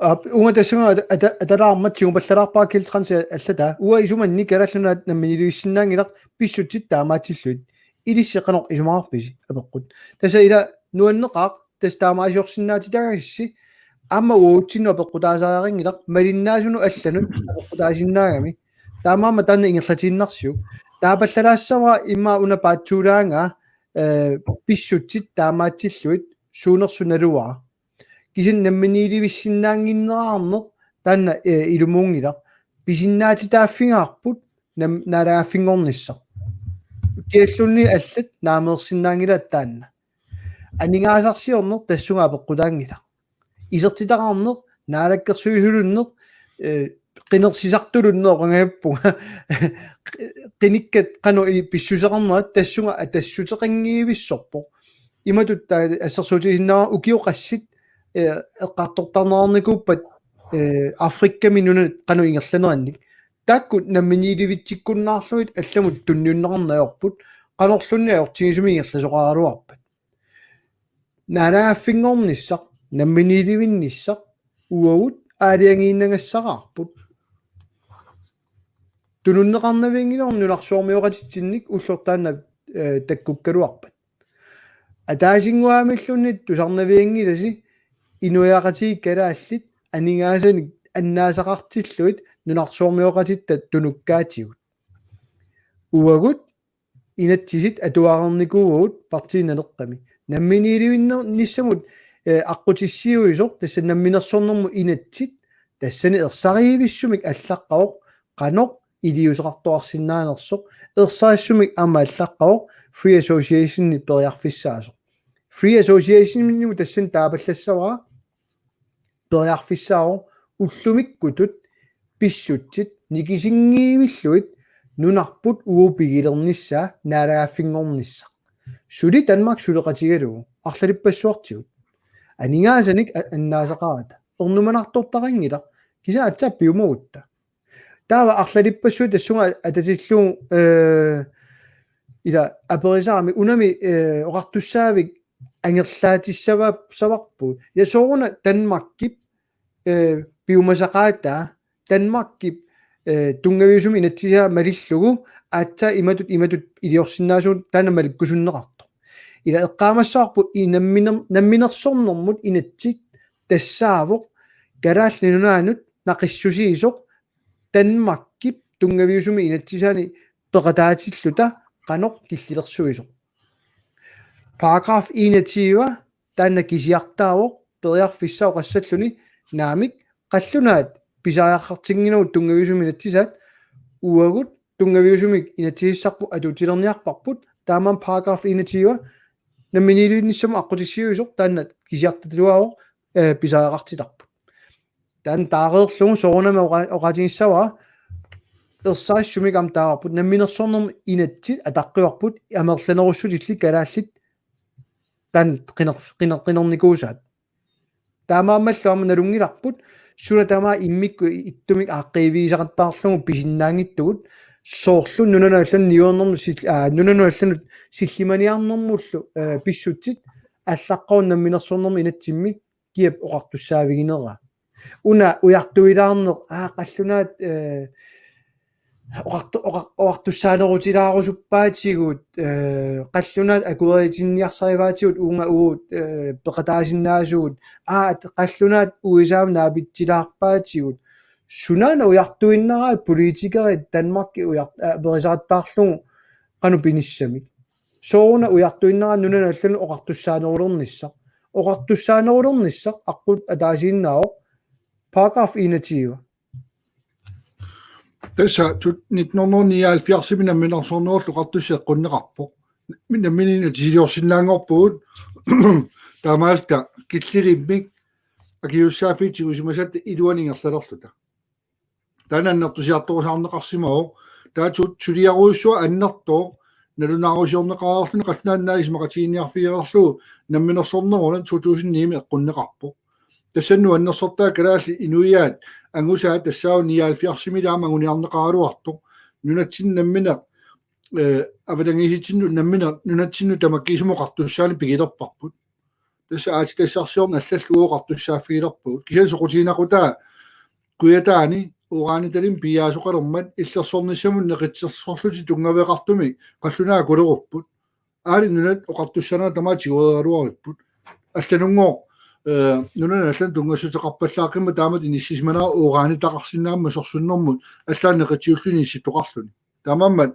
Aap, uunga tassunga ata-, ata-, atalaarmat tigupallalaarpara Gert Christiansen allataa. Uanga isumanni Kalaallit Nunaat namminiilivissinnaanngilaq pissutsit taamaatsillugit. Ilissi qanoq isumaqarpisi apeqqut. Tassa ila nuanneqaaq tassa taamaaliorsinnaatitaagassi aamma uagutsinnut apeqqutaasariaqanngilaq malinnaasunut allanut apeqqutaasinnaagami. Taamaammat taanna ingerlatiinnarsiuk. Taapallalaassavara immaqa una paatsuulaagaa, øh, pissutsit taamaatsillugit suunersut naluara. Kisianni namminiilivissinnaannginnerarneq taanna, øh, ilumuunngilaq. Pisinnaatitaaffigaarput nam-, naalagaaffinngornissaq. Kialluunniit allat naameersinnaanngilaat taanna. Aningaasarsiorneq tassunga apeqqutaanngilaq. Isertitaqarneq, naalakkersuisulunneq, øh, qinersisartulunneq oqangajappunga. Qinikkat qanoq i-, pissuseqarnerat tassunga atassuteqanngivissorpoq. Imatut taava assersuutigisinnaavara ukiut qassit, øh, eqqartortarneqarnikuuppat, øh, Afrikami nunat qanoq ingerlanerannik. Taakku namminiilivitsikkunnaarlugit allamut tunniunneqarneq ajorput, qanorluunniit ajortigisumik ingerlasoqaraluarpat. Naalagaaffinngornissaq, namminiilivinnissaq, uagut aalajangiinnagassaraarput. Tununneqarnavianngilaq nunarsuarmioqatitsinnik ullortaannaq, øh, takkukkaluarpat. Ataasinnguamilluunniit tusarnavianngilasi inuiaqatigiit kalaallit aningaasanik annaasaqartillugit nunarsuarmioqatitta tunukkaatigut. Uagut inatsisit atuareernikuuagut Partii Nalerami. Namminiilivinnissamut, øh, aqqutissiuisoq tassa namminersornermut inatsit tassani ersarivissumik allaqqavoq qanoq iliuuseqartoqarsinnaanersoq ersarissumik aamma allaqqavoq Free Associationi periarfissaasoq. Free Associationimut tassani taapallassavara periarfissaavoq ullumikkutut pissutsit nikisinngiivillugit nunarput uagut pigilernissaa naalagaaffinngornissaq. Suli Danmark suleqatigalugu arlalippassuartigut. Aningaasanik a-, annaasaqarata. Ernumanartortaqanngilaq. Kisianni aatsaat piumagutta. Taava arlalippassuit tassunga atatillugu, øh, ila aperisarami unami, øh, oqartussaavik angerlaatissava-, savarput. Ja sooruna Danmarkip, øh, piumasaqaataa, Danmarkip, øh, tunngaviusumik inatsisaa malillugu, aatsaat imatut, imatut iliorsinnaasugut taanna malikkusunneqartoq. Ila eqqaamassavarput i namminer-, namminersornermut inatsit tassaavoq Kalaallit Nunaannut naqissusiisoq Danmarkip tunngaviusumik inatsisaani peqataatilluta qanoq killilersuisoq. Paragraf enogtyve taanna kisiartaavoq periarfissaa oqassalluni naamik qallunaat pisariaqartinngilagut tunngaviusumik inatsisaat uagut tunngaviusumik inatsisissarput atuutilerniarparput taamaammat paragraf enogtyve namminiilivinnissamut aqqutissiuisoq taanna kisiartitaluaavoq, øh, pisariaqartitarput. Taanna taareerlugu soorunami oqa-, oqaatigissavara ersarissumik aamma taavarput namminersornermut inatsit ataqqivarput amerlanerussutillit kalaallit Taanna qiner-, qiner-, qinernikuusaat. Taamaammallu aamma nalunngilarput, suna tamaat immikkut ittumik aaqqiivigisaqattaarlugu pisinnaanngitsugut, soorlu nunanut allanut niuernermut sil-, aa, nunanut allanut sillimaniarnermullu, ee, pissutsit, allaqqavoq namminersornermi inatsimmi kiap oqartussaavigineraa. Una ujartuilaarneq, aa, qallunaat, ee, oqartu-, oqar-, oqartussaanerutilaarusuppaatsigut, ee, qallunaat akueritinniarsarivaatigut uunga uagut, ee, peqataasinnaasugut, aa, at-, qallunaat U S A-mut naapitsilaarpaatsigut. Sunaana ujartuinnaraat politikerit Danmarki ujar-, ee, aperisaqattaarlugu qanoq pinissamik. Sooruna ujartuinnaraat nunanut allanut oqartussaanerulernissaq. Oqartussaanerulernissaq aqqut ataasiinnaavoq paragraf enogtyve. Tassa tut-, nitten hundrede nioghalvfjerdsimi namminersornerullu oqartussat eqqunneqarpoq. Nammineq inatsisiliorsinnaanngorpugut taamaalilluta killilimmik akisussaaffiit tigusimasatta iluani ingerlalerluta. Taanna annertusiartorusaarneqarsimavoq. Taava tut-, suliarujussuaq annertooq nalunaarusiorneqareerluni qallunaat naak isumaqatigiinniarfigereerlugu namminersorneruna to tusind ni-mi eqqunneqarpoq. Tassannut annersortaa kalaallit inuiaat angusaat tassaavoq nioghalvfjerdsimi ilaama anguniarneqaraluartoq. Nunatsinni nammineq, ee, avatangiisitsinnut nammineq nunatsinnut tamakkiisumik oqartussaaneq pigilerparput. Tassa aatsitassarsiorneq allallu oqartussaaffigilerpagut. Kisianni soqutiginaqqutaa Kujataani uranitalimmi piiaasoqalermat illersornissamut neqitsersorlutik tunngaveqartumik qallunaat akulerupput. Aali nunat oqartussaanera tamaat tiguereeraluaripput. Allanunngooq, ee, nunanut allanut tunngassuteqarpallaaqimmat taamatut inissisimanera uranitaqarsinnaammat sorsunnermut allaat neqitiulluni inissittoqarluni. Taamaammat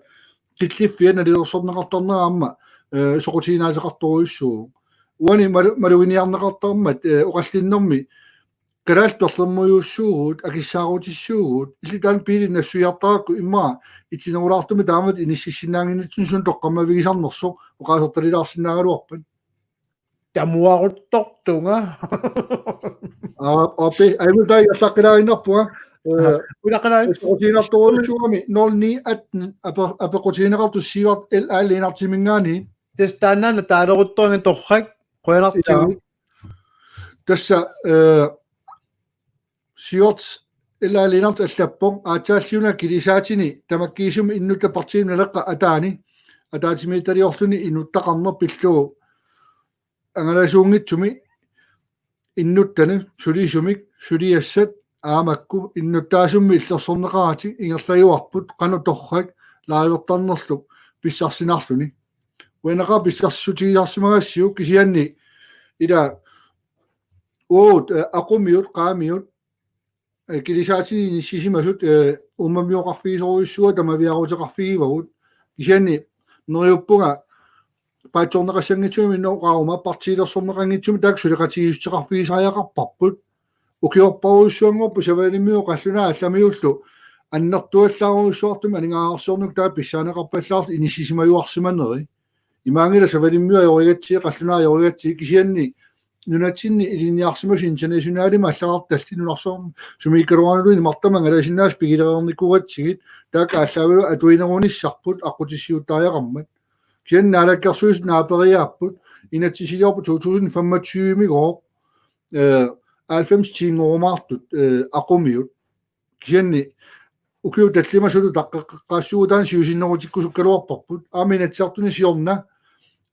killiffiat nalilersorneqartarnerat aamma, ee, soqutiginaateqartorujussuuvoq. Uani malu-, maluginiarneqartarmat, ee, oqallinnermi kalaallit perlermujussuugut, akissaarutissaagut, illit taanna biili nassuiartarakku immaqa itinerulaartumik taamatut inississinnaannginnitsinni suna toqqammavigisarnersoq oqaasertalilaarsinnaagaluarpat. Tamuaruttortunga. Aa, aappi, aimul taai allaqqilaaginnarpunga. Ee, Ulaqqilaarit. Soqutiginartorujussuugami nul ni atten ape-, apeqqutigineqartoq Sivert L A Lennartiminngaanniit. Tassa taannaana taaleruttorunga torrak, qujanartigut. Tassa, ee, Sivert L A Lennart allappoq, aatsaalliuna kilisaatini tamakkiisumik Inuttap Partii Naleqqap ataani, ataatsimiititaliorluni inuttaqarneq pillugu angalasuunngitsumi innuttani sulisumik suliassat aamma makku innuttaasummi illersorneqaratik ingerlajuarput qanoq torrak liveertarnerlu pissarsinarluni. Uanaqaa pissarsissutigisarsimagassiuk kisianni ila uagut, ee, aqumiut, qaamiut, ee, kilisaatini inissisimasut, ee, uummammioqarfigisorujussuuagut tamaviaaruteqarfigivagut. Kisianni neriuppunga paatsoorneqassanngitsumik innoqaruma partiilersorneqanngitsumik taakku suleqatigiissuteqarfigisariaqarparput. Ukiorparujussuanngorput Savalimmiut qallunaat allamiullu annertuallaarujussuartumik aningaasarsiornikkut taava pissaaneqarpallaartut inissisimajuarsimaneri. Imaanngilaq Savalimmiut ajorigatsigit, qallunaat ajorigatsigit, kisianni nunatsinni ilinniarsimasut internationalimik allagartallit nunarsuarmi sumiikkaluarnerulluunniit imartamik angalasinnaasut pigilereernikuugatsigit, taakku aallaavigalugu atuinerunissarput aqqutissiuuttariaqarmat. Kisianni Naalakkersuisut naaperiaapput, inatsisiliorput to tusind femogtyve-migooq, ee, halvfems tiinngorumaartut, ee, aqumiut. Kisianni ukiut tallimat suli taqqeqqaassuugut taanna siusinnerutikkusukkaluarparput. Aamma Inatsisartuni siorna,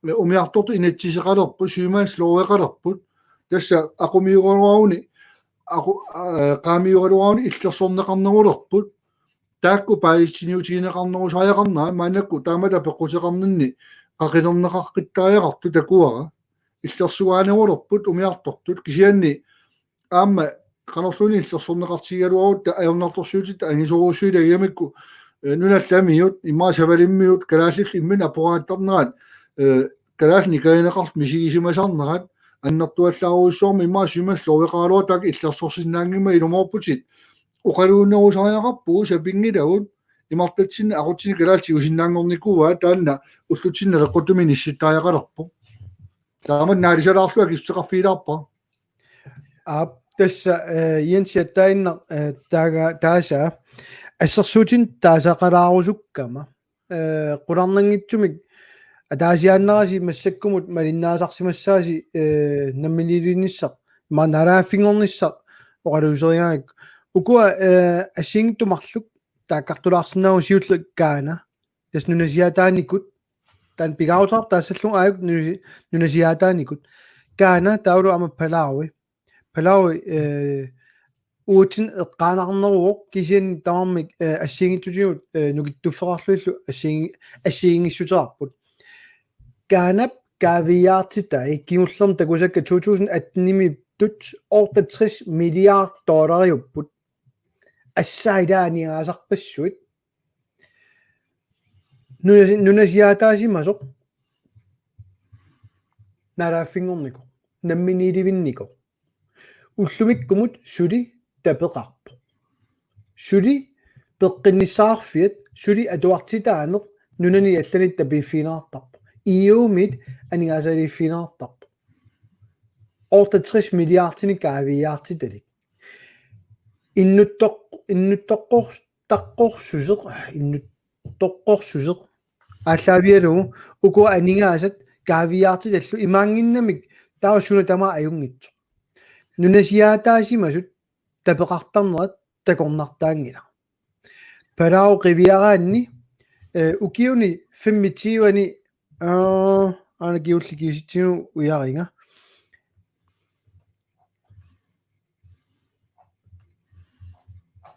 ee, umiartortut inatsiseqalerput, sømandsloveqalerput. Tassa aqumiugaluaruni, aqu-, ee, qaamiugaluaruni illersorneqarnerulerput. Taakku paasissutigineqarnerusariaqarnerat maannakkut taamatut apeqquteqarninni qaqilerneqaqqittariaqartoq takuara. Illersugaanerulerput umiartortut kisianni aamma qanorluunniit illersorneqartigigaluarutta ajornartorsiutitta angisoorujussuit ilagigamikku, ee, nunat allamiut, immaqa Savalimmiut, kalaallillu imminnut aporaattarnerat, ee, kalaallit nikerineqartut misigisimasarnerat, annertuallaarujussuarmik immaqa sømandsloveqaraluartoq taakku illersorsinnaanngimmat ilumoorputit. Oqaluunnerusariaqarpugut, sapinngilagut, imartatsinni aqutsinnit kalaallit tigusinnaanngornikuuaat, taanna ullutsinni naleqquttumi inissittariaqalerpoq. Taamatut naalisalaarlugu akissuteqarfigilaarpara. Aap, tassa, ee, Jensi attaannaq, ee, taaga-, taasaa assersuutinik taasaqalaarusukkama, ee, qularnanngitsumik Ataasiaannarasi massakkumut malinnaasarsimassaasi, eh, namminiilivinnissaq, ima naalagaaffinngornissaq oqaluuserigaangakku. Ukua, eh, assigiinngitsut marluk taakkartulaarsinnaavagut, siulleq Ghana. Tassa nunasiaataanikut. Taanna pingaaruteqarpoq taassallugu aajuku nunasi-, nunasiaataanikut. Ghana taavalu aamma Palau. Palau, eh, uatsinnut eqqaanarneruvoq kisianni tamarmik, eh, assigiinngitsutigut, eh, nukittuffeqarlugillu assigiin-, assigiinngissuteqarput. Ghanap kaaviiaartitai kingullermik takusakka to tusind atten-imiittut otteogtres milliard dollariupput. Assut ilaa aningaasarpassuit. Nunasi-, nunasiaataasimasoq naalagaaffinngornikoq, namminiilivinnikoq. Ullumikkumut suli tapeqarpoq. Suli peqqinnissaqarfiat, suli atuartitaaneq nunani allani tapiiffigineqartarpoq. E U-mit aningaasaliiffigineqartarpoq. Otteogtres milliardinik kaaviiaartitalik. Innuttoq-, innuttoqqor-, taqqorsuseq, innuttoqqorsuseq aallaavigalugu ukua aningaasat kaaviiaartitallu imaannginnamik taava suna tamaat ajunngitsoq. Nunasiaataasimasut tapeqartarnerat takornartaanngilaq. Palau qiviaraanni, eh, ukiuni femogtyve-ani, aa, aana kingulleq kisitsisinut ujaringa.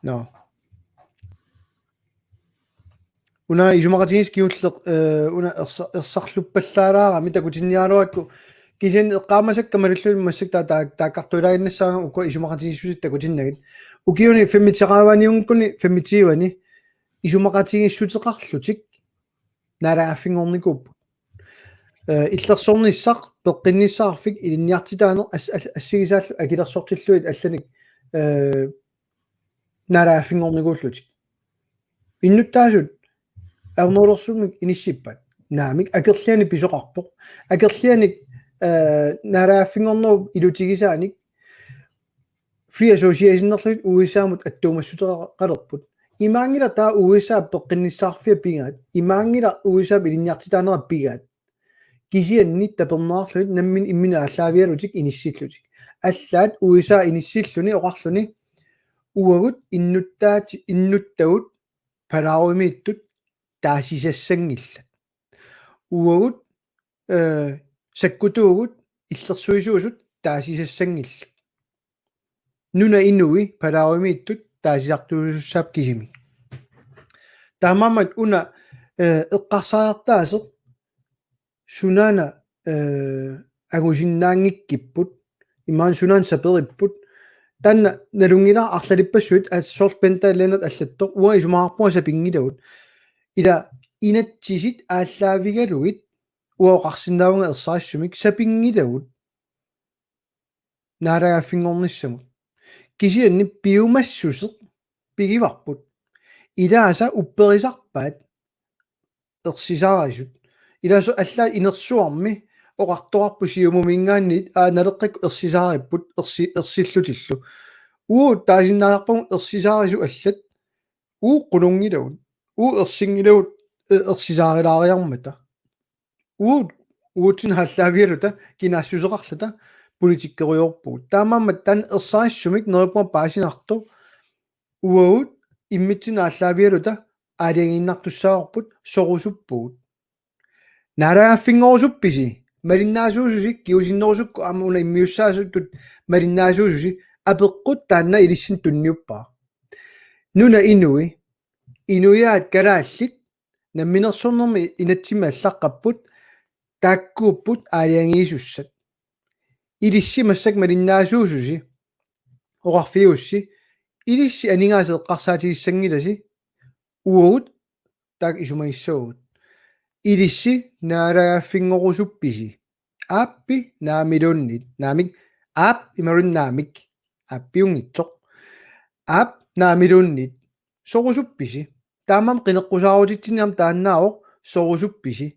Nå. Una isumaqatigiissut kingulleq, eh, una ersa-, ersarluppallaalaarami takutinniaraluarakku kisianni eqqaamasakka malillugit massakkut taa-, taa-, taakkartuilaaginnassaanga ukua isumaqatigiissutit takutinnagit. Ukiuni femogtredive-aniunngikkunni femogtyve-ani isumaqatigiissuteqarlutik naalagaaffinngornikuupput. Eh, illersornissaq, peqqinnissaqarfik, ilinniartitaaneq as-, as-, assigisaallu akilersortillugit allanik, eh, naalagaaffinngornikuullutik. Innuttaasut ajornerulersumik inissippat? Naamik, akerlianik pisoqarpoq. Akerlianik, eh, naalagaaffinngornerup ilutigisaanik Free Association-erlugit U S A-mut attuumassuteqalerput. Imaanngilaq taava U S A-p peqqinnissaqarfia pigaat. Imaanngilaq U S A-p ilinniartitaanera pigaat. Kisianni taperneqarlutik nammineq imminnut aallaavigalutik inissillutik. Allaat U S A inissilluni oqarluni uagut innuttaat-, innuttagut Palauimiittut taasisassanngillat. Uagut, eh, sakkutuugut illersuisuusut taasisassanngillat. Nunap inui Palauimiittut taasisartuusussapput kisimik. Taamaammat una, eh, eqqarsariartaaseq sunaana, eh, angusinnaanngikkipput, imaluunniit sunaana saperipput, taanna nalunngilara arlalippassuit, at source benta Lennert allattoq, uanga isumaqarpunga sapinngilagut. Ila inatsisit aallaavigalugit uanga oqarsinnaavunga ersarissumik sapinngilagut naalagaaffinngornissamut. Kisianni piumassuseq pigivarput. Ilaasa upperisarpaat ersisaarisut. Ilaasoq allaat inersuarmi oqartoqarpoq Siumuminngaanniit, aa, naleqqikkut ersisaaripput, ersi-, ersillutillu. Uagut taasinnaasarpagut ersisaarisut allat. Uagut qununngilagut. Uagut ersinngilagut, e-, ersisaarilaareermata. Uagut, uatsinnut aallaavigaluta kinaassuseqarluta politikkerujoorpugut. Taamaammat taanna ersarissumik neriuppunga paasinartoq, uagut immitsinnut aallaavigaluta aalajangiinnartussaavarput, sorusuppugut. Naalagaaffinngorusuppisi, malinnaasuususi, kingusinnerusukkut aamma una immiussaasutut malinnaasuususi, apeqqut taanna ilissinnut tunniuppara. Nunap inui, inuiaat kalaallit, namminersornermi inatsimmi allaqqapput, taakkuupput aalajangiisussat. Ilissi massakkut malinnaasuususi, oqarfigigussi, ilissi aningaasat eqqarsaatigissanngilasi, uagut taakku isumagissavagut. Ilissi naalagaaffinngorusuppisi? Aappi naamiluunniit. Naamik, aap imaluunniit naamik. Aappiunngitsoq. Aap naamiluunniit. Sorusuppisi? Taamaammat qineqqusaarutitsinni aamma taannaavoq sorusuppisi.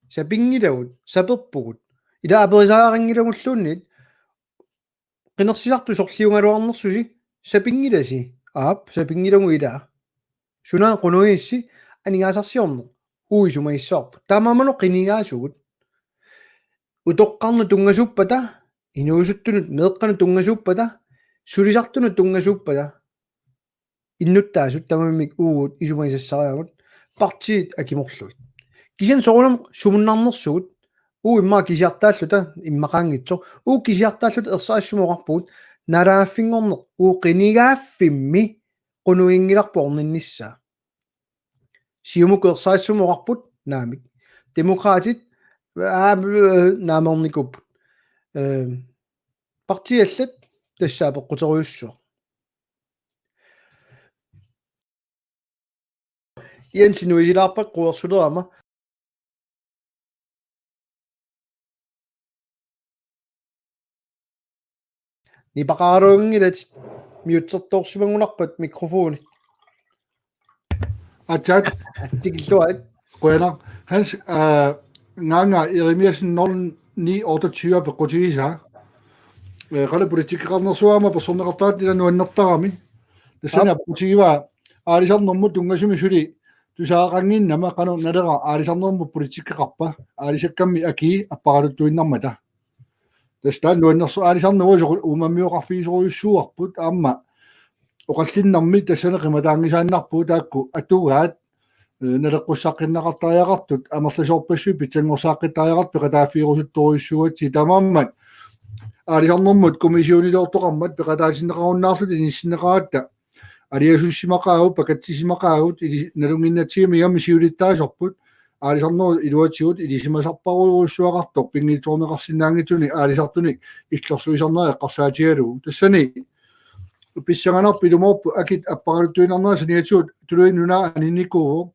Sapinngilagut, saperpugut. Ila aperisariaqanngilagulluunniit qinersisartut sorliugaluarnersusi, sapinngilasi? Aap, sapinngilagut ilaa. Sunaana qunugigissi aningaasarsiorneq? uisumajassavarput. Taamaammat qinigaasugut. Utoqqarnut tunngasuuppata, inuusuttunut meeqqanut tunngasuuppata, sulisartunut tunngasuuppata, innuttaasut tamarmik uagut isumagisassarivagut partiit akimorlugit. Kisianni soorunami sumunnarnersugut uagut immaqa kisiartaalluta immaqaanngitsoq. Uagut kisiartaalluta ersarissumik oqarpugut naalagaaffinngorneq uagut qinigaaffimmi qunuginngilarput orninnissaa. Siumukkut ersarissumik oqarput naamik. Demokraatit aa, naamernikuupput. Ehm, partiit allat tassa apeqquterujussuaq. Jens inuisilaarpakka quersulerama. Nipaqaraluanngilatit, miutsertoorsimanngunarpat mikrofoni. Aatsaat. Tikilluarit. Qujanaq. Hans, øh, Nganga Jeremiassen nul ni otteogtyve peqqutigisaa. Øh, qanoq politikkeqarnersuaq aamma persorneqartaratta ila nuannertarami. Tassani Aap. Apeqqutigivaa aalisarnermut tunngasumik suli tusagaqannginnama qanoq Naleraq aalisarnermut politikkeqarpa, aalisakkammi akii appariartuinnarmata. Tassa taanna nuannersoq aalisarneq uagut soorlu uumammioqarfigisorujussuuarput aamma oqallinnermi tassani qimataanngisaannarpugut taakku atugaat, øh, naleqqussaqqinneqartariaqartut amerlasoorpassuit pitsanngorsaaqqitariaqartut peqataaffigerusuttorujussuugatsigit taamaammat aalisarnermut kommissioniloortoqarmat peqataatinneqarunnaarluta inissinneqaratta aliasussimaqaagut, pakatsisimaqaagut, ili-, nalunnginnatsigimmi ingammik siulittaasorput, aalisarnerup iluatigut ilisimasarparujussuaqartoq, pinngitsoorneqarsinnaanngitsunik, aalisartunik illersuisarnera eqqarsaatigalugu. Tassani, pissanganarpoq ilumoorpoq akit appariartuinnarnerat saniatigut, Tuluit Nunaat aninnikuuvoq,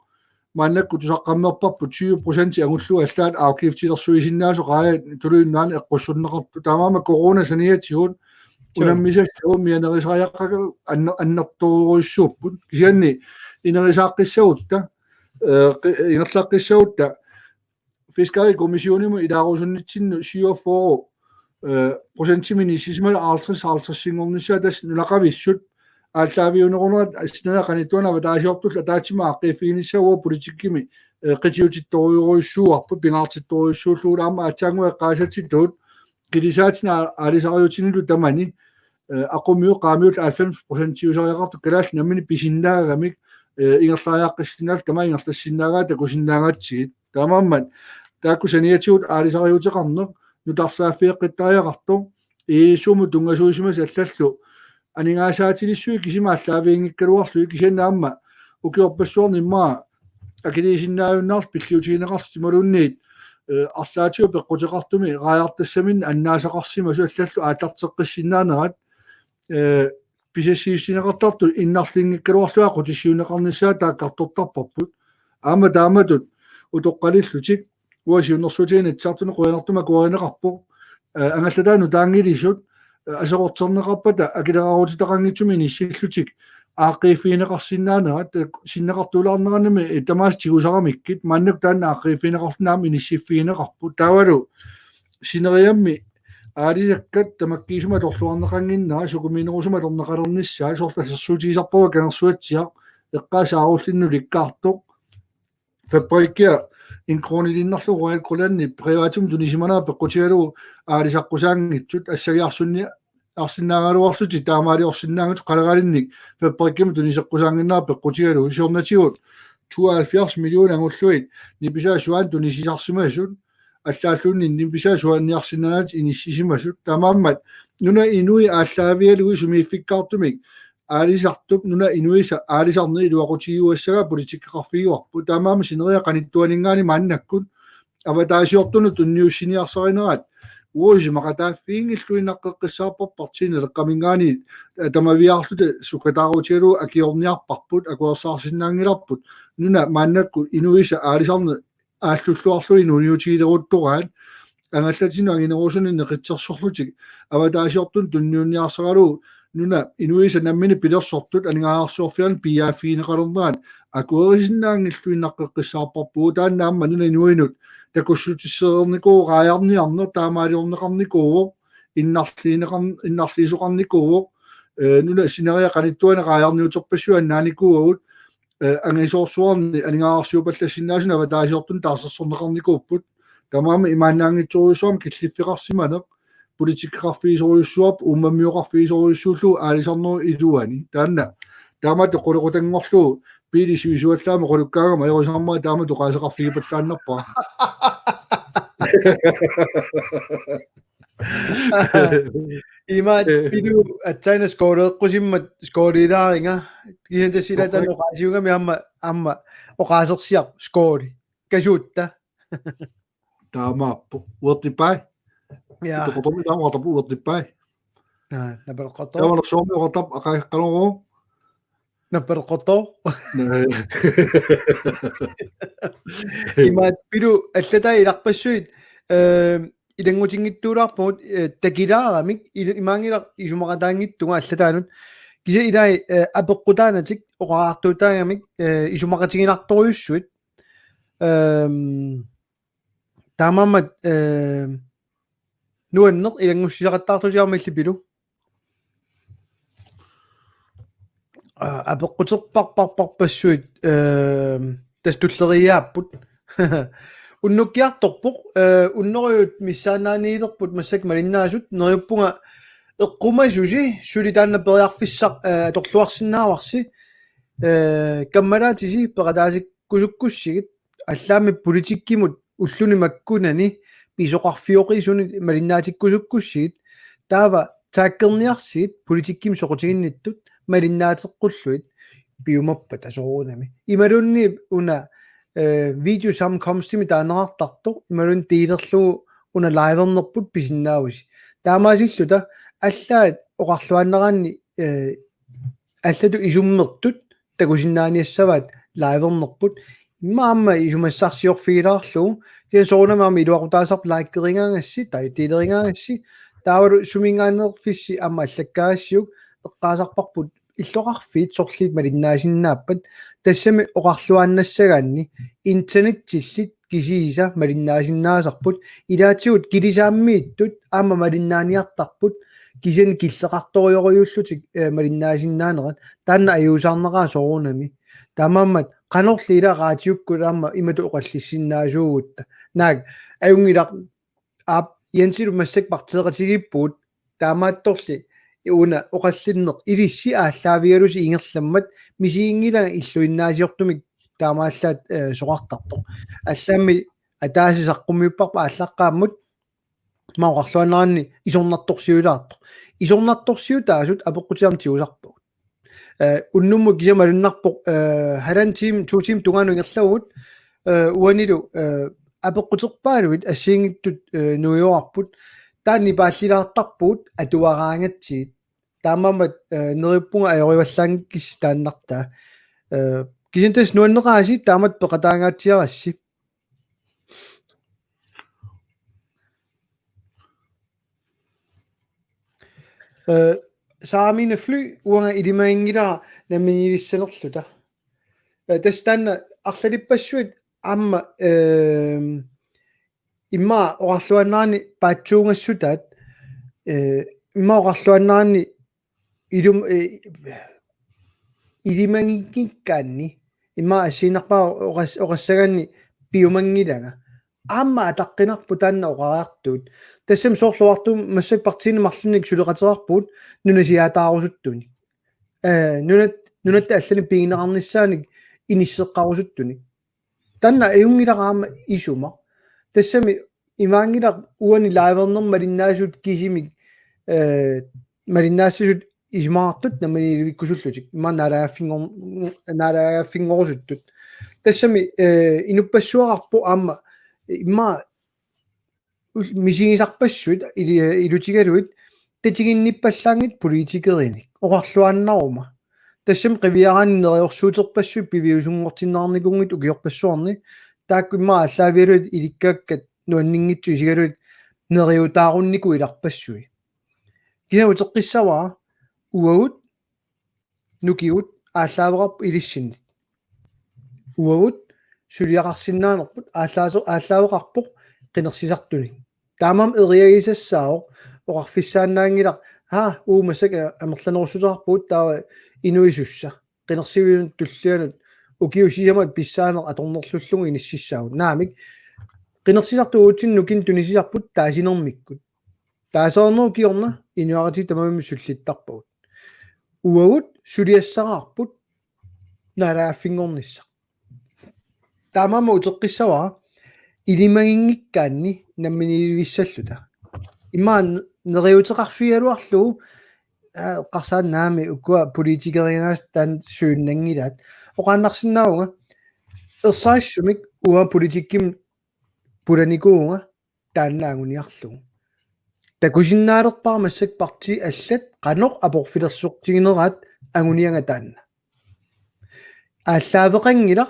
maannakkut tusaqqammerparput tyve procent angullugu allaat afgiftilersuisinnaasoq raajat Tuluit Nunaanni eqqussorneqartoq. Taamaammat corona saniatigut, Sure. Unammisassagut mianerisariaqarput anner-, annertoorujussuupput. Kisianni inerisaaqqissagutta, øh, qi-, ingerlaqqissagutta, Fiskerikommissionimut ilaarusunnitsinnut syvogfyrre, øh, procentimik inissisimasoq halvtreds halvtredsinngornissaa tassa nunaqavissut aallaaviunerunerat sineriak qanittuanik avataasiortullu ataatsimut aaqqiiffiginissaa uagut politikkimi, øh, qitiutittorujorujussuuarput, pingaartittorujussuullugu aamma aatsaannguaq eqqaasatsitut kilisaatinik aa-, aalisariutinillu tamani, øh, aqummiut qaammiut halvfems procentiusariaqartut kalaallit namminneq pisinnaagamik, øh, ingerlariaqqissinnaallutik tamaat ingerlassinnaagaat takusinnaagatsigit. Taamaammat taakku saniatigut aalisariuteqarneq nutarsaaffeeqqittariaqartoq, E S O-mut tunngasuusimasut allallu aningaasaatilissuit kisimi aallaaviginngikkaluarlugit kisianni aamma ukiorpassuarni immaqa akiliisinnaajunnaarlutik pilliutigineqarlutik imaluunniit, øh, arlaatigut peqquteqartumi raajartassaminnik annaasaqarsimasut allallu aallarteqqissinnaanerat, øh, pisassiissineqartartut innarlinngikkaluarlugit aqqutissiuunneqarnissaat taakkartortarparput. Aamma taamatut utoqqalillutik uanga siunnersuutigalugu Inatsisartuni qujanartumik akuerineqarpoq. Øh, angallataa nutaanngilisut, øh, aserorterneqarpata akileraarutitaqanngitsumik inissillutik aaqqiiffigineqarsinnaanerat, øh, sinneqartulaarneranimi, øh, tamaasa tigusaramikkit, maannakkut taanna aaqqiiffigineqarluni aamma inissiffigineqarput. Taavalu sineriammi aalisakkat tamakkiisumik atorluarneqannginnera, sukumiinerusumik atorneqalernissaat, soorlu assersuutigisarpagut Kangersuatsiaq, eqqaasaarulluni nulikkaartoq, fabrikkia en krone-liinnarlugu Royal Greenlandip privatimut tunisimanera peqqutigalugu aalisaqqusaanngitsut assagiarsunni-, arsinnaagaluarlutik taamaaliorsinnaanngitsut qaleralinnik fabrikkimut tuniseqqusaannginnera peqqutigalugu siornatigut tooghalvfjerds millioner angullugit nipisat suaannik tunisisarsimasut allaalluunniit nipisat suaanniarsinnaanatik inissisimasut. Taamaammat nunap inui aallaavigalugit sumiiffikkaartumik aalisartup nunap inuisa aalisarneq iluaqutigiuassagaat politikkeqarfigivarput. Taamaammat sineriak qanittuaninngaanniit maannakkut avataasiortunut tunniussiniarsarinerat uagut isumaqataaffiginngilluinnaqqeqqissaarparput, partiinut eqqamingaani, øh, tamaviaarluta sukkataarutigalugu akiorniarparput, akuersaarsinnaanngilarput. Nunap maannakkut inuisa aalisarneq aallulluarlugit inuuniutigileruttoraat, angallatinut anginerusunik neqitsersorlutik avataasiortunut tunniunniarsaralugu nunap inuisa namminneq pilersortut aningaasarsiorfianni piiaaffigineqalernerat akuerisinnaanngilluinnaqqeqqissaarparput. Taanna aamma nunap inuinut takussutissereernikuuvoq, raajarniarneq taamaaliorneqarnikuuvoq, innarliineqar-, innarliisoqarnikuuvoq, øh, nunap sineriak qanittuani raajarniuterpassuit annaanikuuagut, eh, angisoorsuarni aningaasarsiupallassinnaasunut avataasiortunik taarsersorneqarnikuupput. Taamaammat imaannaanngitsorujussuarmik killiffeqarsimaneq, politikkeqarfigisorujussuarput, uummammioqarfigisorujussuullugu aalisarnerup iluani. Taanna, taamatut qulequtanngorlugu, Pele sivisuallaamik oqalukkaangama ajorisarmat taamatut oqaaseqarfigipallaannarpara. Imaat, eh, Pele aatsaannguaq skoleeqqusimmat skolilaaringa. Kisianni tassa ilaat taanna oqaasiugami aamma, aamma oqaasersiaq skole. Kasuutta. Taamaappoq. Uertippai. Ja. Toqotormi taama oqartarpoq uertippai. Ja, napaleqqortoq. Taamalersuarmi oqartarpoq aqaqqaneruvoq. Napaleqqortoq. Naa. Imaat Pele allatai ilarpassuit, eh, ilanngutinngitsuulaarpagut, eh, takilaaramik, il-, imaanngilaq isumaqataanngitsunga allataanut. Kisianni ilai, eh, apeqqutaanatik oqariartuutaagamik, eh, isumaqatiginartorujussuit. Ehm, taamaammat, eh, nuanneq ilanngussisaqattaartusi aamma illit Pele. Aa, apeqquterparparparpassuit, ehm, tassa tulleriiaapput. Unnukkiartorpoq, eh, unnerujut missaannaaniilerput massakkut malinnaasut, neriuppunga eqqumasusi, suli taanna periarfissaq, eh, atorluarsinnaavarsi, eh, kammalaatisi peqataasikkusukkussigit, allaammi politikkimut ulluni makkunani pisoqarfioqisunik malinnaatikkusukkussigit, taava taakkerniarsigit politikkimik soqutiginnittut malinnaateqqullugit piumappata soorunami. Imaluunniit una, eh, videosamkomstimi taaneqartartoq, imaluunniit delerlugu una livernerput pisinnaavusi. Taamaasilluta allaat oqarluaannaraanni, eh, allatut isummertut takusinnaaniassavaat livernerput. Immaqa aamma isumassarsiorfigilaarlugu. Kisianni soorunami aamma iluaqutaasarpoq likerigaangassi, tai delerigaangassi. Taavalu suminngaanneerfissi aamma allakkaagassiuk, eqqaasarparput illoqarfiit sorliit malinnaasinnaappat. Tassami oqarluaannassagaanni internetsillit kisiisa malinnaasinnaasarput, ilaatigut kilisaammiittut aamma malinnaaniartarput, kisianni killeqartorujorujuullutik, eh, malinnaasinnaanerat, taanna ajuusaarnaqaaq soorunami. Taamaammat qanorli ila raatiukkut aamma imatut oqallissinnaasuugutta. Naak, ajunngilaq, aap, Jensilu massakkut partiiqatigiippugut, taamaattorli una oqallinneq ilissi aallaavigalusi ingerlammat misiginngilanga illuinnaasiortumik taamaallaat, eh, soqartartoq. Allaammi ataaseq saqqummiupparput aallaqqaammut, ima oqarluaannaraanni isornartorsiulaartoq. Isornartorsiutaasut apeqqutit aamma tigusarpagut. Eh, unnummut kisianni malunnarpoq, eh, halvanden time, to timer tungaanut ingerlavugut, eh, uanilu, eh, apeqquterpaaluit assigiinngitsut, eh, nuiorarput, taanna nipaallilaartarpugut atuaraangatsigit. Taamaammat, eh, neriuppunga ajorivallaanngikkissi taannartaa. Eh, kisianni tassa nuanneqaasi taamatut peqataangaatsiarassi. Eh, Saamine Fly, uanga ilimaginngilara namminiilissanerluta. Eh, tassa taanna arlalippassuit aamma, ehm, immaqa oqarluaannaraanni paatsuungassutaat, eh, immaqa oqarluaannaraanni ilum-, eh, ilimaginngikkaanni, immaqa assigiinnarpara oqas-, oqassagaanni piumanngilanga. Aamma ataqqinarpoq taanna oqariartuut. Tassami soorlu oqartugut massakkut partiinik marlunnik suleqateqarpugut nunasiaataarusuttunik. Eh, nunat-, nunatta allanik pigineqarnissaanik inisseqqarusuttunik. Taanna ajunngilaq aamma isumaq. Tassami imaanngilaq uani livernermi malinnaasut kisimik, eh, malinnaassasut isumaqartut namminiilivikkusullutik. Ima naalagaaffinngor-, naalagaaffinngorusuttut. Tassami, eh, inuppassuaqarpoq aamma ima ul-, misigisarpassuit ili-, ilutigalugit tatiginnippallaanngitsut politikerinik oqarluaannaruma. Tassami qiviaraanni neriorsuuterpassuit piviusunngortinneqarnikuunngitsut ukiorpassuarni, taakku immaqa aallaavigalugit ilikkaakkat nuanninngitsut isigalugit neriutaarunnikuuilarpassui. Kisianni uteqqissavara uagut nukigut aallaaveqarpoq ilissinnit. Uagut suliaqarsinnaanerput aallaaso-, aallaaveqarpoq qinersisartunik. Taamaammat eriagisassaavoq oqarfissaannaanngilaq, haa, uagut massakkut amerlanerussuteqarpugut taava inuisussa. Qinersiviup tullianut ukiut sisamat pissaaneq atornerlullugu inississaagut. Naamik, qinersisartut uatsinnut nukinnik tunisisarput taasinermikkut. Taasarnerup kingorna inuiaqatigiit tamarmik sullittarpagut. Uagut suliassaraarput naalagaaffinngornissaq. Taamaammat uteqqissavara ilimaginngikkaanni namminiilivissalluta. Immaqa neriuuteqarfigigaluarlugu, aa, eqqarsaannaami ukua politikerinngaanniit taanna sulinnanngilaat. Oqaannarsinnaavunga ersarissumik uanga politikkimut pulanikuuvunga taanna anguniarlugu. Takusinnaalerpara massakkut partiit allat qanoq aporfilersortigineraat anguniagaq taanna. Aallaaveqanngilaq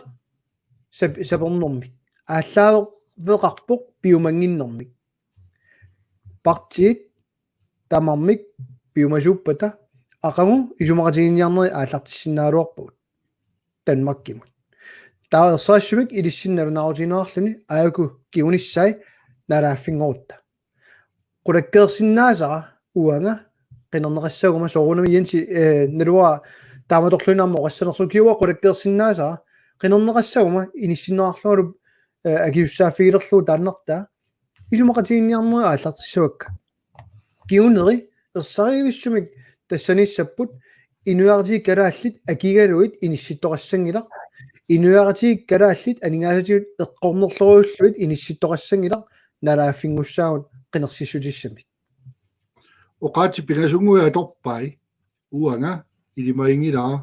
sap-, sapernermik. Aallaaveqarpoq piumannginnermik. Partiit tamarmik piumasuuppata aqagu isumaqatiginninniarnerit aallartissinnaagaluarpagut Danmarkimut. Taava ersarissumik ilissinnut nalunaarutigineqarluni aajuku kingunissai naalagaaffinngorutta. Qulakkeersinnaasara uanga qinerneqassaguma soorunami Jensi, eh, naluara taamatorluinnaq aamma oqassanersoq, kingua qulakkeersinnaasara qinerneqassaguma inissinneqarlungalu, eh, akisussaaffigilerlugu taannartaa isumaqatiginninniarnerit aallartissavakka. Kinguneri ersarivissumik tassaniissapput inuiaqatigiit kalaallit akigalugit inissittoqassanngilaq. Inuiaqatigiit kalaallit aningaasatigut eqqornerlorujullugit inissittoqassanngilaq naalagaaffinngussaagut qinersissutissamik. Oqaatsit pingasunnguit atorpai uanga ilimaginngilara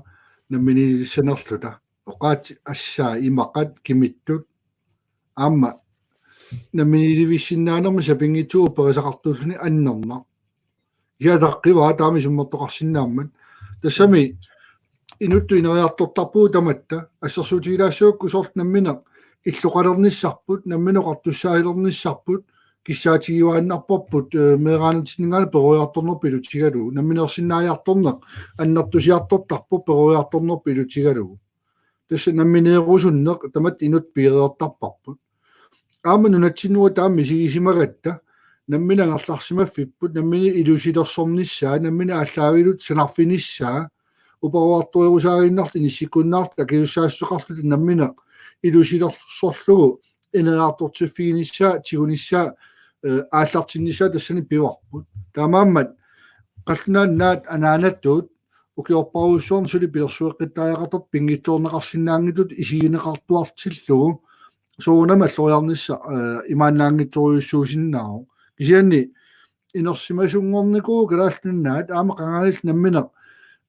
namminiilissanerluta. Oqaatsit assaat imaqat kimittut aamma namminiilivissinnaanermi sapinngitsuuvoq perisaqartuulluni annernaq. Iataqqiva taama isummertoqarsinnaammat. Tassami inuttut ineriartortarpugut tamatta, assersuutigilaassagukku soorlu nammineq illoqalernissarput, nammineq oqartussaassalernissarput, kissaatigiuaannarparput, eh, meeraanitsinninngaanniit peroriartornerput ilutigalugu, nammineersinnaajartorneq annertusiartortarpoq peroriartornerput ilutigalugu. Tassa nammineerusunneq tamatta inuttut pigereertarparput. Aamma nunatsinnuup taama misigisimagatta, nammineq angerlarsimaffipput, nammineq ilusilersornissaa, nammineq aallaavigalugit sanarfinissaa, uparuartorerusaaginnarluta inissikkunnaarluta akisussaassuseqarluta nammineq ilusilersorlugu ineriartortiffiginissaa, tigunissaa, eh, aallartinnissaa tassani pivarput. Taamaammat qallunaat naat anaanatut ukiorparujussuarni suli pilersueqqittariaqartartut pinngitsoorneqarsinnaanngitsutut isigineqartuartillugu soorunami alloriarnissaq, eh, imaannaanngitsorujussuusinnaavoq. Kisianni inersimasunngornikuuvoq Kalaallit Nunaat aamma qanganillit nammineq,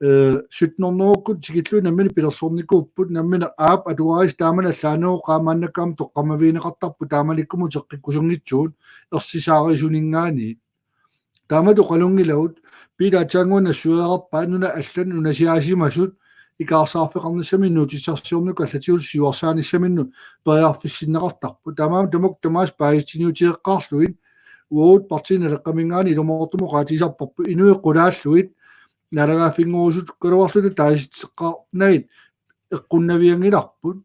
eh, sytten hundredekkut tikillugit nammineq pilersornikuupput, nammineq aap atugarissi taamani allaaneruvoq, qaa maannakkut aamma toqqammavigineqartarpoq taamanikkumut uteqqikkusunngitsugut ersisaarisunngaanniit. Taamatut oqalunngilagut, Peter aatsaannguaq nassuiaarpaa nunat allat nunasiaasimasut ikaarsaarfeqarnissaminut inuutissarsiornikkut allatigullu siuarsaanissaminnut periarfissinneqartarput. Taamaammat tamakku tamaasa paasitsiniutigeqqaarlugit uagut Partii Naleqqaminngaanniit ilumoortumik oqaatigisarparput inuit qulaallugit naalagaaffinngorusukkaluarluta taasitseqqaarnagit eqqunnavianngilarput.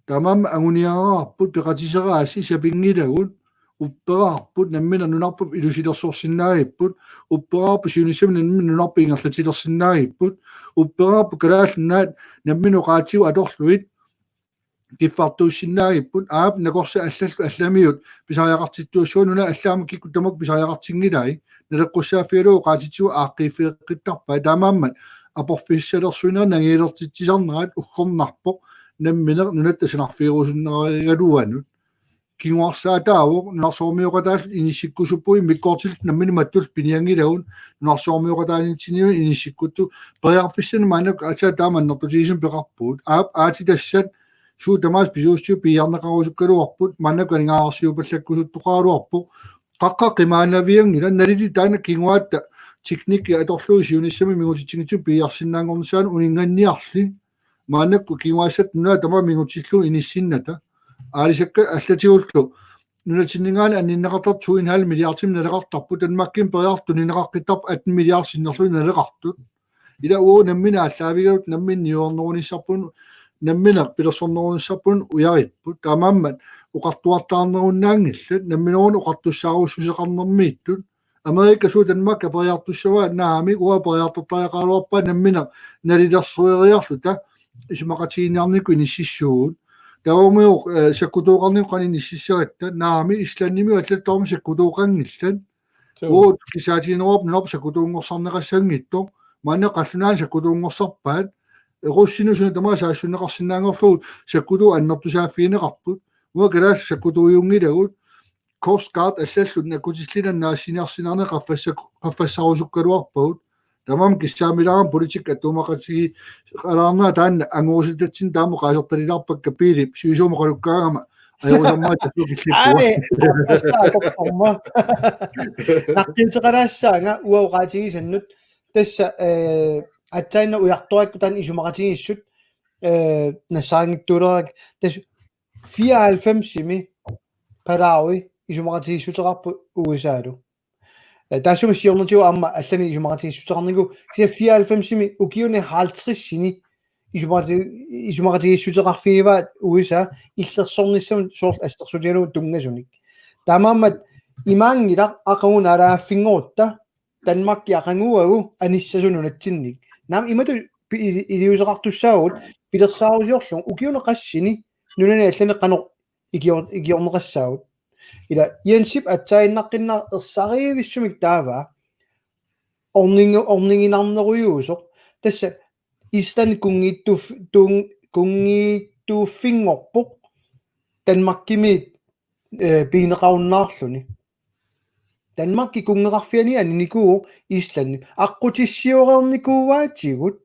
Taamaammat anguniagaraarput peqatiseraassi sapinngilagut, upperaarput nammineq nunarput ilusilersorsinnaagipput, upperaarput siunissami nammineq nunarput ingerlatilersinnaagipput, upperaarput Kalaallit Nunaat nammineq oqaatsigut atorlugit kiffartuussinnaagipput, aap nakorsat allallu allamiut pisariaqartittuassuugut, nunat allat aamma kikkut tamakku pisariaqartinngilai, naleqqussaaffigalugu oqaatsigut aaqqiiffigeqqittarpai, taamaammat aporfissalersuinerit nangialertitsisarnerat uggornarpoq nammineq nunatta sanarfigerusunnerigaluanut. Kinguarsaataavoq nunarsuarmioqataalluta inissikkusuppugut, immikkoortilluta nammineq mattulluta pinianngilagut, nunarsuarmioqataaniittunilu inissikkuttut periarfissanik maannakkut aatsaat taama annertutigisumik peqarpugut. Aap aatsitassat suut tamaasa pisuussutigut piiarneqarusukkaluarput, maannakkut aningaasarsiupallakkusuttoqaraluarpoq. Qaqqaq qimaanavianngilaq, nalili taanna kinguaatta teknikki atorlugu siunissami mingutitsinngitsumik piiarsinnaanngornissaanut uninnganniarli. Maannakkut kinguaassat nunat tamaasa mingutillugu inissinnata. Aalisakkat allatigullu nunatsinninngaanniit anninneqartartut to en halv milliardimik naleqartarput, Danmarkimi periartut tunineqaqqittarput atten milliard sinnerlugit naleqartut. Ila uagut nammineq aallaavigaluta nammineq niuernerunissarput, nammineq pilersornerunissarput ujaripput. Taamaammat oqartuartaarnerunnaanngillat, namminerunik oqartussaarussuseqarnermiittut. Amerika suut Danmark aperiartussavaa, naamik, uanga aperiartortariaqaraluarpara nammineq nalilersueriarluta isumaqatigiinniarnikkut inississuugut. Taava umiaq, eh, sakkutooqarnikkut qanoq inississaratta, naamik Islandimi allattormi sakkutooqanngillat. Uut kisaatigineruarput nunarput sakkutuunngorsarneqassanngitsoq. Maanna qallunaanut sakkutuunngorsarpaat. Equssinnut suna tamaat saassunneqarsinnaanngorlugu sakkutuut annertusaaffigineqarput. Uanga kalaallit sakkutuujunngilagut. Coast Guard allallu nakkutilliineq naassiniarsinnaanera qaffassak-, qaffassarusukkaluarpagut. Tamanna kissaamilaarami politikki attuumaqatigiilaarnera taanna anguusitatsin taama qaasertalilaarpakka Piilip sivisuumik oqalukkaangama ajorusammaa tassukillippua. Aani, tassa atortorma. Naqqiuteqalaassaanga uanga oqaatigisannut tassa, eh, aatsaannguaq ujartorakku taanna isumaqatigiissut, eh, nassaanngitsuulerakku tassa fireoghalvfemsimi Palau isumaqatigiissuteqarpoq U S A-lu. Eh, taassuma siornatigut aamma allanik isumaqatigiissuteqarnikuuvoq, kisianni fireoghalvfemsimi ukiuni halvtredsini isumaqati-, isumaqatigiissuteqarfigivaat U S A illersornissamut soorlu assersuutigalugu tunngasunik. Taamaammat imaanngilaq aqagu naalagaaffinngorutta Danmarki aqaguagu anissasoq nunatsinnik. Naamik imatut pi-, ili-, iliuuseqartussaavugut pilersaarusiorlugu ukiuni qassini nunani allani qanoq ikior-, ikiorneqassaagut. Ila Jensip aatsaannguaq ersarissummik taava orningu-, orniginarnerujuusoq. Tassa Island kunngiittuuf-, tuun-, kunngiittuuffinngorpoq Danmarkimiit, eh, pigineqarunnaarluni. Danmarki kunngeqarfiani aninikuuvoq Islandi. Aqqutissiornikuuaatigut,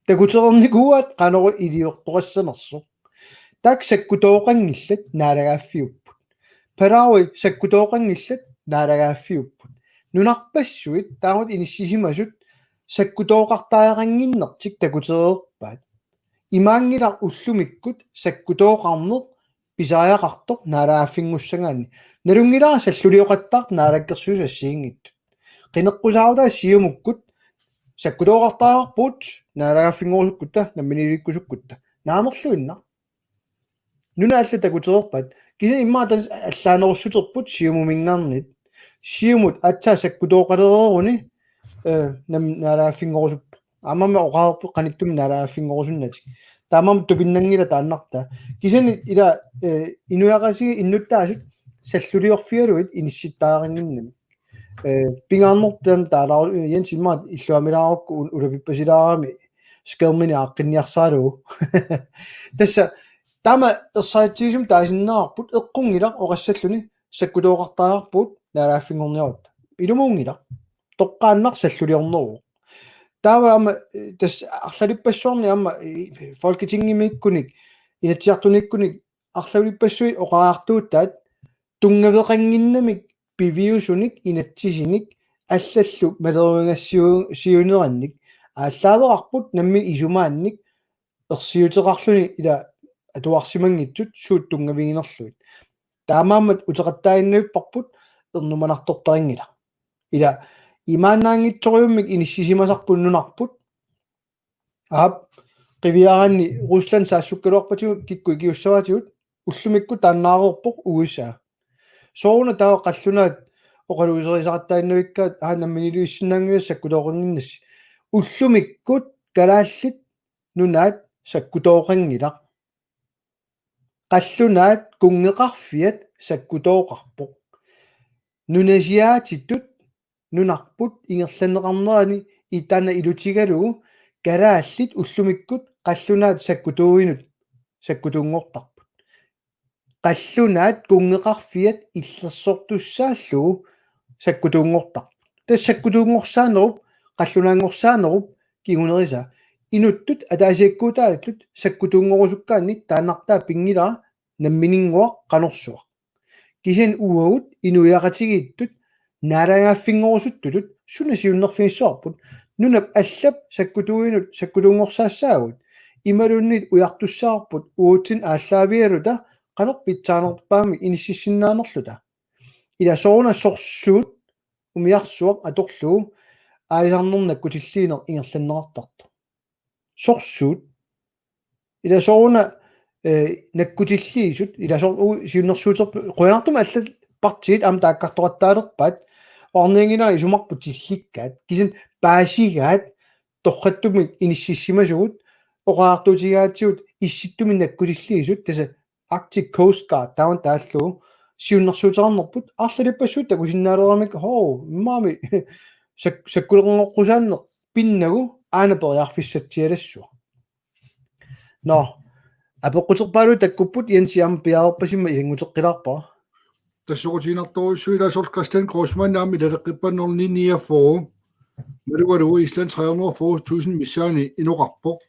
takutereernikuuaat qanoq iliortoqassanersoq. Taakku sakkutooqanngillat naalagaaffiupput. Palau sakkutooqanngillat naalagaaffiupput. Nunarpassuit taamatut inissisimasut sakkutooqartariaqannginnertik takutereerpaat. Imaanngilaq ullumikkut sakkutooqarneq pisariaqartoq naalagaaffinngussagaanni. Nalunngilara sallulioqattaartut naalakkersuisut assigiinngitsut. Qineqqusaarutaat Siumukkut sakkutooqartariaqarpugut naalagaaffinngorusukkutta, namminiilivikkusukkutta. Naamerluinnaq. Nunat allat takutereerpaat. Kisianni immaqa tassa allaanerussuterput Siumuminngaanniit. Siumut aatsaat sakkutooqalereeruni, eh, nam-, naalagaaffinngorusuppoq. Aammami oqareerput qanittumi naalagaaffinngorusunnatik. Taamaammat tupinnanngilaq taannartaa. Kisianni ila, eh, inuiaqatigiit innuttaasut salluliorfigalugit inissittariaqannginnamik. Eh, pingaarnertaan taalaaru-, Jens immaqa illuamilaarukku un-, ulapippasilaarami skærmini aaqqinniarsaralugu. Tassa taama ersaritsigisumik taasinnaavarput eqqunngilaq oqassalluni sakkutooqartariaqarpugut naalagaaffinngorniarutta. Ilumuunngilaq. Toqqaannaq salluliorneruvoq. Taava aamma, eh, tassa arlalippassuarni aamma, eh, Folketingimiikkunik, Inatsisartuniikkunik arlalippassuit oqariartuutaat tunngaveqannginnamik piviusunik inatsisinik allallu malerigassiu-, siunerannik aallaaveqarput nammineq isumaannik ersiuteqarluni ila atuarsimanngitsut suut tunngaviginerlugit. Taamaammat uteqattaaginnavipparput ernumanartortarinngilaq. Ila imaannaanngitsorujummik inissisimasarput nunarput. Aap, qiviaraanni Rusland saassukkaluarpatigut kikkut ikiussavaatigut ullumikkut taannaareerpoq U S A. Sooruna taava qallunaat oqaluuserisaqattaaginnavikkaat aa namminiilivissinnaanngilaat sakkutooqannginnassi. Ullumikkut kalaallit nunaat sakkutooqanngilaq. Qallunaat kunngeqarfiat sakkutooqarpoq. Nunasiaatitut nunarput ingerlanneqarnerani itana ilutigalugu kalaallit ullumikkut qallunaat sakkutuuinut sakkutuunngortarput. Qallunaat kunngeqarfiat illersortussaallugu sakkutuunngortarput. Tassa sakkutuunngorsaanerup, qallunaanngorsaanerup kingunerisaa. Inuttut ataasiakkuutaallu sakkutuunngorusukkaanni taannartaa pinngilara nammininnguaq qanorsuaq. Kisianni uagut inuiaqatigiittut naalagaaffinngorusuttutut suna siunnerfigissavarput? Nunap allap sakkutuuinut sakkutuunngorsaassaagut. Imaluunniit ujartussavarput uatsinnut aallaavigaluta qanoq pitsaanerpaamik inississinnaanerluta. Ila sooruna sorsuut umiarsuaq atorlugu aalisarnermut nakkutilliineq ingerlanneqartartoq. Sorsuut. Ila sooruna, eh, nakkutilliisut, ila soor-, u-, siunnersuuterput, qujanartumik allat partiit aamma taakkartoqattaalerpaat, ornianngilaa isumarput tillikkaat, kisianni paasigaat, torrattumik inississimasugut, oqariartuutigaatsigut issittumik nakkutilliisut, tassa Arctic Coast Guard, taanna taallugu siunnersuuteqarnerput, arlalippassuit takusinnaaleramik, hoo, immaqa sak-, sakkuleqanngorqusaanneq pinnagu aana periarfissatsialassuaq. Nå, apeqquterpaaluit takkupput, Jensi, aamma piareerpasimma ilannguteqqilaarpara. Tassa soqutiginartorujussuuvoq, ilaa, soorlu Christian Kreutzmann aamma ilaleqqippaat nul ni niogfyrre. Malugalugu Island tre hundrede og fyrre tusind missaani inoqarpoq.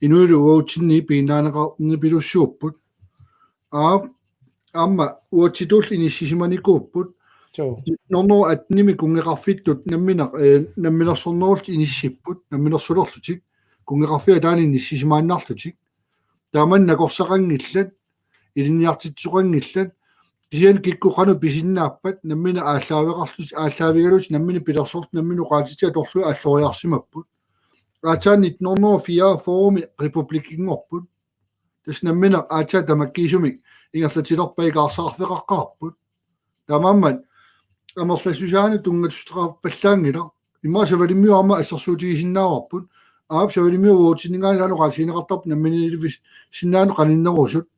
Inuillu uatsinnit piginnaaneqarnipilussuupput. Aap, aamma uatsitut inissisimanikuupput. Suu. Nul hundrede og atten-imi kunngeqarfittut nammineq, eh, namminersornerullutik inissipput, namminersulerlutik. Kunngeqarfiit taanna inissisimaannarlutik. Taamani nakorsaqanngillat, ilinniartitsisoqanngillat. Kisianni kikkut qanoq pisinnaappat, nammineq aallaaveqarlutik, aallaavigalugit nammineq pilersortut, nammineq oqaatsitik atorlugit aalloriarsimapput. Aatsaat nitten hundrede og fireogfyrre-mi republikkinngorput. Tassa nammineq aatsaat tamakkiisumik ingerlatilerpat ikaarsaarfeqaqqaarput. Taamaammat amerlassusaanut tunngassuteqarpallaanngilaq. Immaqa Savalimmiut aamma assersuutigisinnaavarput. Aap, Savalimmiut uatsinninngaanniit ilaanni oqaatigineqartarput namminiilivissinnaanut qaninnerusut.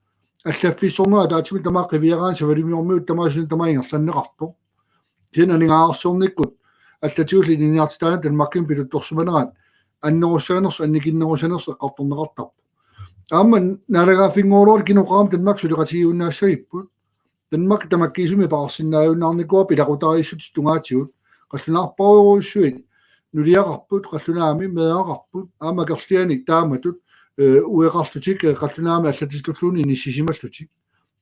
Allaffissorneq ataatsimut tamaat qiviaraanni Savalimmiormiut tamaasa tamaat ingerlanneqartoq. Kisianni aningaasarsiornikkut allatigullu ilinniartitaaneq Danmarkimi piluttorsimanerat annerussanersoq, annikinnerussanersoq eqqartorneqartarpoq. Aamma naalagaaffinngoraluarluni kina oqarami Danmark suleqatigiunnaassagipput. Danmark tamakkiisumik paarsinnaajunnaarnikuuarput ilaqutariissutip tungaatigut. Qallunaarparujussuit nuliaqarput, qallunaamik meeraqarput, aamma akerlianik taamatut, eh, ueqarlutik, eh, qallunaamik allatitulluunniit inissisimallutik.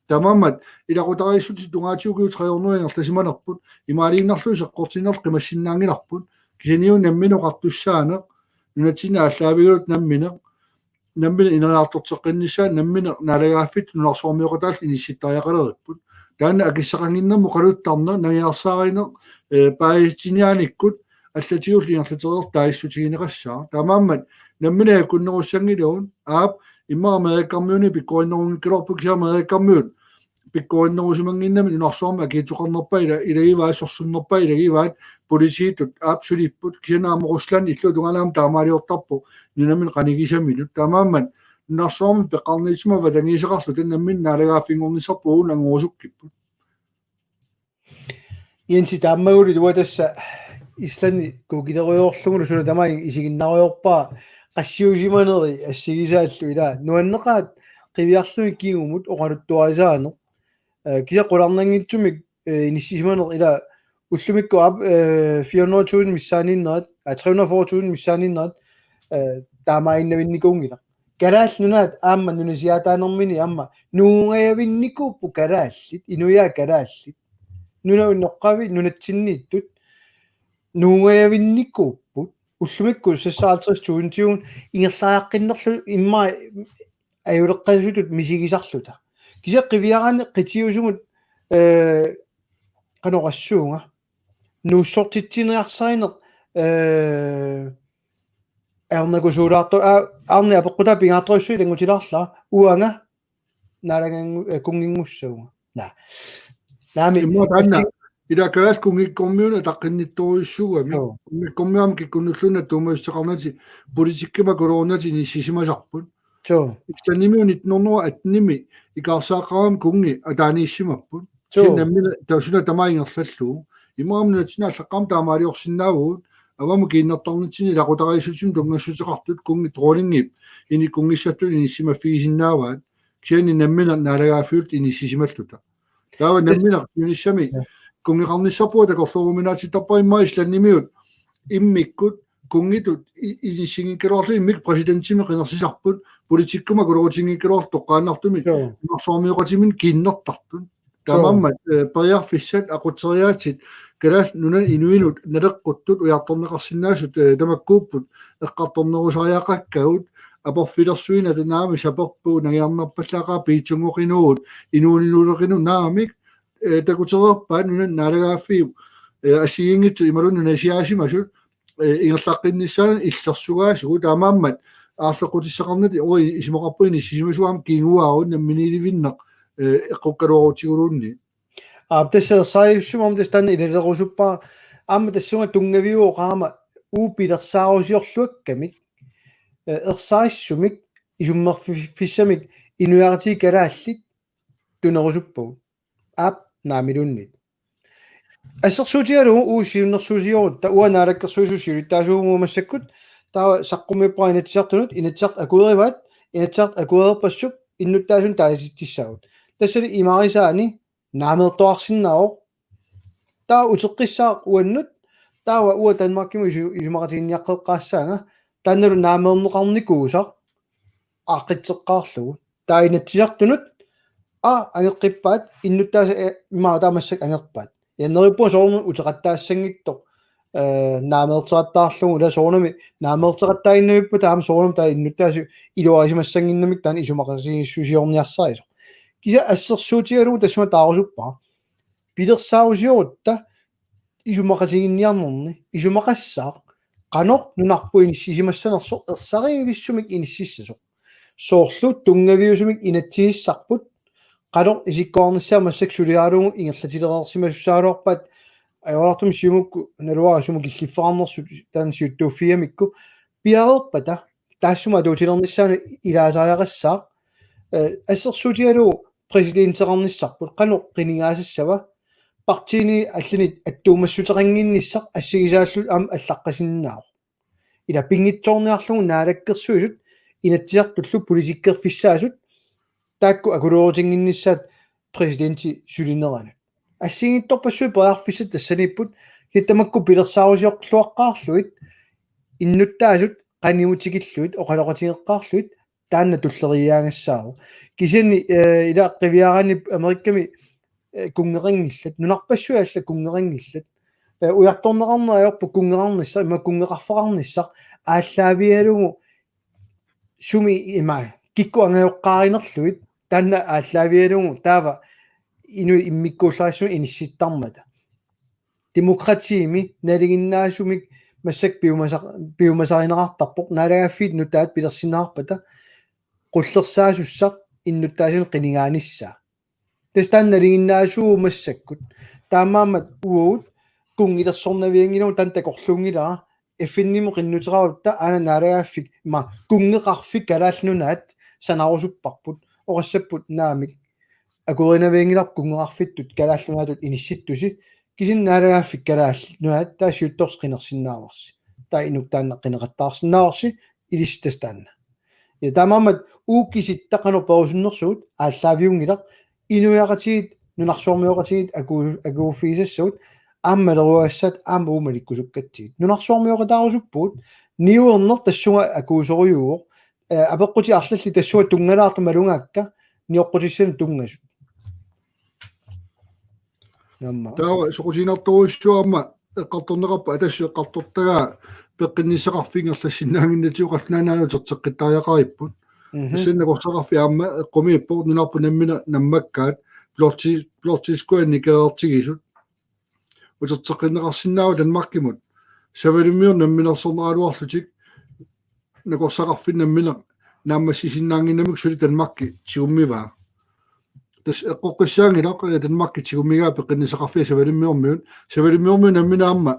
Taamaammat ilaqutariissutip tungaatigut ukiut tre hundrede ingerlasimanerput, imaaliinnarlugu seqqortinnerlu qimassinnaanngilarput, kisianni uagut nammineq oqartussaaneq, nunatsinni aallaavigalugit nammineq, nammineq ineriartorteqqinnissaa, nammineq naalagaaffittut nunarsuarmioqataallu inissittariaqaleripput. Taanna akissaqannginnermut oqaluttarneq, nangiarsaarineq, eh, paasitiniaanikkut allatigullu ingerlatereertut taasissutigineqassaaq. Taamaammat nammineq akunnerussanngilagut, aap, immaqa Amerikkarmiunit pikkorinnerunngikkaluarpugut, kisianni Amerikkarmiut pikkorinnerusimannginnamik nunarsuarmi akiitsoqarnerpaat ila-, ilagivaat, sorsunnerpaat ilagivaat, politiitut aap sulipput, kisianni aamma Rusland illuatungaani aamma taamaaliortarpoq nunaminnut qanigisaminut. Taamaammat nunarsuarmi peqqarniitsimavat tangiiseqarluta nammineq naalagaaffinngornissarput uagut angorusukkipput. Jensi, taammagulit uanga tassa Islandi kukilerujoorlugulu suna tamaat isiginnaarujoorpara qassiusimaneri assigisaallu, ilaa, nuanneqaat qiviarlugit kingumut oqaluttuarisaaneq. Eh, kisianni qularnanngitsumik, eh, inissisimaneq, ilaa, ullumikkut aap, eh, fire hundrede tusind missaaniinnerat, eh, tre hundrede og fyrre tusind missaaniinnerat, eh, taamaannavinnikuunngilaq. Kalaallit Nunaat aamma nunasiaataanermini aamma nuungajavinnikuupput kalaallit, inuiaat kalaallit. Nunavut noqqavi nunatsinniittut nuungajavinnikuupput. Ullumikkut seksoghalvtreds tusindiugut ingerlariaqqinnerlu immaqa ajuleqqasutut misigisarluta. Kisianni qiviaraanni qitiusumut, eh, qanoq oqassuunga, nuussortitsiniarsarineq, eh, ajornakusuulaartoq, aa, aarni apeqqutaa pingaartorujussuaq ilanngutilaarlara, uanga naalaganngu-, eh, kunnginngussavunga. Naa. Naamik. Immaqa taanna, assi-, ilaa, Kalaallit Kunngikkormiunit ataqqinniittorujussuugami. Joo. Kunngikkormiut aamma kikkunnulluunniit tuumassuteqarnatik politikkikkut akulerunnatik inissisimasarput. Joo. Islandimiut nitten hundrede og atten-imi ikaarsaarami kunngi ataaniissimapput. Joo. Kisianni nammineq ta-, suna tamaat ingerlallugu. Immaqa aamma nunatsinni aallaqqaammut taamaaliorsinnaavugut. Avammut kiinnertarnitsinni ilaqutariissutsimut tunngassuteqartut kunngi, dronningip ini-, kunngissattut inissisimaffigisinnaavaat. Kisianni nammineq naalagaaffiulluta inissisimalluta. Taava nammineq siunissami, ja, kunngeqarnissarput takorlooruminaatsittarpara, immaqa Islandimiut immikkut kunngitut i-, inissinngikkaluarlutik, immikkut præsidentimik qinersisarput, politikkikkut akulerutinngikkaluarlutik toqqaannartumik, ja, nunarsuarmioqatiminut kiinnertartut. Taamaammat, eh, periarfissat aqutseriaatsit Kalaallit Nunaat inuinut naleqquttut ujartorneqarsinnaasut, eh, tamakkuupput eqqartornerusariaqakkagut, aporfilersuinata naamik saperpugut, nangiarnerpallaaqaaq, piitsunngoqinuugut, inuuniuleqinuugut, naamik, eh, takutereerpaat nunani naalagaaffiup, eh, assigiinngitsut imaluunniit nunasiaasimasut, eh, ingerlaqqinnissaannut illersugaasugut, taamaammat aarleqqutissaqarnatik uagut isumaqarpunga inissisimasugut aamma kinguaavut namminiilivinneq, eh, eqqukkaluarutiguluunniit. Aap, tassa ersarissumik aamma tassa taanna ilalerusuppara. Aamma tassunga tunngaviuvoq aamma uagut pilersaarusiorluakkamik, eh, ersarissumik isummerfissamik inuiaqatigiit kalaallit tunerusuppagut. Aap, naamiluunniit. Assersuutigalugu uagut siunnersuusiorutta, uanga naalakkersuisut siulittaasuuvugut massakkut, taava saqqummiuppara Inatsisartunut, Inatsisartut akuerivaat, Inatsisartut akuererpassuit innuttaasunut taasitsissaagut. Tassani imarisaani naameertoqarsinnaavoq. Taava uteqqissaaq uannut, taava uanga Danmarkimut isu-, isumaqatiginninniaqqeqqaassaanga, taannalu naameerneqarnikuusaq aaqqitseqqaarlugu. Taava Inatsisartunut, aa, angeqqippaat, innuttaasut, eh, imaappoq taava massakkut angerpaat. Ja neriuppunga soorunami uteqattaassanngitsoq, eh, naameerteqattaarlugu, ila soorunami naameerteqattaaginnavippugut, taava soorunami taava innuttaasut iluarisimassannginnamik taanna isumaqatigiissusiorniarsarisoq. Kisianni assersuutigalugu tassunga taarusuppara. Pilersaarusiorutta isumaqatiginninniarnerni, isumaqassaaq qanoq nunarput inissisimassanersoq ersarivissumik inississasoq. Soorlu tunngaviusumik inatsisissarput, qanoq isikkoqarnissaa massakkut suliaralugu ingerlatilereersimasussaagaluarpaat, ajoraluartumik Siumukkut naluara sumut killiffeqarnersut taanna siuttuuffigamikku, piareerpata taassuma atuutilernissaanut ilaasariaqassaaq, eh, assersuutigalugu præsidenteqarnissarput qanoq qinigaasassava, partiini allanit attuumassuteqannginnissaq assigisaallu aamma allaqqasinnaavoq. Ila pinngitsoorniarlugu Naalakkersuisut Inatsisartullu politikkerfissaasut taakku akuleruutinnginnissaat præsidenti sulineranut. Assigiinngitsorpassuit periarfissat tassaniipput, kisianni tamakku pilersaarusiorluaqqaarlugit, innuttaasut qanimut tikillugit oqaloqatigeqqaarlugit, taanna tulleriiaagassaavoq. Kisianni, eh, ila qiviaraanni Amerikami, eh, kunngeqanngillat, nunarpassuit allat kunngeqanngillat. Eh, ujartorneqarneq ajorput kunngeqarnissaq, immaqa kunngeqarfeqarnissaq aallaavigalugu sumi ima kikkut angajoqqaarinerlugit, taanna aallaavigalugu taava inuit immikkuullarissamik inissittarmata. Demokratiimi nalinginnaasumik massakkut piumasa-, piumasarineqartarpoq, naalagaaffiit nutaat pilersinneqarpata qullersaasussaq innuttaasunut qinigaanissaa. Tassa taanna nalinginnaasuuvoq massakkut. Taamaammat uagut kunngilersornavianngilagut, taanna takorluunngilara, F N-imut qinnuteqarutta aana naalagaaffik, ima kunngeqarfik Kalaallit Nunaat sanarusupparput, oqassapput naamik akuerinavianngilarput kunngeqarfittut Kalaallit Nunaatut inissittusi, kisianni naalagaaffik Kalaallit Nunaat taava siuttorsi qinersinnaavarsi. Taava inuk taanna qineqattaarsinnaavarsi, ilissi tassa taanna. Ja taamaammat uagut kisitta qanoq perusunnersugut aallaaviunngilaq, inuiaqatigiit nunarsuarmioqatigiit aku-, akuuffigisassagut, aamma maleruagassat aamma uagut malikkusukkatsigit. Nunarsuarmioqataarusuppugut, niuerneq tassunga akuusorujuuvoq, eh, apeqqutit arlallit tassunga tunngalaartut malugaakka, nioqqutissanut tunngasut. Aamma. Taava soqutiginartorujussuaq aamma eqqartorneqarpoq, Atassut eqqartortagaa peqqinnissaqarfik ingerlassinnaannginnatsigu, Qallunaat Nunaanni uterteqqittariaqaripput. Mhm. Tassani nakorsaqarfik aamma eqqumiippoq, nunarput nammineq nammakkaat, blokti-, bloktilskuddit nikereertigisut. Uterteqqinneqarsinnaavoq Danmarkimut. Savalimmiunut namminersorneraluarlutik nakorsaqarfinnut nammineq naammassisinnaannginnamikku suli Danmarki tigummivaa. Tassa eqqoqqissaanngilaq, eh, Danmarki tigummigaa peqqinnissaqarfiga Savalimmiormiut. Savalimmiormiut nammineq aamma,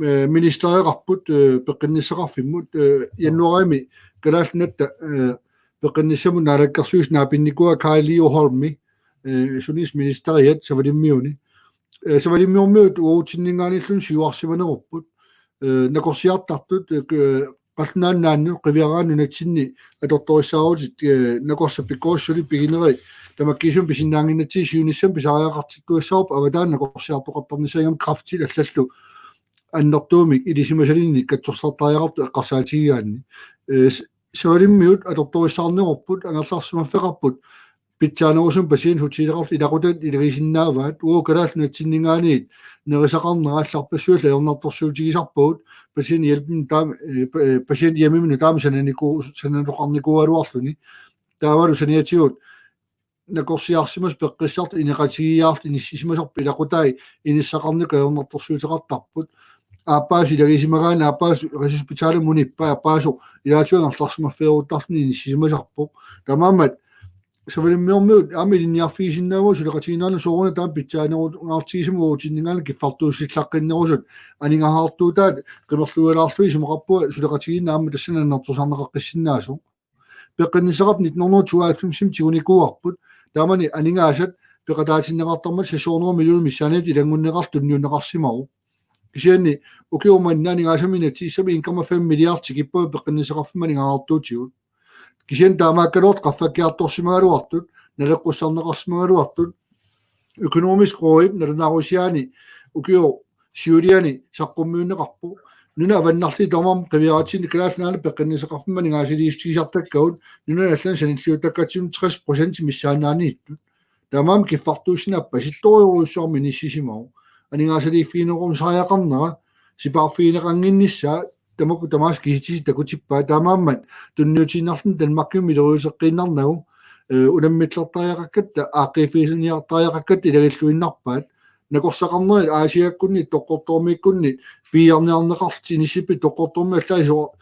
eh, ministereqarput, eh, peqqinnissaqarfimmut, eh, januaarimi Kalaallit Nunaata, eh, peqqinnissamut naalakkersuisut naapinnikuuaa Kaj Leo Holmi, eh, sundhedsministeriat Savalimmiuni. Eh, Savalimmiormiut uagutsinninngaanniilluunniit siuarsimanerupput. Eh, nakorsiartartut, eh, k-, Qallunaat Nunaannut qiviaraanni nunatsinni atortorissaarutit, eh, nakorsat pikkorissut suli pigineri tamakkiisumik pisinnaannginnatsigit, siunissami pisariaqartikkuassavarput avataani nakorsiartoqartarnissaa, ingammik kræfti allallu annertuumik ilisimasalinnik katsorsartariaqartut eqqarsaatigigaanni. Eh, s-, Savalimmiut atortorissaarnerupput, angerlarsimaffeqarput pitsaanerusumik, patientit hotelleqartut ilaqutaat ilagisinnaavaat, uagut Kalaallit Nunatsinninngaanniit nerisaqarnera allarpassuillu ajornartorsiutigisarpagut, patientit hjemmemut taama, eh, pa-, eh, patientit hjemmemut taama sananiku-, sanatoqarnikuugaluarluni. Taavalu saniatigut nakorsiarsimasut peqqissartut ineqatigiiaarlutik inissisimasarput ilaqutai inissaqarnikkut ajornartorsiuteqartarput. Aappaasut ilagisimagaanni, aappaasut Rigshospitalimut unippai, aappaasoq ilaatigut angerlarsimaffigeruttarluni inissisimasarpoq. Taamaammat Savalimmiormiut aamma ilinniarfigisinnaavagut suleqatigiinnerani soorunami taama pitsaanerungaartigisumik uagutsinngaanniit kiffartuussillaqqinnerusut aningaasartuutaat qimerluilaarlugit, isumaqarpunga suleqatigiinneq aamma tassani annertusarneqaqqissinnaasoq. Peqqinnissaqarfik nitten hundrede tooghalvfemsimi tigunikuuarput. Taamani aningaasat peqataatinneqartarmata seks hundrede millioner missaaniit ilanngunneqartut tunniunneqarsimavoq. Kisianni ukiumut manna aningaasami inatsisissami en komma fem milliard tikippagut peqqinnissaqarfimmut aningaasartuutigut. Kisianni taamaakkaluartoq qaffakkiartorsimagaluartut, naleqqussarneqarsimagaluartut, økonomisk rådip nalunaarusiaani ukioq siuliani saqqummiunneqarpoq. Nunat avannarliit tamarmik qiviaratsigu Kalaallit Nunaanni peqqinnissaqarfimmut aningaasaliissutigisartakkagut, nunanut allanut sanilliuttakkatsinnut tres procent missaannaaniittut. Taamaammat kiffartuussineq appasittorujussuarmik inissisimavoq. Aningaasaliiffigineqarnerup sariaqarnera, sipaarfigineqannginnissaa, tamakku tamaasa kisitsisit takutippaat, taamaammat tunniutiinnarluni Danmarkimi miloriuseqqiinnarnagu, eh, unammillertariaqakkatta, aaqqiiffigisarniartariaqakkatta ilagilluinnarpaat. Nakorsaqarnerit Aasiakkunni, Toqqortoormiikkunni, piiarniarneqartut inissippit Toqqortoormiit allaat iso-,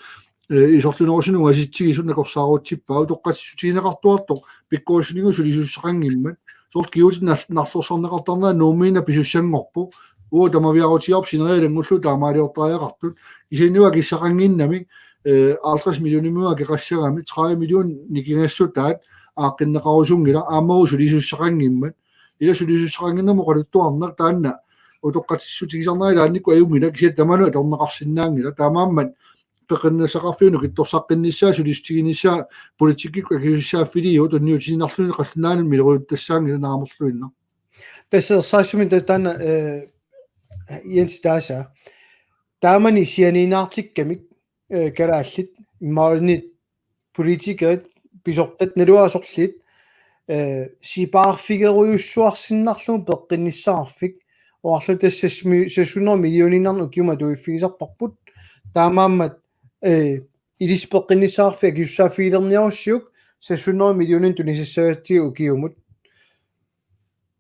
eh, isorliunerusunut ungasitsigisut nakorsaaruutsippaat, utoqqatsissutigineqartuartoq pikkorissunik sulisussaqanngimmat. Soorlu kigutit nal-, nalorsaarneqartarnerat Nuummiinnaq pisussanngorpoq. Uagut tamaviaarutigaarput sineriak ilanngullugu taamaaliortariaqartut. Kisianni uagut akissaqannginnami, eh, halvtreds millioniminngaanniit akeqassagami, tredive million nikingassutaat aaqqinneqarusunngilaq, aamma uagut sulisussaqanngimmat. Ila sulisussaqannginnami oqaluttuarneq taanna utoqqatsissutigisarnera ilaannikkut ajunngilaq, kisianni tamanut atorneqarsinnaanngilaq. Taamaammat peqqinnissaqarfiup nukittorsaqqinnissaa, sulissutiginissaa politikkikkut akisussaaffiliivoq, tunniutiinnarluni qallunaanut miloriuttassaanngilaq naamerluinnaq. Tassa ersarissumik tassa taanna, eh, Jens taasa. Taamani sianiinnaartikkamik, eh, kalaallit, imaluunniit politikerit, pisortat, naluara sorliit, eh, sipaarfigerujussuarsinnarlugu peqqinnissaqarfik, oqarluta tassa seks hundrede millioniinnarnik ukiumut atuiffigisarparput, taamaammat, eh, ilissi peqqinnissaqarfik akisussaaffigilerniarussiuk seks hundrede millioner tunisassagatsigu ukiumut.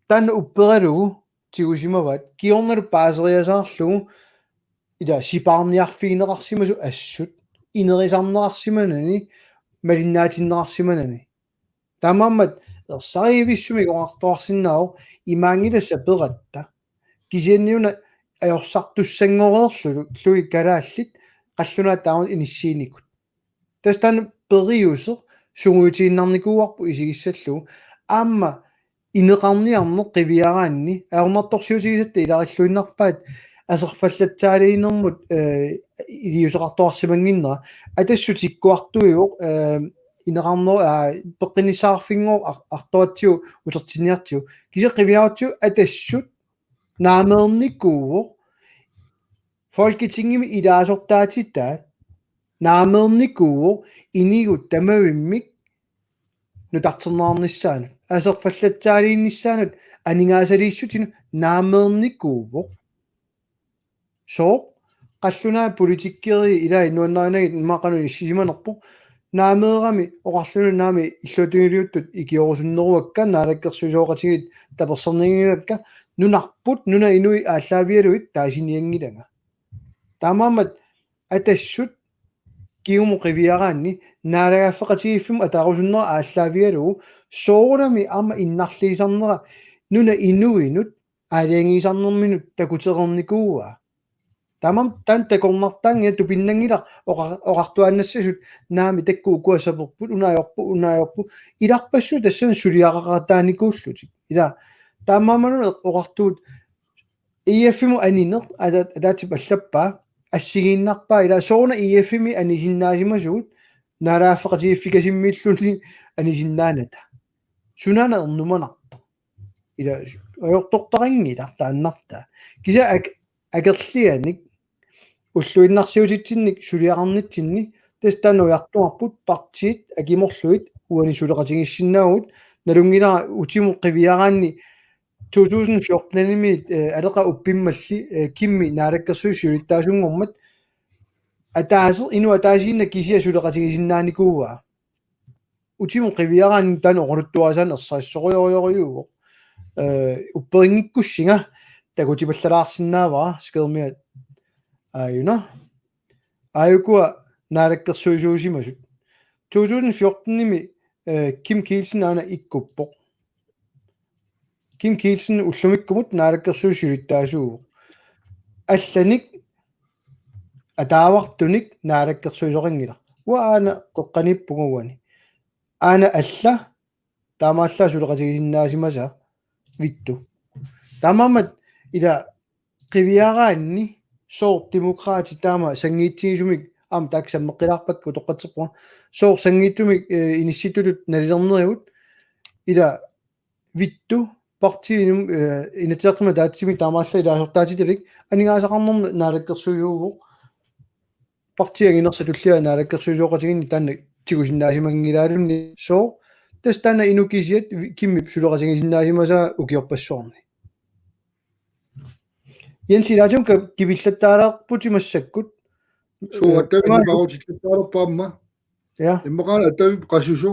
Taanna upperalugu tigusimavaat, kingornalu paaseriasaarlugu, ila sipaarniarfigineqarsimasut assut, inerisarneqarsimanani, malinnaatinneqarsimanani. Taamaammat ersarivissumik oqartuarsinnaavoq imaanngilaq saperatta. Kisianniuna ajorsartussanngoreerlugit kalaallit qallunaat taamatut inissiinikut. Tassa taanna periuseq sungiutiinnarnikuuarput isigissallugu. Aamma ineqarniarneq qiviaraanni, ajornartorsiutigisatta ilarilluinnarpaat aserfallatsaaliinermut, eh, iliuuseqartuarsimannginnera. Atassut tikkuartuivoq, eh, ineqarnerup, aa, peqqinnissaqarfinnguup ar-, artoratsigu utertinniartigu. Kisianni qiviaratsigu Atassut naameernikuuvoq Folketingimi ilaasortaatitaat, naameernikuuvoq inigut tamavimmik nutarterneqarnissaanut, aserfallatsaaliinnissaanut, aningaasaliissutinut naameernikuuvoq. Sooq? Qallunaat politikkerit ilai nuannarinagit immaqa qanoq inissisimanerpoq. Naameerami oqarluni naamik illuatungiliuttut ikiorusunneruakka, naalakkersuisooqatigiit tapersersornianngilakka, nunarput nunap inui aallaavigalugit taasinianngilanga. Taamaammat Atassut kingumut qiviaraanni naalagaaffeqatigiiffimmi ataarusunnera aallaavigalugu soorunami aamma innarliisarnera nunap inuinut aalajangiisarnerminut takutereernikuuaa. Taamaammat taanna takornartaanngilaq, tupinnanngilaq oqa-, oqartuaannassasut, naamik taakku ukua saperput, una ajorput, una ajorput. Ilarpassui tassani suliaqaqataanikuullutik. Ila taamaammat oqartugut E F-imut anineq, ata-, ataatsip allappaa, assigiinnarpaa, ila sooruna E F-imi anisinnaasimasut, naalagaaffiqatigiiffikasimmiilluni anisinnaanata. Sunaana ernumanartoq. Ila ajortortaqanngilaq taannartaa. Kisianni ak-, akerlianik, ulluinnarsiutitsinnik suliaqarnitsinni, tassa taanna ujartuarput, partiit akimorlugit uani suleqatigiissinnaavugut, nalunngilara utimut qiviaraanni to tusind fjorten-imi, eh, Aleqa Uppimmalli, eh, Kimmi naalakkersuisut siulittaasunngormat, ataaseq, inuk ataasiinnaq kisiat suleqatigisinnaanikuuaa. Utimut qiviaraanni taanna oqaluttuarisaaneq ersarissorujussuuvoq. Eh, upperinngikkussinga takutipallalaarsinnaavara skærmiat. Aajuna. Aajukua naalakkersuisuusimasut. To tusind fjorten-imi, eh, Kim Kielsen aana ikkuppoq. Kim Kielsen ullumikkumut naalakkersuisut siulittaasuuvoq. Allanik ataavartunik naalakkersuisoqanngilaq. Uanga aana qeqqaniippunga uani. Aana alla taamaallaat suleqatigisinnaasimasaa Vittu. Taamaammat ila qiviaraanni sooq Demokraatit taama sanngiitsigisumik aamma taakku sammeqqilaarpakka utoqqatserpunga. Sooq sanngiitsumik, eh, inissittutut nalilernerigut ila Vittu partiinum, eh, Inatsisartuni taatsimik taamaallaat ilaasortaatitalik aningaasaqarnermut naalakkersuisuuvoq. Partiit anginersat tulliat naalakkersuisooqatigiinneq taanna tigusinnaasimanngilaaluni sooq. Tassa taanna inuk kisiat Kimmip suleqatigisinnaasimasaa ukiorpassuarni. Jens, ilaatigut ka-, kivillattaalaarputit massakkut. Suu, eh, attavi ima- paarutillattaalerpaamma. Ja. Immaqaana attavi qasusu.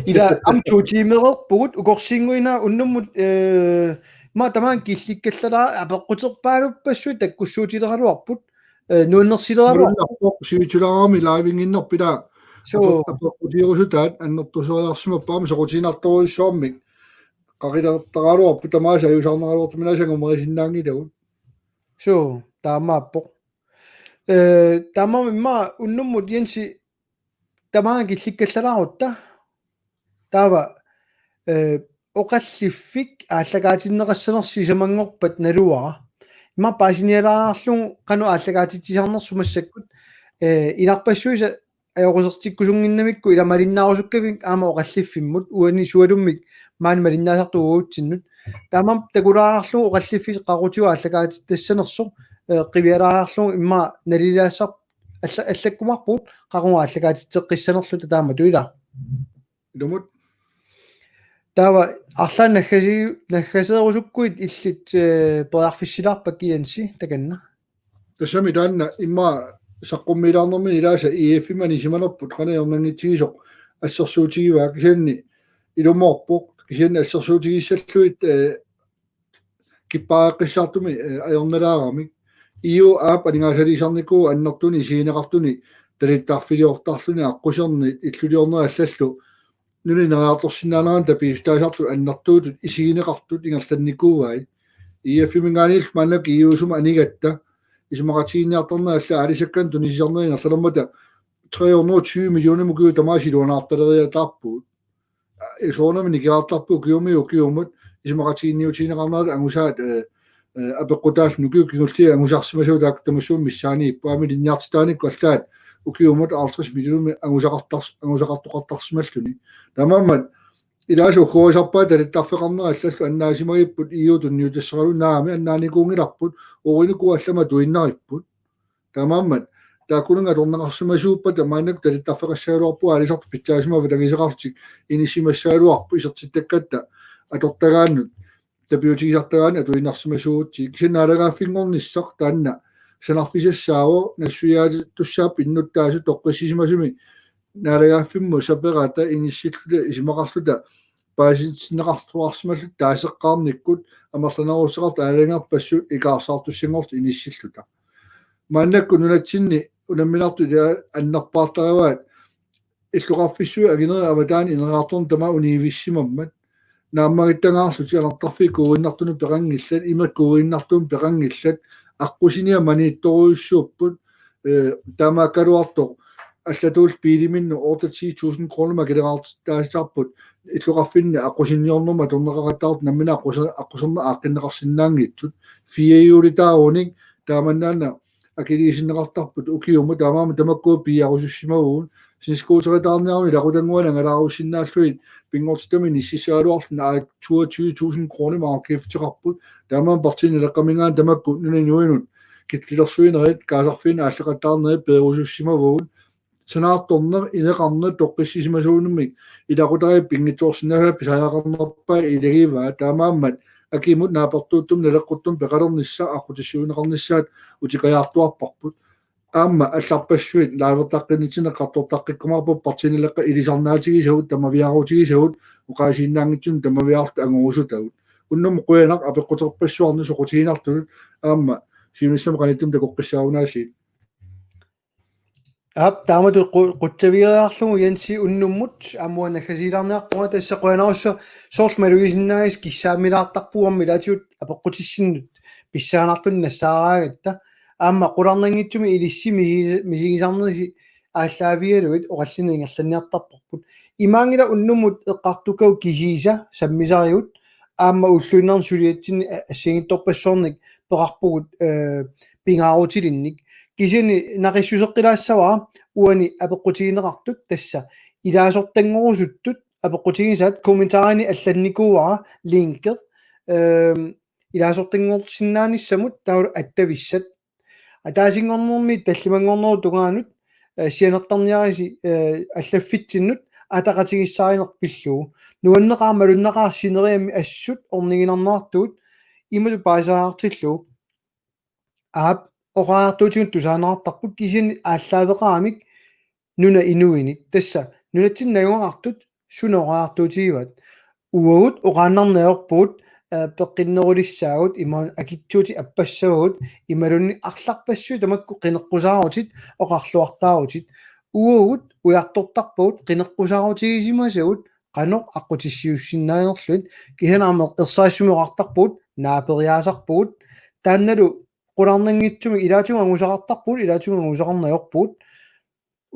Ila aamma to timereerpugut ukorsiinnguinaa unnummut, eh, ma tamaanga killikkallalaa apeqquterpaaluppassuit takkussuutileraluarput, eh, nuannersileraluarput. Nuannerpoq siutilaaramik livinginnerput ila. Suu. Apeq-, apeqqutigerusutaat annertuseriarsimappat aamma soqutiginartorujussuarmik. Qaqilertaraluarput tamaasa ajuusaarneraluartumik nasangu merisinnaanngilagut. Suu, taamaappoq. Eh, taamaammat immaqa unnummut Jensi tamaanga killikkallarutta. Taava, eh, oqalliffik aallakaatinneqassanersoq sisamanngorpat naluara. Immaqa paasinialaarlugu qanoq aallakaatitsisarnersoq massakkut, eh, inarpassuisa ajoqusertikkusunnginnamikku ila malinnaarusukkavit aamma oqalliffimmut uani sualummik maani malinnaasartut uagutsinnut. Taamaammat takulaarlugu oqalliffik qaqutigut aallakaatittassanersoq, eh, qivialaarlugu immaqa nalilaassar-, alla-, allakkumaarpugut qaqugu aallakaatitseqqissanerluta taamatut ila. Ilumut. Taava arlaannik naggasi-, naggaseerusukkuit illit, eh, periarfissilaarpakka Jensi takanna. Tassami taanna immaqa saqqummiilaarnermi ilaasa E F-imik anisimanerput qanoq ajornanngitsigisoq assersuutigivaa kisianni ilumoorpoq kisianni assersuutigissallugit, eh, kippareqqissaartumik, eh, ajornalaaramik. E U aap aningaasaliisarnikuuvoq annertuunik isigineqartunik talittarfiliortarluni aqqusernit illuliornerit allallu nunap ineriartorsinnaanerani tapiissutaasartut annertuutut isigineqartut ingerlannikuuai. E F-iminngaanniillu maannakkut E U-sumut anigatta isumaqatigiinniartarnerit allat aalisakkanik tunisisarnerit ingerlalermata tre hundrede og tyve millioner ukiut tamaasa iluanaartaleriataarpugut. Soorunami nikerartarpugut ukiumiit ukiumut isumaqatiginniutigineqarnerat angusaat, eh, eh, apeqqutaalluni ukiut kingulliit angusarsimasut taakku tamassuumik missaaniipput aamma ilinniartitaanikkut allaat ukiumut halvtreds millioner angusaqartars-, angusaqartoqartarsimalluni. Taamaammat ilaasa uggorisarpaat talittarfeqarnerit allallu annaasimagipput E U tunniutassaralugu naamik annaanikuunngilarput urinikuuallamut atuinnaripput. Taamaammat taakkununnga atorneqarsimasuuppata maannakkut talittarfeqassagaluarpugut aalisartut pitsaasimavoq tagisaqarlutik inissimassagaluarput isertittakkatta atortagaannut tapiutigisartagaanni atuinnarsimasuugutsigit kisianni naalagaaffinngornissaq taanna sanarfisassaavoq nassuiaatussaap innuttaasut toqqissisimasumik naalagaaffimmut saperata inissilluta isumaqarluta paasitinneqartuarsimalluta taaseqqaarnikkut amerlanerussuteqartut aalajangerpassuk ikaarsaartussanngorlutik inissilluta. Maannakkut nunatsinni unamminartut ilaa annerpaartaraat illoqarfissuit anginerit avataani ineriartorneq tamaat univissimammat. Naammagittagaarlutik anartarfiit kuuinnartunut peqanngillat, imeq kuuinnartumut peqanngillat, aqqusiniat maniitsorujussuupput, eh, taamaakkaluartoq allatuullu biiliminnut otte ti tusind kroner makileqaartitaasarput illoqarfinni aqqusinniornermut atorneqaqattaartut nammineq aqqusa-, aqquserneq aaqqinneqarsinnaanngitsut. Firehjulitaarunik taamannaana akiliisinneqartarput ukiumut taamaammat tamakku piarusussimavagut. Snescooteritaarniaruni ilaqutannguani angalaarusinnaallugit pinngortitami inississagaluarluni aak toogtyve tusind kroner afgifteqarput. Taamaammat Partii Naleqqaminngaanniit tamakku nunap inuinut killilersuinerit kaasarfiini aalleqattaarnerit peerusussimavagut. Sanaartorneq, ineqarneq toqqissisimasuunimi ilaqutariit pinngitsoorsinnaasai pisariaqarnerpaat ilagivaa taamaammat akimut naapertuuttumut naleqquttumi peqalernissaq aqqutissiuunneqarnissaat utikkajaartuarparput. Aamma allarpassuit livertaqqinnitsinni eqqartortaqqikkumaarput Partii Naleqqap ilisarnaatigisagut tamaviaarutigisagut oqaasiinnaanngitsunik tamaviaartut angorusutagut. Unnummut qujanaq apeqquterpassuarnik soqutiginartunut aamma siunissami qanittumi takoqqissaarunaasiit. Aap, taamatut qu-, qutsavigeriarlugu Jensi unnummut aamma naggasiilaarniarpunga tassa qujanarsuaq soorlu malugisinnaagisi kissaammilaartarpugut aamma ilaatigut apeqqutissinnut pissanganartunik nassaaraagatta. Aamma qularnanngitsumik ilissi misi-, misigisarnerisi aallaavigalugit oqallinneq ingerlanniartarparput. Imaanngilaq unnummut eqqartukkagut kisiisa sammisarigut aamma ulluinnarni suliatsinni a-, assigiinngitsorpassuarnik peqarpugut, eh, pingaarutilinnik. Kisianni naqissuseqqilaassavara uani apeqqutigineqartut tassa ilaasortanngorusuttut apeqqutigisaat kommentarini allannikuuara linki, ehm, ilaasortanngorsinnaanissamut taavalu attavissat. Ataasinngornermi tallimanngornerup tungaanut, eh, sianertarniarisi, eh, allaffitsinnut ataqatigiissaarineq pillugu. Nuanneqaaq malunnaqaaq sineriammi assut orniginarnerartugut imatut paasisariaqartillugu. Aap, oqariartuutigut tusaaneqartarput kisianni aallaaveqaramik nunap inuinit. Tassa nunatsinni najugaqartut suna oqariartuutigivaat. Uagut oqaannarneq ajorpugut, eh, peqqinnerulissaagut imaluunniit akitsuutit appassavagut imaluunniit arlarpassuit tamakku qineqqusaarutit oqarluartaarutit. Uagut ujartortarpagut qineqqusaarutigisimasagut qanoq aqqutissiuussinnaanerlugit, kisianni aamma ersarissumik oqartarpugut naaperiaasarpugut. Taannalu qularnanngitsumik ilaatigut angusaqartarpugut, ilaatigut angusaqarneq ajorpugut.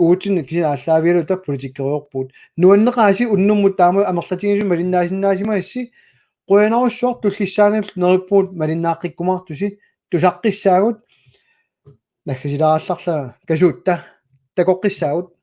Uatsinnut kisianni aallaavigaluta politikkeriorpugut. Nuanneqaasi unnummut taama amerlatigisumik malinnaasinnaasimassi, qujanarsuaq tullissaanut neriuppugut malinnaaqqikkumaartusi, tusaqqissaagut. Naggasilaarallarlanga kasuutta takoqqissaagut.